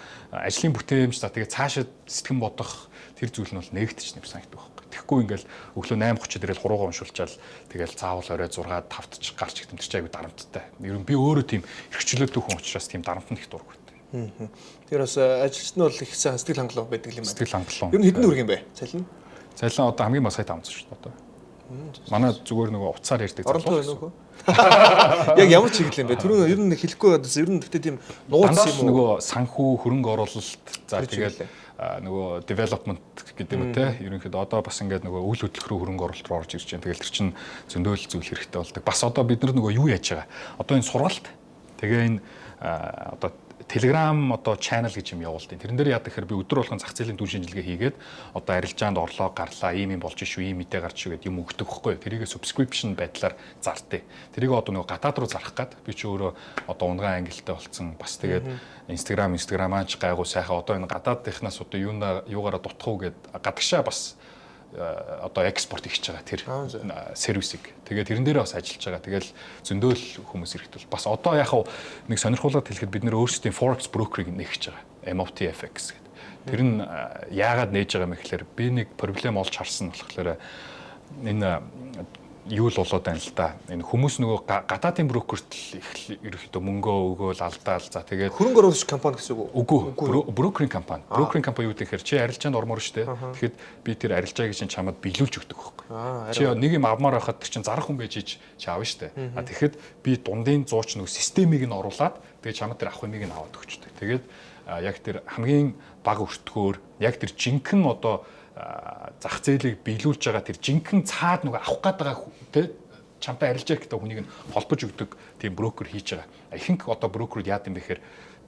ажлын бүтээмж за тэгээ цаашаа сэтгэн бодох тэр зүйл нь бол нэгтч нэм санагддаг байхгүй. Тэгэхгүй ингээл өглөө 8:30 дээрэл хуруугаа уншуулчаал тэгэл заавал орой 6 5-т ч гарч ихтэм тэр чи айгүй дарамттай. Ер нь би өөрөө тийм эрх чөлөөтэй хүн учраас тийм дарамтнд их дургүй. Тэр бас ажилчид нь бол их сайн сэтгэл хангалуун байдаг юм байна. Сэтгэл хангалуун. Ер нь хэдэн төгрөг юм бэ? Цалин? Цалин одоо хамгийн бага сая 500 шүү дээ одоо. Манай зүгээр нөгөө утсаар ярьдаг залуу байна уу? Яг ямар чиглэл юм бэ? Түрүүн ер нь хэлэхгүй байгаад ер нь гэхдээ тийм нууц юм уу? Нөгөө санхүү, хөрөнгө оруулалт, за тэгэл нөгөө development гэдэг юм те. Ерөнхийдөө одоо бас ингээд нөгөө үйл хөдлөх рүү хөрөнгө оруулалт руу орж ирж байна. Тэгэл тэр чинь зөндөөл зүйл хэрэгтэй болдог. Бас одоо бид нар нөгөө юу яаж байгаа? Одоо энэ сургалт, тэгээ энэ одоо Telegram одоо channel гэж юм явуулдаг. Тэрэн дээр яадаг гэхээр би өдөр болгон зах зээлийн дүн шинжилгээ хийгээд одоо арилжаанд орлоо, гарлаа, ийм юм болж шүү, ийм мэдээ гарч шүү гэдэг юм өгдөг хөхгүй. Тэрийг subscription байдлаар зардыг. Тэрийг одоо нөгөө гадаад руу зарах гад би чи өөрөө одоо унгаан ангилтай болцсон. Бас тэгээд Instagram ч гайгүй сайхан одоо энэ гадаадынхнаас одоо юугаараа дутах уу гэд гадагшаа бас одоо экспорт хийж байгаа тэр сервисийг. Тэгээд тэрэн дээрээ бас ажиллаж байгаа. Тэгэл зөндөөл хүмүүс ирэхэд бол бас одоо яг нэг сонирхолтой хэлэхэд бид нэр өөрсдийн forex broker-ыг нээх байгаа. MOTFX гэдэг. Тэр нь яагаад нээж байгаа юм гэхээр би нэг проблем олж харсан болохоор энэ юу л болоод байна л да. Энэ хүмүүс нөгөө гадаадын брокерт л их ерөөхдөө мөнгөө өгөөл алдаал. За тэгээд хөрөнгө оруулагч компани гэсэн үг үү? Үгүй. Брокеринг компани. Брокеринг компани юу гэхээр чи арилжаанд ормоор шүү дээ. Тэгэхэд би тэр арилжааг чинь чамд биелүүлж өгдөг байхгүй. Чи нэг юм авмаар байхад тэр чинь зарах хүн байж чи авна шүү дээ. А тэгэхэд би дундын зууч нөгөө системийг нь оруулаад тэгээд чамд тэр авах юмыг нь аваад өгчдөг. Тэгээд яг тэр хамгийн бага өртгөөр яг тэр жинхэнэ одоо зах зээлийг биелүүлж байгаа тэр жинхэнэ цаад нөгөө авах гээд байгаа тэ чамтай арилжаа гэдэг хүнийг нь холбож өгдөг тийм брокер хийж байгаа. Ихэнх одоо брокерүүд яад юм бэ гэхээр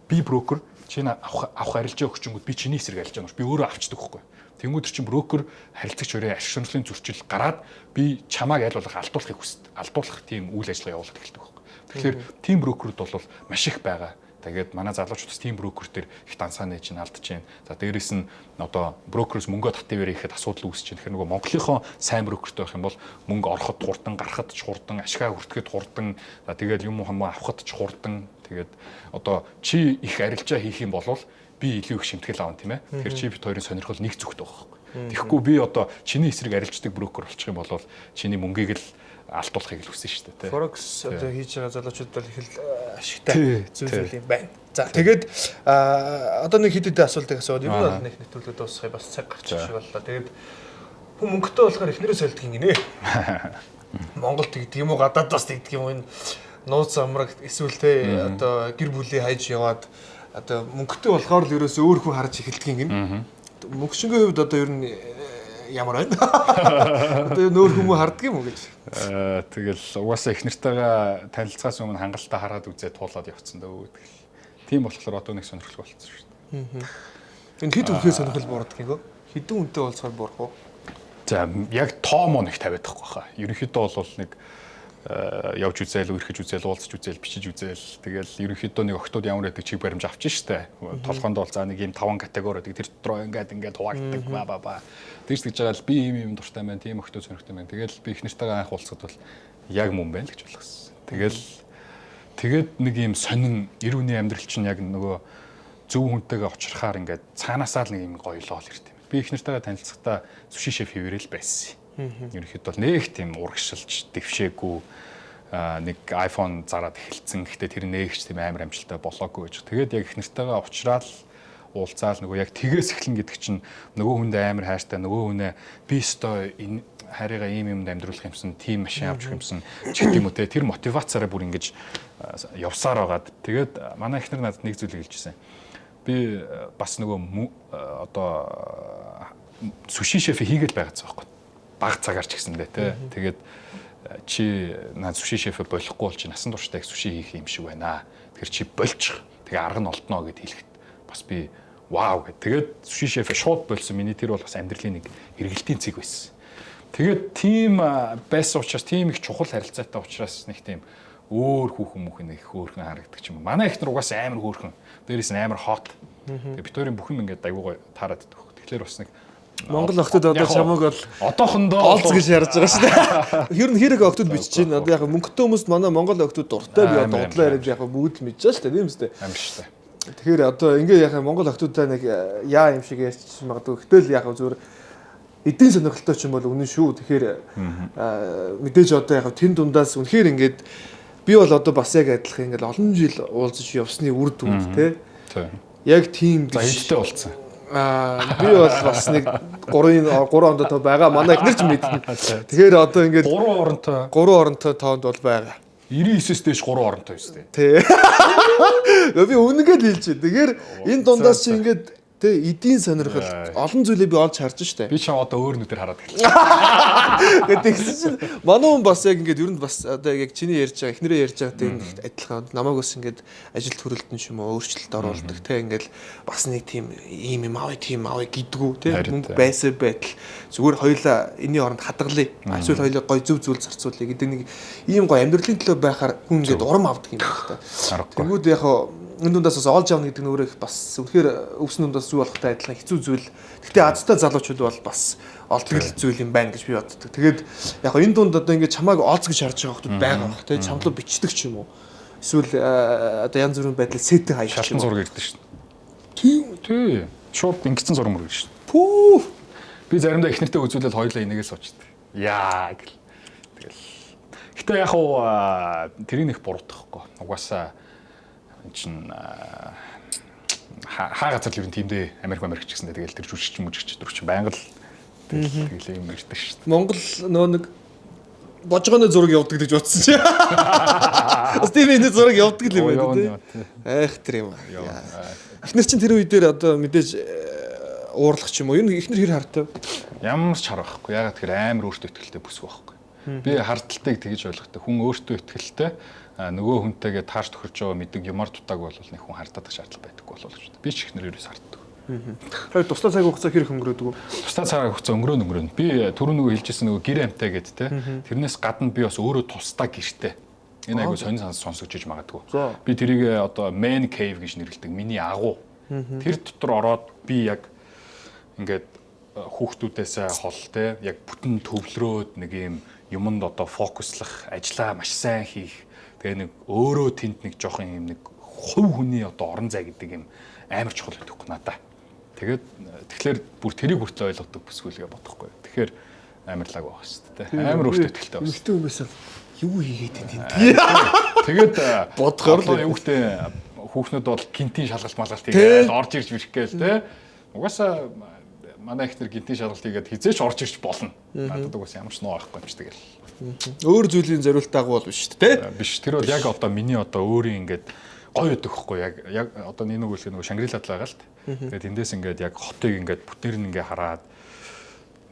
би брокер чи авах арилжаа өгчөнгүүд би чиний эсрэг арилжаа нууш би өөрөө авчдаг байхгүй. Тэнгүүд чинь брокер харилцагч хоёрын ашиг сонирхлын зөрчил гараад би чамааг аль болох алдуулахыг хүсдэг. Алдуулах тийм үйл ажиллагаа явуулах эхэлдэг байхгүй. Тэгэхээр тийм брокерүүд бол маш их байгаа. Тэгээд манай залуучууд бас тийм брокер дээр их дансаа нээж чинь алдаж байна. За дээрэс нь одоо брокерөөс мөнгөө татвар ирэхэд асуудал үүсэж байна. Тэгэхээр нөгөө Монголынхоо сайн брокертэй байх юм бол мөнгө ороход хурдан, гарахад ч хурдан, ашгаа хүртэхэд хурдан, за тэгээд юм хамаа авахад ч хурдан. Тэгээд одоо чи их арилжаа хийх юм бол би илүү их шимтгэл авна тийм ээ. Тэгэхээр чи бит хоёрын сонирхол нэг зүгт байгаа байхгүй. Тэгэхгүй би одоо чиний эсрэг арилждаг брокер болчих юм бол чиний мөнгийг л алдуулахыг л хүсэн шүү дээ. Forex одоо хийж байгаа залуучууд бол их л ашигтай зүйл юм байна. За тэгээд одоо нэг хэд хэдэн асуултыг асууад ер нь бол нэг нэвтрүүлэг дуусгая бас цаг гарчих шиг боллоо. Тэгээд хүн мөнгөтэй болохоор эхнэрээ сольдог юм гинэ. Монгол тэгдэг юм уу, гадаад бас тэгдэг юм уу, энэ нууц амраг эсвэл те одоо гэр бүлээ хайж яваад одоо мөнгөтэй болохоор л ерөөсөө өөр хүн харж эхэлдэг юм гинэ. Мөнгөчнгийн хувьд одоо ер нь ямар байна? Одоо нөөр хүмүүс харддаг юм уу гэж. Тэгэл угаасаа их нартайгаа танилцахаас өмнө хангалттай хараад үзээ туулаад явцсан дөө. Тэгэл тийм болохоор одоо нэг сонирхол болцсон шүү дээ. Энэ хэд үнэхээр сонирхол буурдаг юм бэ? Хэдэн үнэтэй болцохоор буурах уу? За яг тоомоо нэг тавиад байхгүй хаа. Ерөнхийдөө бол нэг явж үзээл, үерхэж үзээл, уулзч үзээл, бичиж үзээл. Тэгэл ерөнхийдөө нэг октод ямар байдаг чиг баримж авч штэ. Толгоонд бол за нэг ийм 5 категори байдаг. Тэр дотроо ингээд ингээд хуваагддаг. Ба ба ба. Тэгж тэгж байгаа л би ийм ийм дуртай байна, тийм октод сонирхтой байна. Тэгэл би их нартайгаа анх уулзахад бол яг мөн байна л гэж ойлгосон. Тэгэл тэгээд нэг ийм сонин эр хүний амьдрал чинь яг нөгөө зөв хүнтэйгээ очихаар ингээд цаанаасаа л нэг ийм гоёлоо л ирд юм. Би их нартайгаа танилцахдаа суши шеф хэвээрэл байсан. Ерөнхийдөө бол нэг тийм урагшилж дэвшээгүй нэг iPhone зараад эхэлсэн. Гэхдээ тэр нээгч тийм амар амжилттай болоогүй гэж. Тэгээд яг их нартайгаа уучраал уулзаал нөгөө яг тэгээс эхлэн гэдэг чинь нөгөө хүндээ амар хайртай, нөгөө хүнээ би өстой энэ хайрыгаа ийм юмд амьдруулах юмсан, тийм машин авч өгөх юмсан ч гэдэг юм уу те. Тэр мотивацаараа бүр ингэж явсаар байгаад тэгээд манай эхнэр надад нэг зүйлийг хэлжсэн. Би бас нөгөө одоо суши шеф хийгээд байгаадсан байхгүй. Баг цагаар ч гэсэндээ те. Тэгээд чи наа суши шефэ болохгүй бол чи насан туршдаа их суши хийх юм шиг байна. Тэгэхээр чи больчих. Тэгээ арга нь олдноо гэд хэлэхэд бас би вау гэд. Тэгээд суши шефэ шууд болсон. Миний тэр бол бас амьдралын нэг эргэлтийн цэг байсан. Тэгээд тийм байсан учраас тийм их чухал харилцаатай учраас нэг тийм өөр хүүхэн мөхөн их хөөрхөн харагддаг юм. Манай эхнэр угаасаа амар хөөрхөн. Дээрээс нь амар хот. Тэгээд бит хоёрын бүх юм ингээд айгуу гоё таарад идэх. Тэгэхээр бас нэг Монгол охтод одоо чамаг бол одоохондоо олц гэж ярьж байгаа шүү дээ. Ер нь хэрэг охтод бичиж байна. Одоо яг мөнгөтэй хүмүүст манай Монгол охтод дуртай би одоо удлаа яриад яг бүгд л мэдж байгаа шүү дээ. Тийм үстэй. Амар шүү дээ. Тэгэхээр одоо ингээ яг Монгол охтуудаа нэг яа юм шиг ярьчих магадгүй. Гэтэл яг зүгээр эдийн сонирхолтой ч юм бол үнэн шүү. Тэгэхээр мэдээж одоо яг тэн дундаас үнэхээр ингээд би бол одоо бас яг адилхан ингээд олон жил уулзаж явсны үр дүнд те. Яг тийм За хэдтэй болцсон? Би бол бас нэг 3 оронтой тоо байгаа. Манай эхнэр ч мэднэ. Тэгэхээр одоо ингээд 3 оронтой 3 оронтой тоонд бол байгаа. 99-ээс дээш 3 оронтой юу сте. Тий. Би үнэнгээ л хэлж байна. Тэгэхээр энэ дундаас чи ингээд тэ эдийн сонирхол олон зүйлийг би олж харж штэ. Би чам одоо өөр нүдээр хараад эхэлсэн. Тэгээд тэгсэн чинь манай хүн бас яг ингээд ер нь бас одоо яг чиний ярьж байгаа эхнэрээ ярьж байгаатай энэ их адилхан намайг бас ингээд ажил төрөлтөн ч юм уу өөрчлөлт оруулдаг те ингээд бас нэг тийм ийм юм авъя тийм авъя гэдгүү те мөнгө байсан байтал зүгээр хоёлаа энэний оронд хадгалъя эсвэл хоёлаа гой зөв зүйл зарцуулъя гэдэг нэг ийм гой амьдралын төлөө байхаар хүн ингээд урам авдаг юм байна л та. Тэнгүүд яг энэ дундаас бас олж авна гэдэг нь өөрөө их бас үнэхээр өвсөн дундаас зүй болохтой адилхан хэцүү зүйл. Гэтэ азтай залуучууд бол бас олдог л зүйл юм байна гэж би боддог. Тэгээд яг энэ дунд одоо ингээд чамааг олз гэж харж байгаа хүмүүс байгаа бах те чамлуу бичдэг ч юм уу. Эсвэл одоо янз бүрийн байдлаар сэтэн хаяг ч юм. Шалтан зураг ирдэ шин. Тийм тий. Шууд ингэсэн зураг мөргөн шин. Пүү. Би заримдаа их нэртэй үзүүлэл хоёлаа энийгээ суучдаг. Яа гэл. Тэгэл. Гэтэ яг уу тэрийг их буруутгахгүй. Угаасаа энэ чин хаа газар л ер нь тиймдээ Америк ч гэсэндээ тэгэл тэр жүжигч мүжигч тэр чинь байнга л тэгэл юм ирдэг шүү дээ. Монгол нөгөө нэг божгооны зураг явдаг гэж бодсон чи. Бас тийм энэ зураг явдаг л юм байна тий. Айх тэр юм. Эхнэр чинь тэр үе дээр одоо мэдээж уурлах ч юм уу. Ер нь эхнэр хэр хартай? Ямар ч хар байхгүй. Ягаад тэгэхээр амар өөртөө ихтэй бүсгүй байхгүй. Би хардталтыг тэгж ойлгохтой. Хүн өөртөө ихтэй нөгөө хүнтэйгээ таарч тохирч байгаа мэддэг юмар дутааг бол нэг хүн хардах шаардлага байдаггүй болов гэж. Би ч ихнэр ерөөс харддаг. Тэгэхээр тусдаа цаг хугацаа хэрэг өнгөрөөдөг үү? Тусдаа цаг хугацаа өнгөрөөн. Би түрүү нөгөө хэлжсэн нөгөө гэр амьтай гэд те. Тэрнээс гадна би бас өөрөө тусдаа гэртэй. Энэ айгуу сонин сонсогч иж магадгүй. Би тэрийг одоо man cave гэж нэрлэдэг. Миний агуу. Тэр дотор ороод би яг ингээд хүүхдүүдээсээ хол те яг бүтэн төвлөрөөд нэг юм юмд одоо фокуслах, ажлаа маш сайн хийх. Тэгээ нэг өөрөө тэнд нэг жоохон юм нэг хувь хүний одоо орон зай гэдэг юм амар чухал байдаг хгүй надаа. Тэгээд тэгэхээр бүр тэрийг хүртэл ойлгодог бүсгүйлгээ бодохгүй. Тэгэхээр амар лаг байх шүү дээ. Амар өөртөө ихтэй байна. Өөртөө хүмүүс юу хийгээд энэ тийм. Тэгээд бодгоор л юу гэдэг хүүхнүүд бол гинтийн шалгалт малгалт хийгээл орж ирж бирэх гээл те. Угаасаа манай ихнэр гинтийн шалгалт хийгээд хизээч орж ирж болно. Надад угаасаа ямар ч ноо байхгүй юм чи тэгэл. Өөр зүйлийн зориулт дагуу бол биш үү те? Биш. Тэр бол яг одоо миний одоо өөрийн ингээд гоё өгдөг хөхгүй яг одоо нэг нөгөө нөгөө Шангрилад л байгаа л. Тэгээд тэндээс ингээд яг хотыг ингээд бүтээр нь ингээд хараад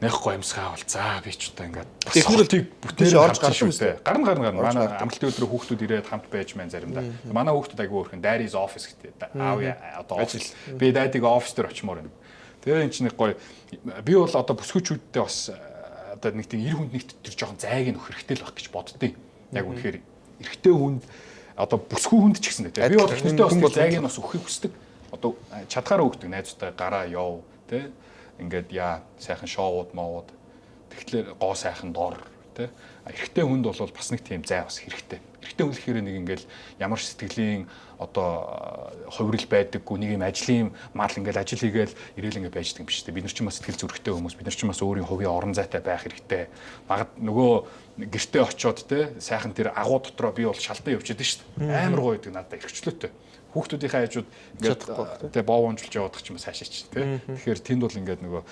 нэг гоё амьсгаа авал за би ч одоо ингээд хотыг бүтээр орж гарсан шүү дээ. Гарна. Манай амралтын өдрөө хүүхдүүд ирээд хамт байж мэн заримдаа. Манай хүүхдүүд айгүй өөрхөн daddy's office гэдэг. Аав одоо офис. Би daddy-г офис дээр очимоор юм. Тэгээ эн чинь нэг гоё би бол одоо бүсгүүчүүдтэй бас одоо нэг тийм эр хүнд нэг тэр жоохон зайг нь өгөх хэрэгтэй л байх гэж боддیں۔ Яг үнэхээр эрэгтэй хүнд одоо бүсгүй хүнд ч гэсэн дээ. Би бол эхнэртэй бас зайг нь бас өгөхийг хүсдэг. Одоо чадхаараа өгдөг найзуудтай гараа яв тэ ингээд яа сайхан шоуд моуд тэгэхээр гоо сайхан дор тэ эрэгтэй хүнд бол бас нэг тийм зай бас хэрэгтэй. Эрэгтэй хүн гэхээр нэг ингээл ямар ч сэтгэлийн одоо хувирал байдаггүй нэг юм ажлын мал ингээл ажил хийгээл ирээл ингээд байж байгаа юм биш үү? Бид нар ч бас сэтгэл зүрэхтэй хүмүүс, бид нар ч бас өөрийн хувийн орон зайтай байх хэрэгтэй. Магад нөгөө гэртээ очиод те сайхан тэр агуу дотроо би бол шалтан явчихад шүү дээ. Амар гоё гэдэг надад эрхчлөөтэй. Хүүхдүүдийнхээ хажууд ингээд те боо унжуулж явах ч юм цаашаа чи те. Тэгэхээр тэнд бол ингээд нөгөө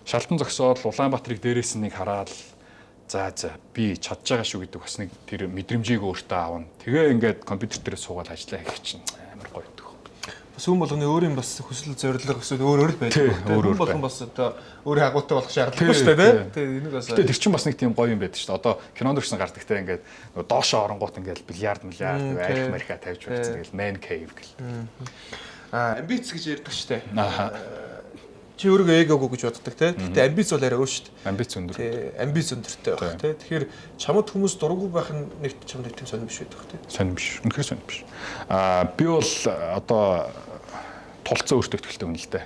шалтан зогсоод Улаанбаатарыг дээрээс нь нэг хараад за би чадж байгаа шүү гэдэг бас нэг тэр мэдрэмжийг өөртөө авна. Тэгээ ингээд компьютер дээр суугаад ажиллаа хийх чинь амар гоё гэдэг. Бас хүн болгоны өөрийн бас хүсэл зорилго эсвэл өөр өөр л байдаг. Хүн болгон бас одоо өөрийн агуутай болох шаардлагагүй шүү дээ, тий. Тэгээ энийг бас Гэтэ тэр чинь бас нэг тийм гоё юм байдаг шүү дээ. Одоо кинонд өрсөн гардаг те ингээд нөгөө доошоо оронгууд ингээд бильярд миллиард арх марха тавьж байсан. Тэгэл man cave гэл. Амбиц гэж ярьдаг шүү дээ. Аа. Чи өөрийгөө эгогүй гэж боддог те. Гэтэ амбиц бол арай өөр шүү дээ. Амбиц өндөр. Тий, амбиц өндөртэй байх те. Тэгэхээр чамд хүмүүс дурггүй байх нь нэгт чамд тийм сонир биш байдаг те. Сонир биш. Үнэхээр сонир биш. Аа би бол одоо тулцсан өөртөө ихтэй хүн л дээ.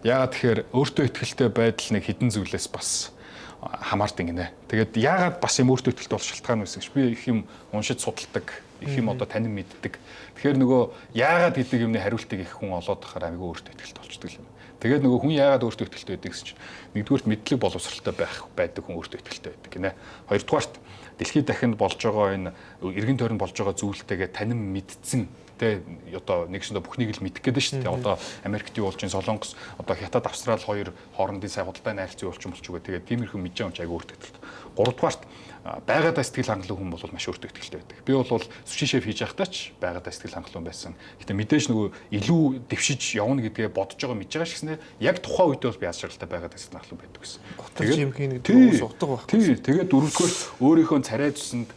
Яагаад тэгэхээр өөртөө ихтэй байдал нэг хідэн зүйлээс бас хамаардаг гинэ. Тэгээд яагаад бас юм өөртөө ихтэй болох шалтгаан байсан гэж би их юм уншиж судалдаг, их юм одоо танин мэддэг. Тэгэхээр нөгөө яагаад гэдэг юмны хариултыг их хүн олоод байхаар айгүй өөртөө ихтэй болчдөг юм. Тэгээд нөгөө хүн яагаад өөртөө ихтэй байдаг гэсэн чинь нэгдүгüүрт мэдлэг боловсралтай байх байдаг хүн өөртөө ихтэй байдаг гинэ. Хоёрдугаарт дэлхийд дахинд болж байгаа энэ эргэн тойронд болж байгаа зүйлтэйгээ танин мэдсэн тэ Тэ, одоо нэгсэндээ бүхнийг л мэдэх гээд шүү дээ. Одоо Америкт юу болж чинь, Солонгос, одоо Хятад, Австрали хоёр хоорондын сая худалдаа найралцсан юу болчих болчих гээ. Тэгээд тиймэрхүү мэдж байгаа юм чи айгүй өөртөө ихтэй. Гуравдугаарт, байгаадаа сэтгэл хангалуун хүн бол маш өөртөө ихтэй байдаг. Би бол суши шеф хийж байхдаа ч байгаадаа сэтгэл хангалуун байсан. Гэтэ мэдээж нөгөө илүү дэвшиж явна гэдгээ бодож байгаа, мэдж байгаа шгиснэ яг тухайн үедээ бол би аз жаргалтай байгаадаа сэтгэл хангалуун байдаг гэсэн. Гутарч юм хийнэ гэдэг нь утга байхгүй. Тий, тэгээд дөрөвдүгээр, өөрийнхөө царай зүсэнд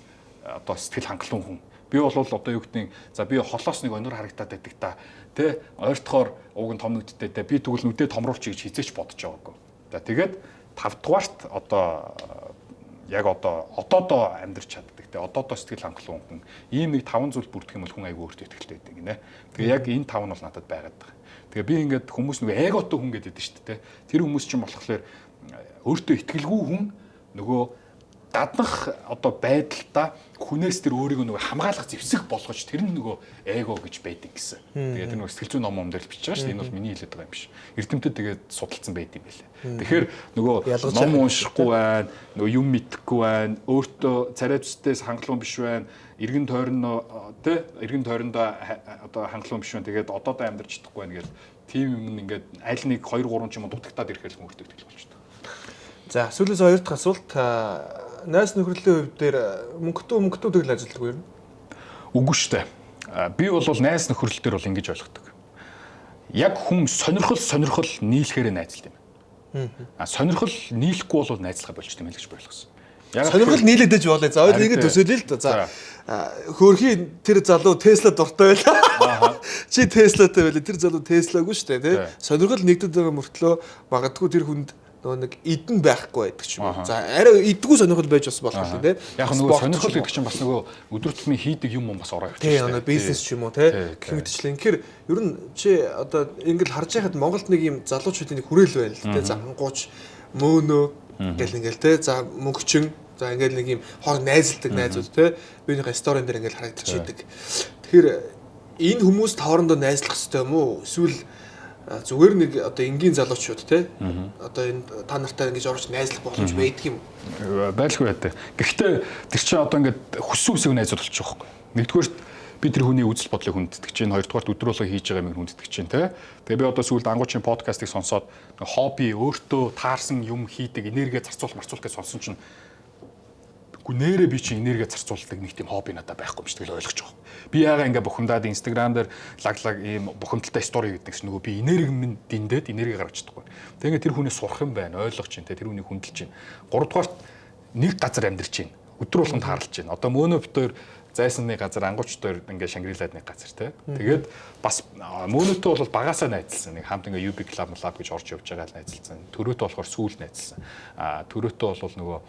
одоо сэтгэл хангалуун хүн. Би бол одоо юу гэдгийг, за, би холоос нэг онор харагдаад байдаг та. Тэ, ойртохоор уг нь том нүдтэй те, би тэгвэл нүдээ томруулчих гэж хизээч бодож байгаагүй. За, тэгээд тавдугаарт, одоо яг одоо одоодоо амьдрч чаддаг те, одоодоо сэтгэл хангалуун хүн. Ийм нэг таван зүйл бүрдэх юм бол хүн айгүй өөртөө ихтэй байдаг гинэ. Тэгээ яг энэ тав нь бол надад байгаад байгаа. Тэгээ би ингээд хүмүүс нөгөө эготой хүн гэдэг шүү дээ. Тэр хүмүүс чинь болохоор өөртөө итгэлгүй хүн, нөгөө гаднах одоо байдалтай хүнээс тэр өөрийгөө нөгөө хамгаалах зэвсэг болгож, тэр нь нөгөө эго гэж байдаг гэсэн. Тэгээд тэр нөгөө сэтгэл зүйн ном ном дээр л бичиж байгаа шүү дээ. Энэ бол миний хэлээд байгаа юм биш. Эрдэмтэд тэгээд судалсан байд юм байлээ. Тэгэхээр нөгөө ном уншихгүй байна, нөгөө юм мэдэхгүй байна, өөртөө царай зүстээс хангалуун биш байна, эргэн тойрон тэ, эргэн тойрондоо одоо хангалуун биш байна. Тэгээд одоодоо амьдарч чадахгүй байна гэл тийм юм ингээд аль нэг 2 3 ч юм уу дутагтаад ирэхэл өөртөө итгэл болчихдог. За, сүүлээс хоёр дахь асуулт: найз нөхөрлөлийн хувьд дээр мөнгөтэй мөнгөтэй тэгэл ажилладаг юм? Үгүй шүү дээ. Би бол найз нөхөрлөл дээр бол ингэж ойлгодог. Яг хүн сонирхол сонирхол нийлэхээр найзалт юм. А сонирхол нийлэхгүй бол найзлахаа болчих юм л гэж ойлгосон. Яг сонирхол нийлээд ээж болоо. За, хоёр ингэ төсөөлөө л да. За, хөөрхийн тэр залуу Тесла дуртай байлаа. Чи Теслатай байлаа. Тэр залуу Теслагүй шүү дээ, тий? Сонирхол нэгдэд байгаа мөртлөө магадгүй тэр хүнд нөгөө нэг эдэн байхгүй байдаг ч юм уу. За, арай эдгүү сонирхол байж бас болох юм, тий. Яг нөгөө сонирхол гэдэг чинь бас нөгөө өдөр тутмын хийдэг юм бас ороо явчих шүү дээ. Тий, бизнес ч юм уу, тий. Гэх мэтчлэн. Тэгэхээр ер нь чи одоо ингээл харж байхад Монголд нэг юм залуучуудын нэг хүрээл байна л, тий. За, хангууч мөөнөө гэл ингээл, тий. За, мөнгөчин. За, ингээл нэг юм хор найзалдаг найзууд, тий. Биенийхээ сторин дээр ингээл харагдчихийдэг. Тэгэхээр энэ хүмүүс хоорондоо найзлах хэрэгтэй юм уу? Эсвэл зүгээр нэг одоо энгийн залуучууд, те, одоо энэ та нартай ингэж орж найзлах боломж байдаг юм уу? Байлгүй байдаг. Гэхдээ тэр чинь одоо ингээд хүссэн үсэг найзууд болчих жоохгүй. Нэгдүгээр, би тэр хүний үзэл бодлыг хүндэтгэж чинь, хоёрдугаарт, өдөр болго хийж байгаа юмыг хүндэтгэж чинь, те. Тэгээ би одоо сүүлд ангуучийн подкастыг сонсоод хобби, өөртөө таарсан юм хийдэг, энерги зарцуулах марцуулах гэж сонсон чинь үгүй, нэрээ би чинь энерги зарцуулдаг нэг тийм хобби надад байхгүй юм шиг тэгэл ойлгож байгаа. Би яагаа ингээ бухимдаад Instagram дээр лаг лаг ийм бухимдалтай story гэдэг чинь нөгөө би энерги минь дэндээд энерги гаргаж чадахгүй. Тэгээ ингээ тэр хүнээс сурах юм байна, ойлгож чинь, тэр хүнийг хүндэлж чинь. Гуравдугаарт, нэг газар амьдарч чинь. Өдөр болгон таарлаж чинь. Одоо мөнөө бит хоёр зайсан нэг газар, ангуучд хоёр ингээ Шангрилад нэг газар, тий. Тэгээд бас мөнөөтэй бол багасаа найзалсан. Нэг хамт ингээ UB Club Lab гэж орж явж байгаа л найзалсан. Төрөөтэй болохоор сүүл найзалсан. Төрөөтэй бол нөгөө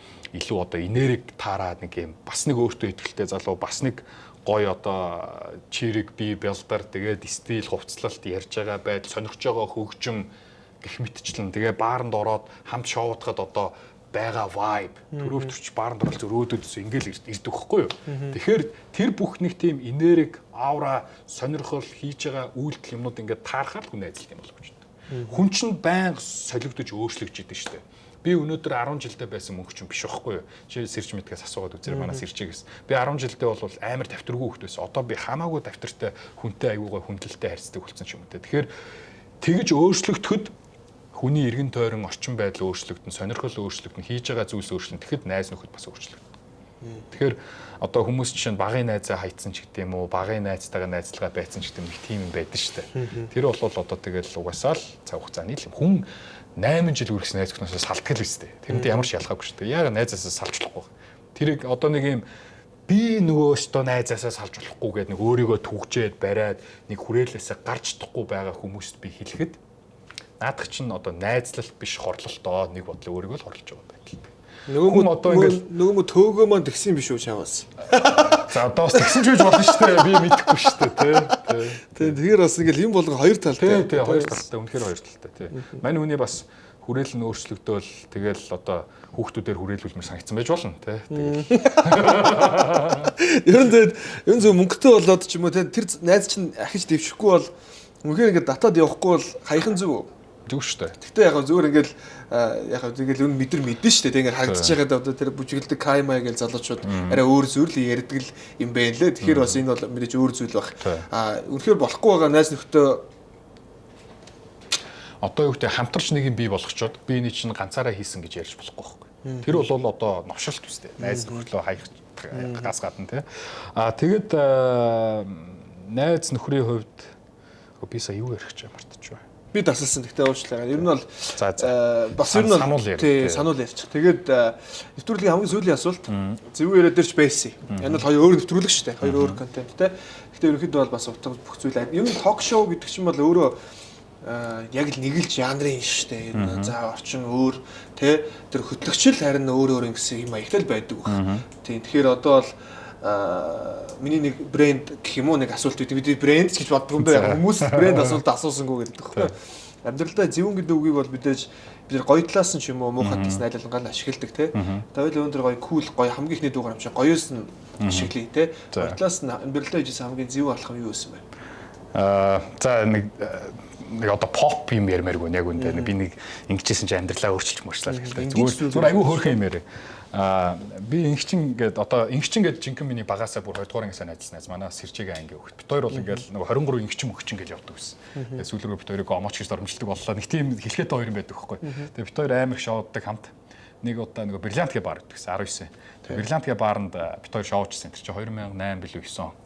илүү одоо энерги таараа нэг юм бас нэг өөртөө ихтэй залуу, бас нэг гоё одоо чирэг бие бялдар, тэгээд стил, хувцлалт, ярьж байгаа байдал, сонирхож байгаа хөгжим гэх мэтчлэн, тэгээ бааранд ороод хамт шоудахад одоо байгаа vibe, төрөөв төрч бааранд орол зөрөөдөд ингээл ирдэг хөхгүй юу. Тэгэхээр тэр бүх нэг тийм энерги, аура, сонирхол, хийж байгаа үйлдэл юмнууд ингээд таарахаар хүн найзалт юм болов уу. Хүн чинь байнга солигдож, өөрчлөгдөж идэв шүү дээ. Би өнөөдөр 10 жилдээ байсан мөнгө чинь биш байхгүй юу? Чи сэрж мэдгээс асуугаад үзээрэй, манай сэрчигээс. Би 10 жилдээ бол амар давтаргүй хөхт байсан. Одоо би хамаагүй давтартай, хүнтэй аягүй гой хүндлэлтэй харьцдаг болсон ч юм уу те. Тэгэхээр тэгж өөрчлөгдөхөд хүний эргэн тойрон, орчин байдал өөрчлөгдөн, сонирхол өөрчлөгдөн, хийж байгаа зүйлс өөрчлөгдөн. Тэгэхэд найз нөхөд бас өөрчлөгдөн. Тэгэхээр одоо хүмүүс жишээ нь багын найзаа хайцсан ч гэдэг юм уу, багын найзтайгаа найзлага байцсан ч гэдэг юм, нэг тийм юм байдаг шүү дээ. Тэр бол одоо тэгэл угаасаа л цаг хугацааны л юм. Хүн 8 жил үргэсэн найз нөхнөөсөө салдаг л үстэй. Тэрнтэй ямар ч ялгаагүй шүү дээ. Яг найзаасаа салж болохгүй. Тэрийг одоо нэг юм би нөгөө өстөө найзаасаа салж болохгүй гэдэг нэг өөрийгөө түгжээд бариад нэг хүрээлээсээ гарч чадахгүй байгаа хүмүүст би хэлэхэд наадах чинь одоо найзлалт биш, хорлолтоо, нэг бодлоо өөрийгөө л хорлож байгаа байдал. Нөгөө одоо ингээл нөгөө төөгөө маань тэгсэн биш үү чаваас. За, одоо бас тэгсэн ч гэж болно шүү дээ. Би мэдэхгүй шүү дээ, тий. Тий, тэгэхээр бас ингээл юм болго хоёр талтай. Тий, хоёр талтай. Үнэхээр хоёр талтай, тий. Мань хүний бас хүрээл нь өөрчлөгдөөл, тэгэл одоо хүүхдүүдээр хүрээлүүлмээр санагдсан байж болно, тий. Тэгэл. Ер нь тэгээд ер нь зөв мөнгөтэй болоод ч юм уу, тий, тэр найз чинь ахиж дэвшихгүй бол үнэхээр ингээд татаад явахгүй бол хаяхан зүг үү? Зүгээр шүү дээ. Гэтэ яг зүгээр ингээл яг тэгэл өн мэдэр мэдэн шүү дээ. Тэг ингээд харагдаж байгаад одоо тэр бүжиглдэг каймай гэж залуучууд арай өөр зүйл ярьдаг л юм байна лээ. Тэгэхээр бас энэ бол мэдээж өөр зүйл баг. А үнэхээр болохгүй байгаа найз нөхдөд одоо юу гэдэг хамтарч нэг юм бий болгочоод би энэ чинь ганцаараа хийсэн гэж ярьж болохгүй байхгүй. Тэр бол одоо новшилт үстэй. Найз нөхөрлөө хаях гас гадна тий. А тэгэд найз нөхрийн хувьд би сая юу ярих гэж мартчих бай. Би дасалсан. Гэхдээ уучлаарай. Ер нь бол бас ер нь сануул ярих. Тий, сануул ярьчих. Тэгээд нэвтрүүлгийн хамгийн сүүлийн асуулт зөв яриа дээр ч байсан. Энэ бол хоёр өөр нэвтрүүлэг шүү дээ. Хоёр өөр контент тий. Гэхдээ ерөнхийдөө бол бас утга бүх зүйл. Ер нь ток шоу гэдэг чинь бол өөрөө яг л нэг л жанрын шүү дээ. За орчин өөр тий тэр хөтлөгчл харин өөр өөр ингэсэн юм маягтай л байдаг баг. Тий. Тэгэхээр одоо бол миний нэг брэнд гэх юм уу нэг асуулт өгдөг. Бид брэнд ч гэж боддог юм да. Хүмүүс брэнд асуулт асуусангүй гэдэг байхгүй. Амьдралдаа зөвүүн гэдэг үгийг бол мэдээж бид нар гоё талаас нь ч юм уу муухай талаас нь аль алингаар нь ашигладаг тий. Тэгвэл өнөөдөр гоё кул гоё хамгийн ихний дуугаар юм чинь гоёос нь ашиглая тий. Гоё талаас нь амьдралдаа хийжсэн хамгийн зөв алхам юу байсан бэ? За нэг одоо pop юм ярмааргүй яг үндэ би нэг ингэжсэн чинь амьдралаа өөрчилж мөрчлээ л гэлээ. Зүгээр айгүй хөөрхөн юм яриа. Би ингэчин гээд одоо ингэчин гээд жинхэнэ миний багасаа бүр 2 дугаар ангиас найзлсан найз манай Сэрчигийн ангийн хөхт. Бит хоёр бол ингээл нөгөө 23 ингэчин мөгчин гэж явдаг гэсэн. Тэгээ сүүл рүү бит хоёрыг омооч гэж дормжилдог боллоо. Нэг тийм хэлхээтэй хоёр юм байдаг хөхгүй. Тэгээ бит хоёр амар их шоуддаг хамт. Нэг удаа нөгөө Бриллиант гэ бар гэдэг гэсэн 19. Тэгээ Бриллиант гэ баранд бит хоёр шоуджсэн. Тэр чинь 2008 билүү 9 он.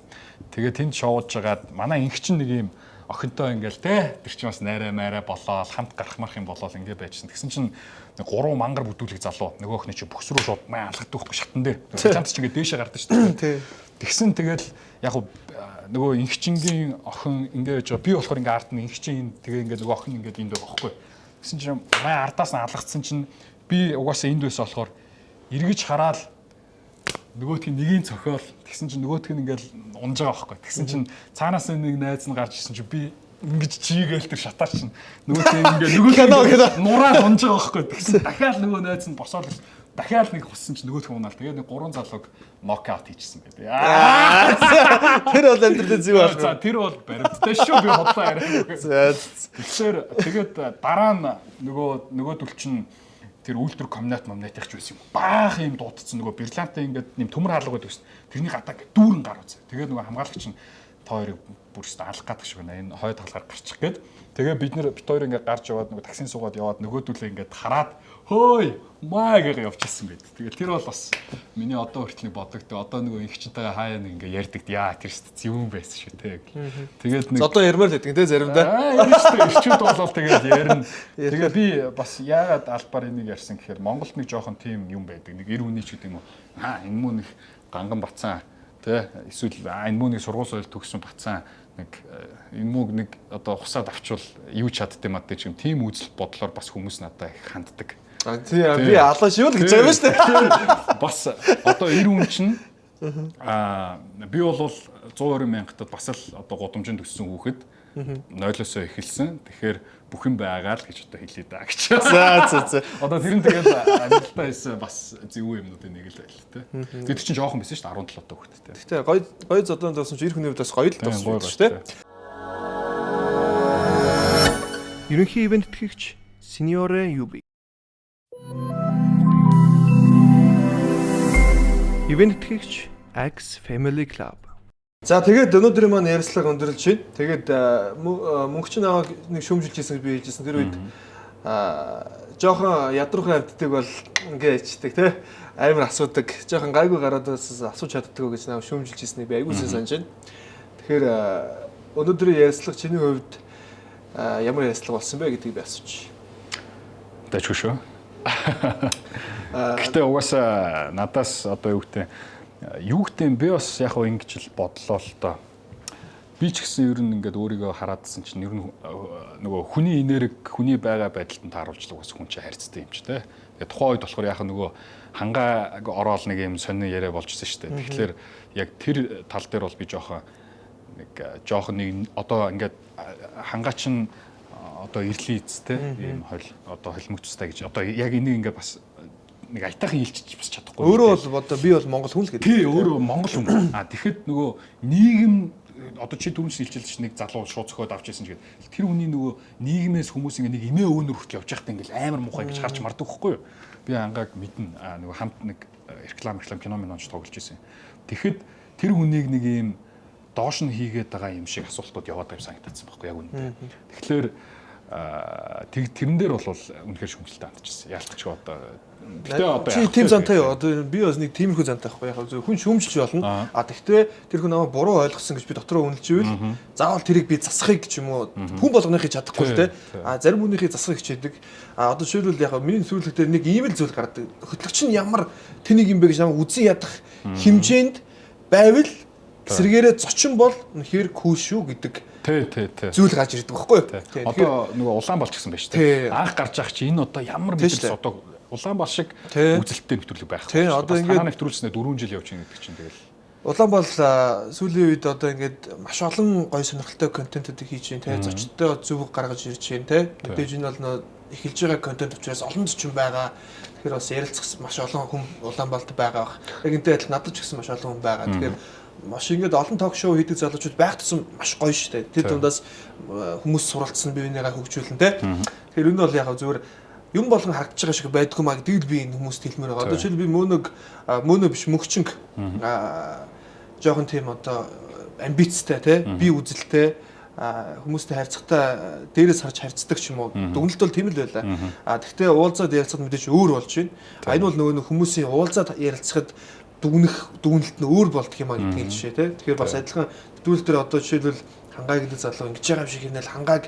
Тэгээ тэнд шоуж жагаад манай ингэчин нэг юм охинтой ингээл те тэр чинь бас найраа майраа болоод хамт гарах марах юм болоод ингээ байжсэн. Тэгсэн чинь нэг 3 мангар бүдүүлэг залуу нөгөө охины чинь бөхс рүү шууд маа алгадаг байхгүй шатан дээр. Бриллиант чинь ингээ дээшээ гардаг шүү дээ. Тэгсэн тэгэл яг нөгөө ингэчингийн охин ингээ байж байгаа. Би болохоор ингээ ард нь ингэчин тэгээ ингээ нөгөө охин ингээ энд байгаа байхгүй. Тэгсэн чинь маа ардаас нь алгацсан чинь би угаасаа энд байсан болохоор эргэж хараад нөгөөх нь нэгийн цохиол тэгсэн чинь нөгөөх нь ингээл унж байгаа байхгүй. Тэгсэн чинь цаанаас нэг найз нь гарч ирсэн чинь би ингэж чийгээл тэр шатаар чинь нөгөөх нь ингээ нөгөөх нь нураад унж байгаа байхгүй. Тэгсэн дахиад нөгөө найз нь босоод дахиад нэг хуссан чинь нөгөөх нь унаал. Тэгээд нэг 3 залууг нокаут хийчихсэн байдаг. Тэр бол амьдралын зөв алхам. За тэр бол баримттай шүү би хотлоо яриаг. Тэгэхээр тэгээд дараа нь нөгөөдөл чинь тэр үйлдвэр комбинат момнатих ч байсан юм. Баах юм дуудсан нөгөө бриллиантай ингээд нэм төмөр хаалга байдаг гэсэн. Тэрний гадаа ингээд дүүрэн гар үзээ. Тэгээд нөгөө хамгаалагч нь та хоёрыг бүр өстө алах гадаг шиг байна. Энэ хойд талаар гарчих гээд. Тэгээ бид нэр бит хоёр ингээд гарч яваад нөгөө таксин суугаад яваад нөгөөдөлөө ингээд хараад хөөй маа гэгээ явчихсан байд. Тэгээд тэр бол бас миний одоо хүртэл нэг бодогддог. Одоо нөгөө инхчтэйгээ хаяа нэг ингээд ярьдаг. Яа тэр өстө зөвүүн байсан шүү те. Тэгээд нэг одоо ярмаар л байдаг те заримдаа. Аа шүү ирчүүд болол тэгээд ярина. Тэгээ би бас яагаад албаар энийг ярьсан гэхээр Монголд нэг жоохон тийм юм байдаг. Нэг эр хүний ч гэдэг юм уу. Аа энэ муу нэг ганган бацсан те эсвэл энэ муу нэг сургууль соёл төгссөн бацсан нэг энэ мууг нэг одоо хусаад авчвал юу чадд юм ад ч юм тийм үзэл бодлоор бас хүмүүс надад их ханддаг. Тийм би алаа шүү л гэж байгаа юм шүү дээ. Бас одоо эр хүн чинь би бол 120 мянгатад бас л одоо гудамжинд өссөн хүүхэд нойлоосоо эхэлсэн. Тэгэхээр бүх юм байгаа л гэж одоо хэлье да гэж. За за за. Одоо тэр нь тэгэл амьдралтаа хийсэн бас зөв юмнуудын нэг л байл тэ. Тэгээд тэр чинь жоохон байсан шүү дээ 17 та хүүхэд тэ. Гэтэ гоё гоё зодон дуусан чинь эр хүний хувьд бас гоё л дуусан шүү дээ. Ерөнхий ивент тэтгэгч Senior UB. Ивент тэтгэгч X Family Club. За тэгээд өнөөдрийн маань ярилцлага өндөрлөж байна. Тэгээд мөнгөчин аваа нэг шүүмжилж ирсэн гэж би хэлжсэн. Тэр үед жоохон ядруухан амьтдаг бол ингээ ичдэг те. Амар асуудаг. Жоохон гайгүй гараад асууж чаддаггүй гэж наа шүүмжилж ирснийг би айгүй сайн санаж байна. Тэгэхээр өнөөдрийн ярилцлага чиний хувьд ямар ярилцлага болсон бэ гэдгийг би асууж. Дайчгүй шүү. Гэхдээ угаасаа надаас одоо юу гэдэг юу гэдэг би бас яг хөө ингэж л бодлоо л доо. Би ч гэсэн ер нь ингээд өөрийгөө хараадсан чинь ер нь нөгөө хүний энерги, хүний байгаа байдалд нь тааруулж л угаас хүн чинь харьцдаг юм чи тэ. Тэгээ тухайн үед болохоор яг нөгөө хангаа ороод нэг юм сонин яриа болжсэн шүү дээ. Тэгэхээр яг тэр тал дээр бол би жоохон нэг жоохон нэг одоо ингээд хангаа чинь одоо ирлээ эцтэй ийм хол одоо холимогцтой гэж одоо яг энийг ингээд бас нэг аятайхан хэлчих бас чадахгүй. Өөрөө бол одоо би бол монгол хүн л гэдэг. Тий, өөрөө монгол хүн. А тэгэхэд нөгөө нийгэм Одоо чи түрүүн хэлчихэл чинь нэг залуу шууд зөхиод авч ирсэн ч гээд тэр хүний нөгөө нийгмээс хүмүүс ингээ нэг эмээ өөнөр хүртэл явж байхдаа ингээл амар муухай гэж харж мардаг байхгүй юу? Би ангааг мэднэ. Нөгөө хамт нэг реклам кино минонч тоглож ирсэн. Тэгэхэд тэр хүнийг нэг ийм доош нь хийгээд байгаа юм шиг асуултууд яваад байгаа юм санагдсан байхгүй яг үнэндээ. Тэгэхээр тэрэн дээр бол үнэхээр шүмжлэлтэй хандчихсан. Яалтчгүй одоо. Гэтэ одоо чи тийм зантай юу? Одоо би бас нэг тиймэрхүү зантай байхгүй яг зөв хүн шүүмжилж болно. А тэгтээ тэр хүн намайг буруу ойлгосон гэж би дотроо үнэлж ивэл заавал тэрийг би засахыг ч юм уу хүн болгоныхыг чадахгүй л те. А зарим хүнийхийг засахыг хичээдэг. А одоо жишээлбэл яг миний нэвтрүүлэг дээр нэг ийм л зүйл гардаг. Хөтлөгч нь ямар тэнийг юм бэ гэж намайг үзэн ядах хэмжээнд байвал сэргээрээ зочин бол үнэхээр кул шүү гэдэг Тий. Зүйл гарч ирдэг байхгүй юу? Одоо нөгөө улаан балч гэсэн байж тээ. Анх гарч явах чи энэ одоо ямар мэдрэл одоо улаан бал шиг үзэлттэй нэвтрүүлэг байхгүй. Тий, одоо ингээд нэвтрүүлснээр 4 жил явж байгаа гэдэг чинь тэгэл. Улаан бал сүүлийн үед одоо ингээд маш олон гоё сонирхолтой контентуудыг хийж байна те. Зочдтой зөв гаргаж ирж байна те. Мэдээж энэ бол нөө эхэлж байгаа контент учраас олон зочин байгаа. Тэгэхээр бас ярилцах маш олон хүн улаан балд байгаа бах. Яг энтэй адилхан надад ч гэсэн маш олон хүн байгаа. Тэгэхээр маш ингээд олон ток шоу хийдэг залуучууд байх тусам маш гоё шүү дээ. Тэр дундаас хүмүүс суралцсан бие бинийгаа хөгжүүлэн те. Тэгэхээр энэ бол яг зүгээр юм болгон харагдаж байгаа шиг байдгүй маа гэдгийг би энэ хүмүүст хэлмээр байгаа. Одоо жишээл би мөнөө биш мөгчинг жоохон тийм одоо амбицтай те би үзэлтэй хүмүүстэй харьцахтаа дээрээс харж харьцдаг ч юм уу. Дүгнэлт бол тийм л байлаа. А тэгтээ уулзаад ярилцахад мэдээж өөр болж байна. А энэ бол нөгөө нэг хүмүүсийн уулзаад ярилцахад дүгнэлт нь өөр болдго юм а гэдгийг жишээ те. Тэгэхээр бас адилхан нэвтрүүлэг дээр одоо жишээлбэл хангаа гэдэг залуу ингэж байгаа юм шиг хийнэл хангааг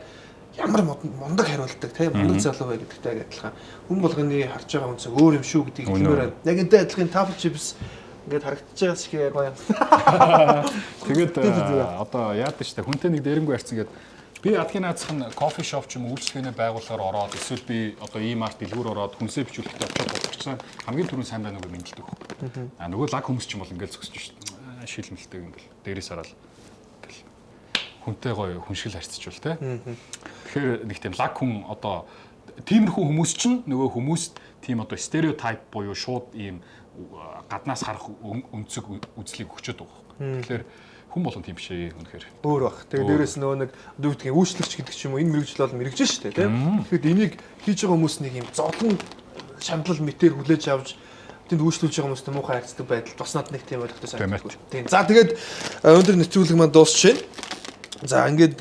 ямар мундаг хариулдаг те мундаг залуу бай гэдэгтэй яг адилхан. Хүн болгоны харж байгаа үнцэг өөр юм шүү гэдгийг хэлмээр байна. Яг энтэй адилхан Tafel Chips ингээд харагдаж байгаа шиг яг гоё. Тэгээд одоо яадаг штэ хүнтэй нэг дээрэнгүй харьцсан гээд би адгийн наацх нь кофе шоп ч юм уу үйлчлэгээний байгууллагаар ороод эсвэл би одоо e-mart дэлгүүр ороод хүнсээ бичүүлэхдээ очиод болчихсон хамгийн түрүүн сайн байна уу гэж мэдлдэг хөөх. А нөгөө лаг хүмүүс ч юм бол ингээл зөксөж шít. Шилмэлтэй ингээл дээрээс хараад ингээл хүнтэй гоё хүншгэл харьцчвал те. Тэгэхээр нэг тийм лаг хүн одоо тиймэрхүү хүмүүс чинь нөгөө хүмүүст тийм одоо стереотип буюу шууд ийм гаднаас харах өнцөг үзлийг өгчөөд байгаа хөөх. Тэгэхээр хүн болгон тийм биш ээ үнэхээр. Өөр баг. Тэгээ дээрээс нөгөө нэг одоо юу гэдгийг үйлчлэгч гэдэг ч юм уу энэ мэрэгжил бол мэрэгжил шүү дээ тийм. Тэгэхэд энийг хийж байгаа хүмүүс нэг юм зовлон шамдлал мэтэр хүлээж авч тэнд үйлчлүүлж байгаа хүмүүстэй муухай харьцдаг байдал бас над нэг тийм ойлгохтой санагддаг. Тийм. За тэгээд өндөр нэвтрүүлэг маань дуусч байна. За ингээд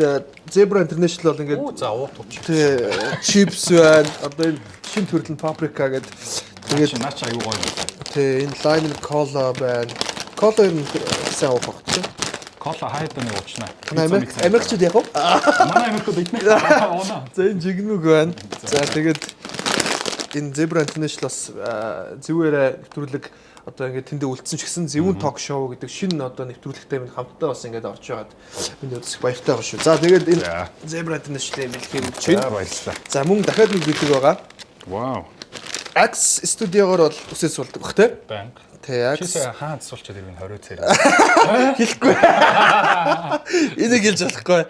Zebra International бол ингээд за уу тууч. Тий, чипс байна. Одоо энэ шин төрөл нь паприка гэдэг. Тэгээд наач аюу гоё юм байна. Тий, энэ lime cola байна. Кола ер нь сайн уух байх тийм. Кола хайд нэг уучнаа. Америкчууд яг уу? Манай Америкууд идэх уунаа. За энэ жигнүг байна. За тэгээд энэ Zebra International бас зөвээрээ нэвтрүүлэг одоо ингээд тэндээ үлдсэн ч гэсэн Зөвүүн ток шоу гэдэг шинэ одоо нэвтрүүлэгтэй минь хамтдаа бас ингээд орж байгаад миний үзэх баяртай байгаа шүү. За тэгээд энэ Zebra International-ийн бэлгийг өгч байна. За баярлалаа. За мөн дахиад нэг бэлэг байгаа. Вау. Axe студиогоор бол үсээс суулдаг бах те. Банк. Тэ Axe. Чи сая хаан засуулчаад ирвэн 20 цэр. Хэлэхгүй. Энийг хэлж болохгүй.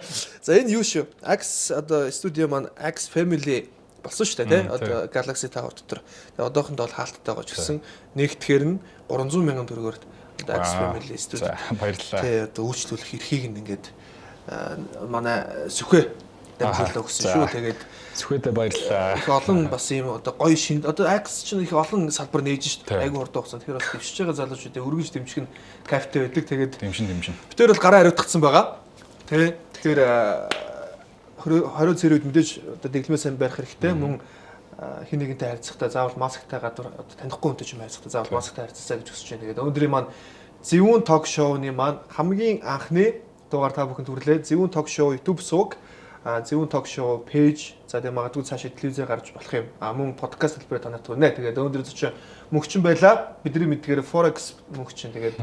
За энэ юу шүү? Axe одоо студио маань Axe Family болсон шүү дээ тий. Одоо Galaxy Tower дотор. Тэгээ одоохондоо бол хаалттай байгаа ч гэсэн нэгтгэхэр нь 300 мянган төгрөгөөр одоо Axe Family студио. Баярлалаа. Тий одоо үйлчлүүлэх эрхийг нь ингээд манай сүхэ дамжуулаа өгсөн шүү. Тэгээд сүхэдэ баярлалаа. Их олон бас ийм одоо гоё шин одоо Axe чинь их олон салбар нээж шүү дээ. Айгу хурдан хугацаанд. Тэгэхээр бас дэвшиж байгаа залуучуудыг өргөж дэмжих нь кайфтай байдаг. Тэгээд дэмжин. Бид тэр бол гараа хариуцсан байгаа. Тэ. Тэгэхээр 20 цэрүүд мэдээж одоо дэглэмээ сайн барих хэрэгтэй. Мөн хин нэгэнтэй харьцахдаа заавал масктай гадуур одоо танихгүй хүнтэй ч юм харьцахдаа заавал масктай харьцасаа гэж хүсэж байна. Тэгээд өнөөдрийн маань Зөвүүн ток шоуны маань хамгийн анхны дугаар та бүхэнд хүрлээ. Зөвүүн ток шоу YouTube сувг, Зөвүүн ток шоу пэйж, за тэгээд магадгүй цаашаа телевизээр гарч болох юм. А мөн подкаст хэлбэрээр танарт хүрнэ. Тэгээд өнөөдөр зочин мөнхчин байлаа. Бидний мэдгээр Forex мөнхчин. Тэгээд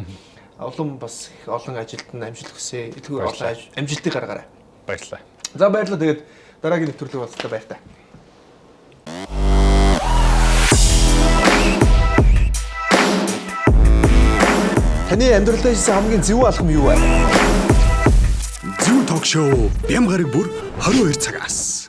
улам бас их олон ажилд нь амжилт хүсье. Илүү олон амжилтыг гаргаарай. Баярлалаа. За баярлалаа. Тэгээд дараагийн нэвтрүүлэг болцтой баяртай. Таны амьдралдаа хийсэн хамгийн зөв алхам юу вэ? Зөв ток шоу Бям гараг бүр 22 цагаас.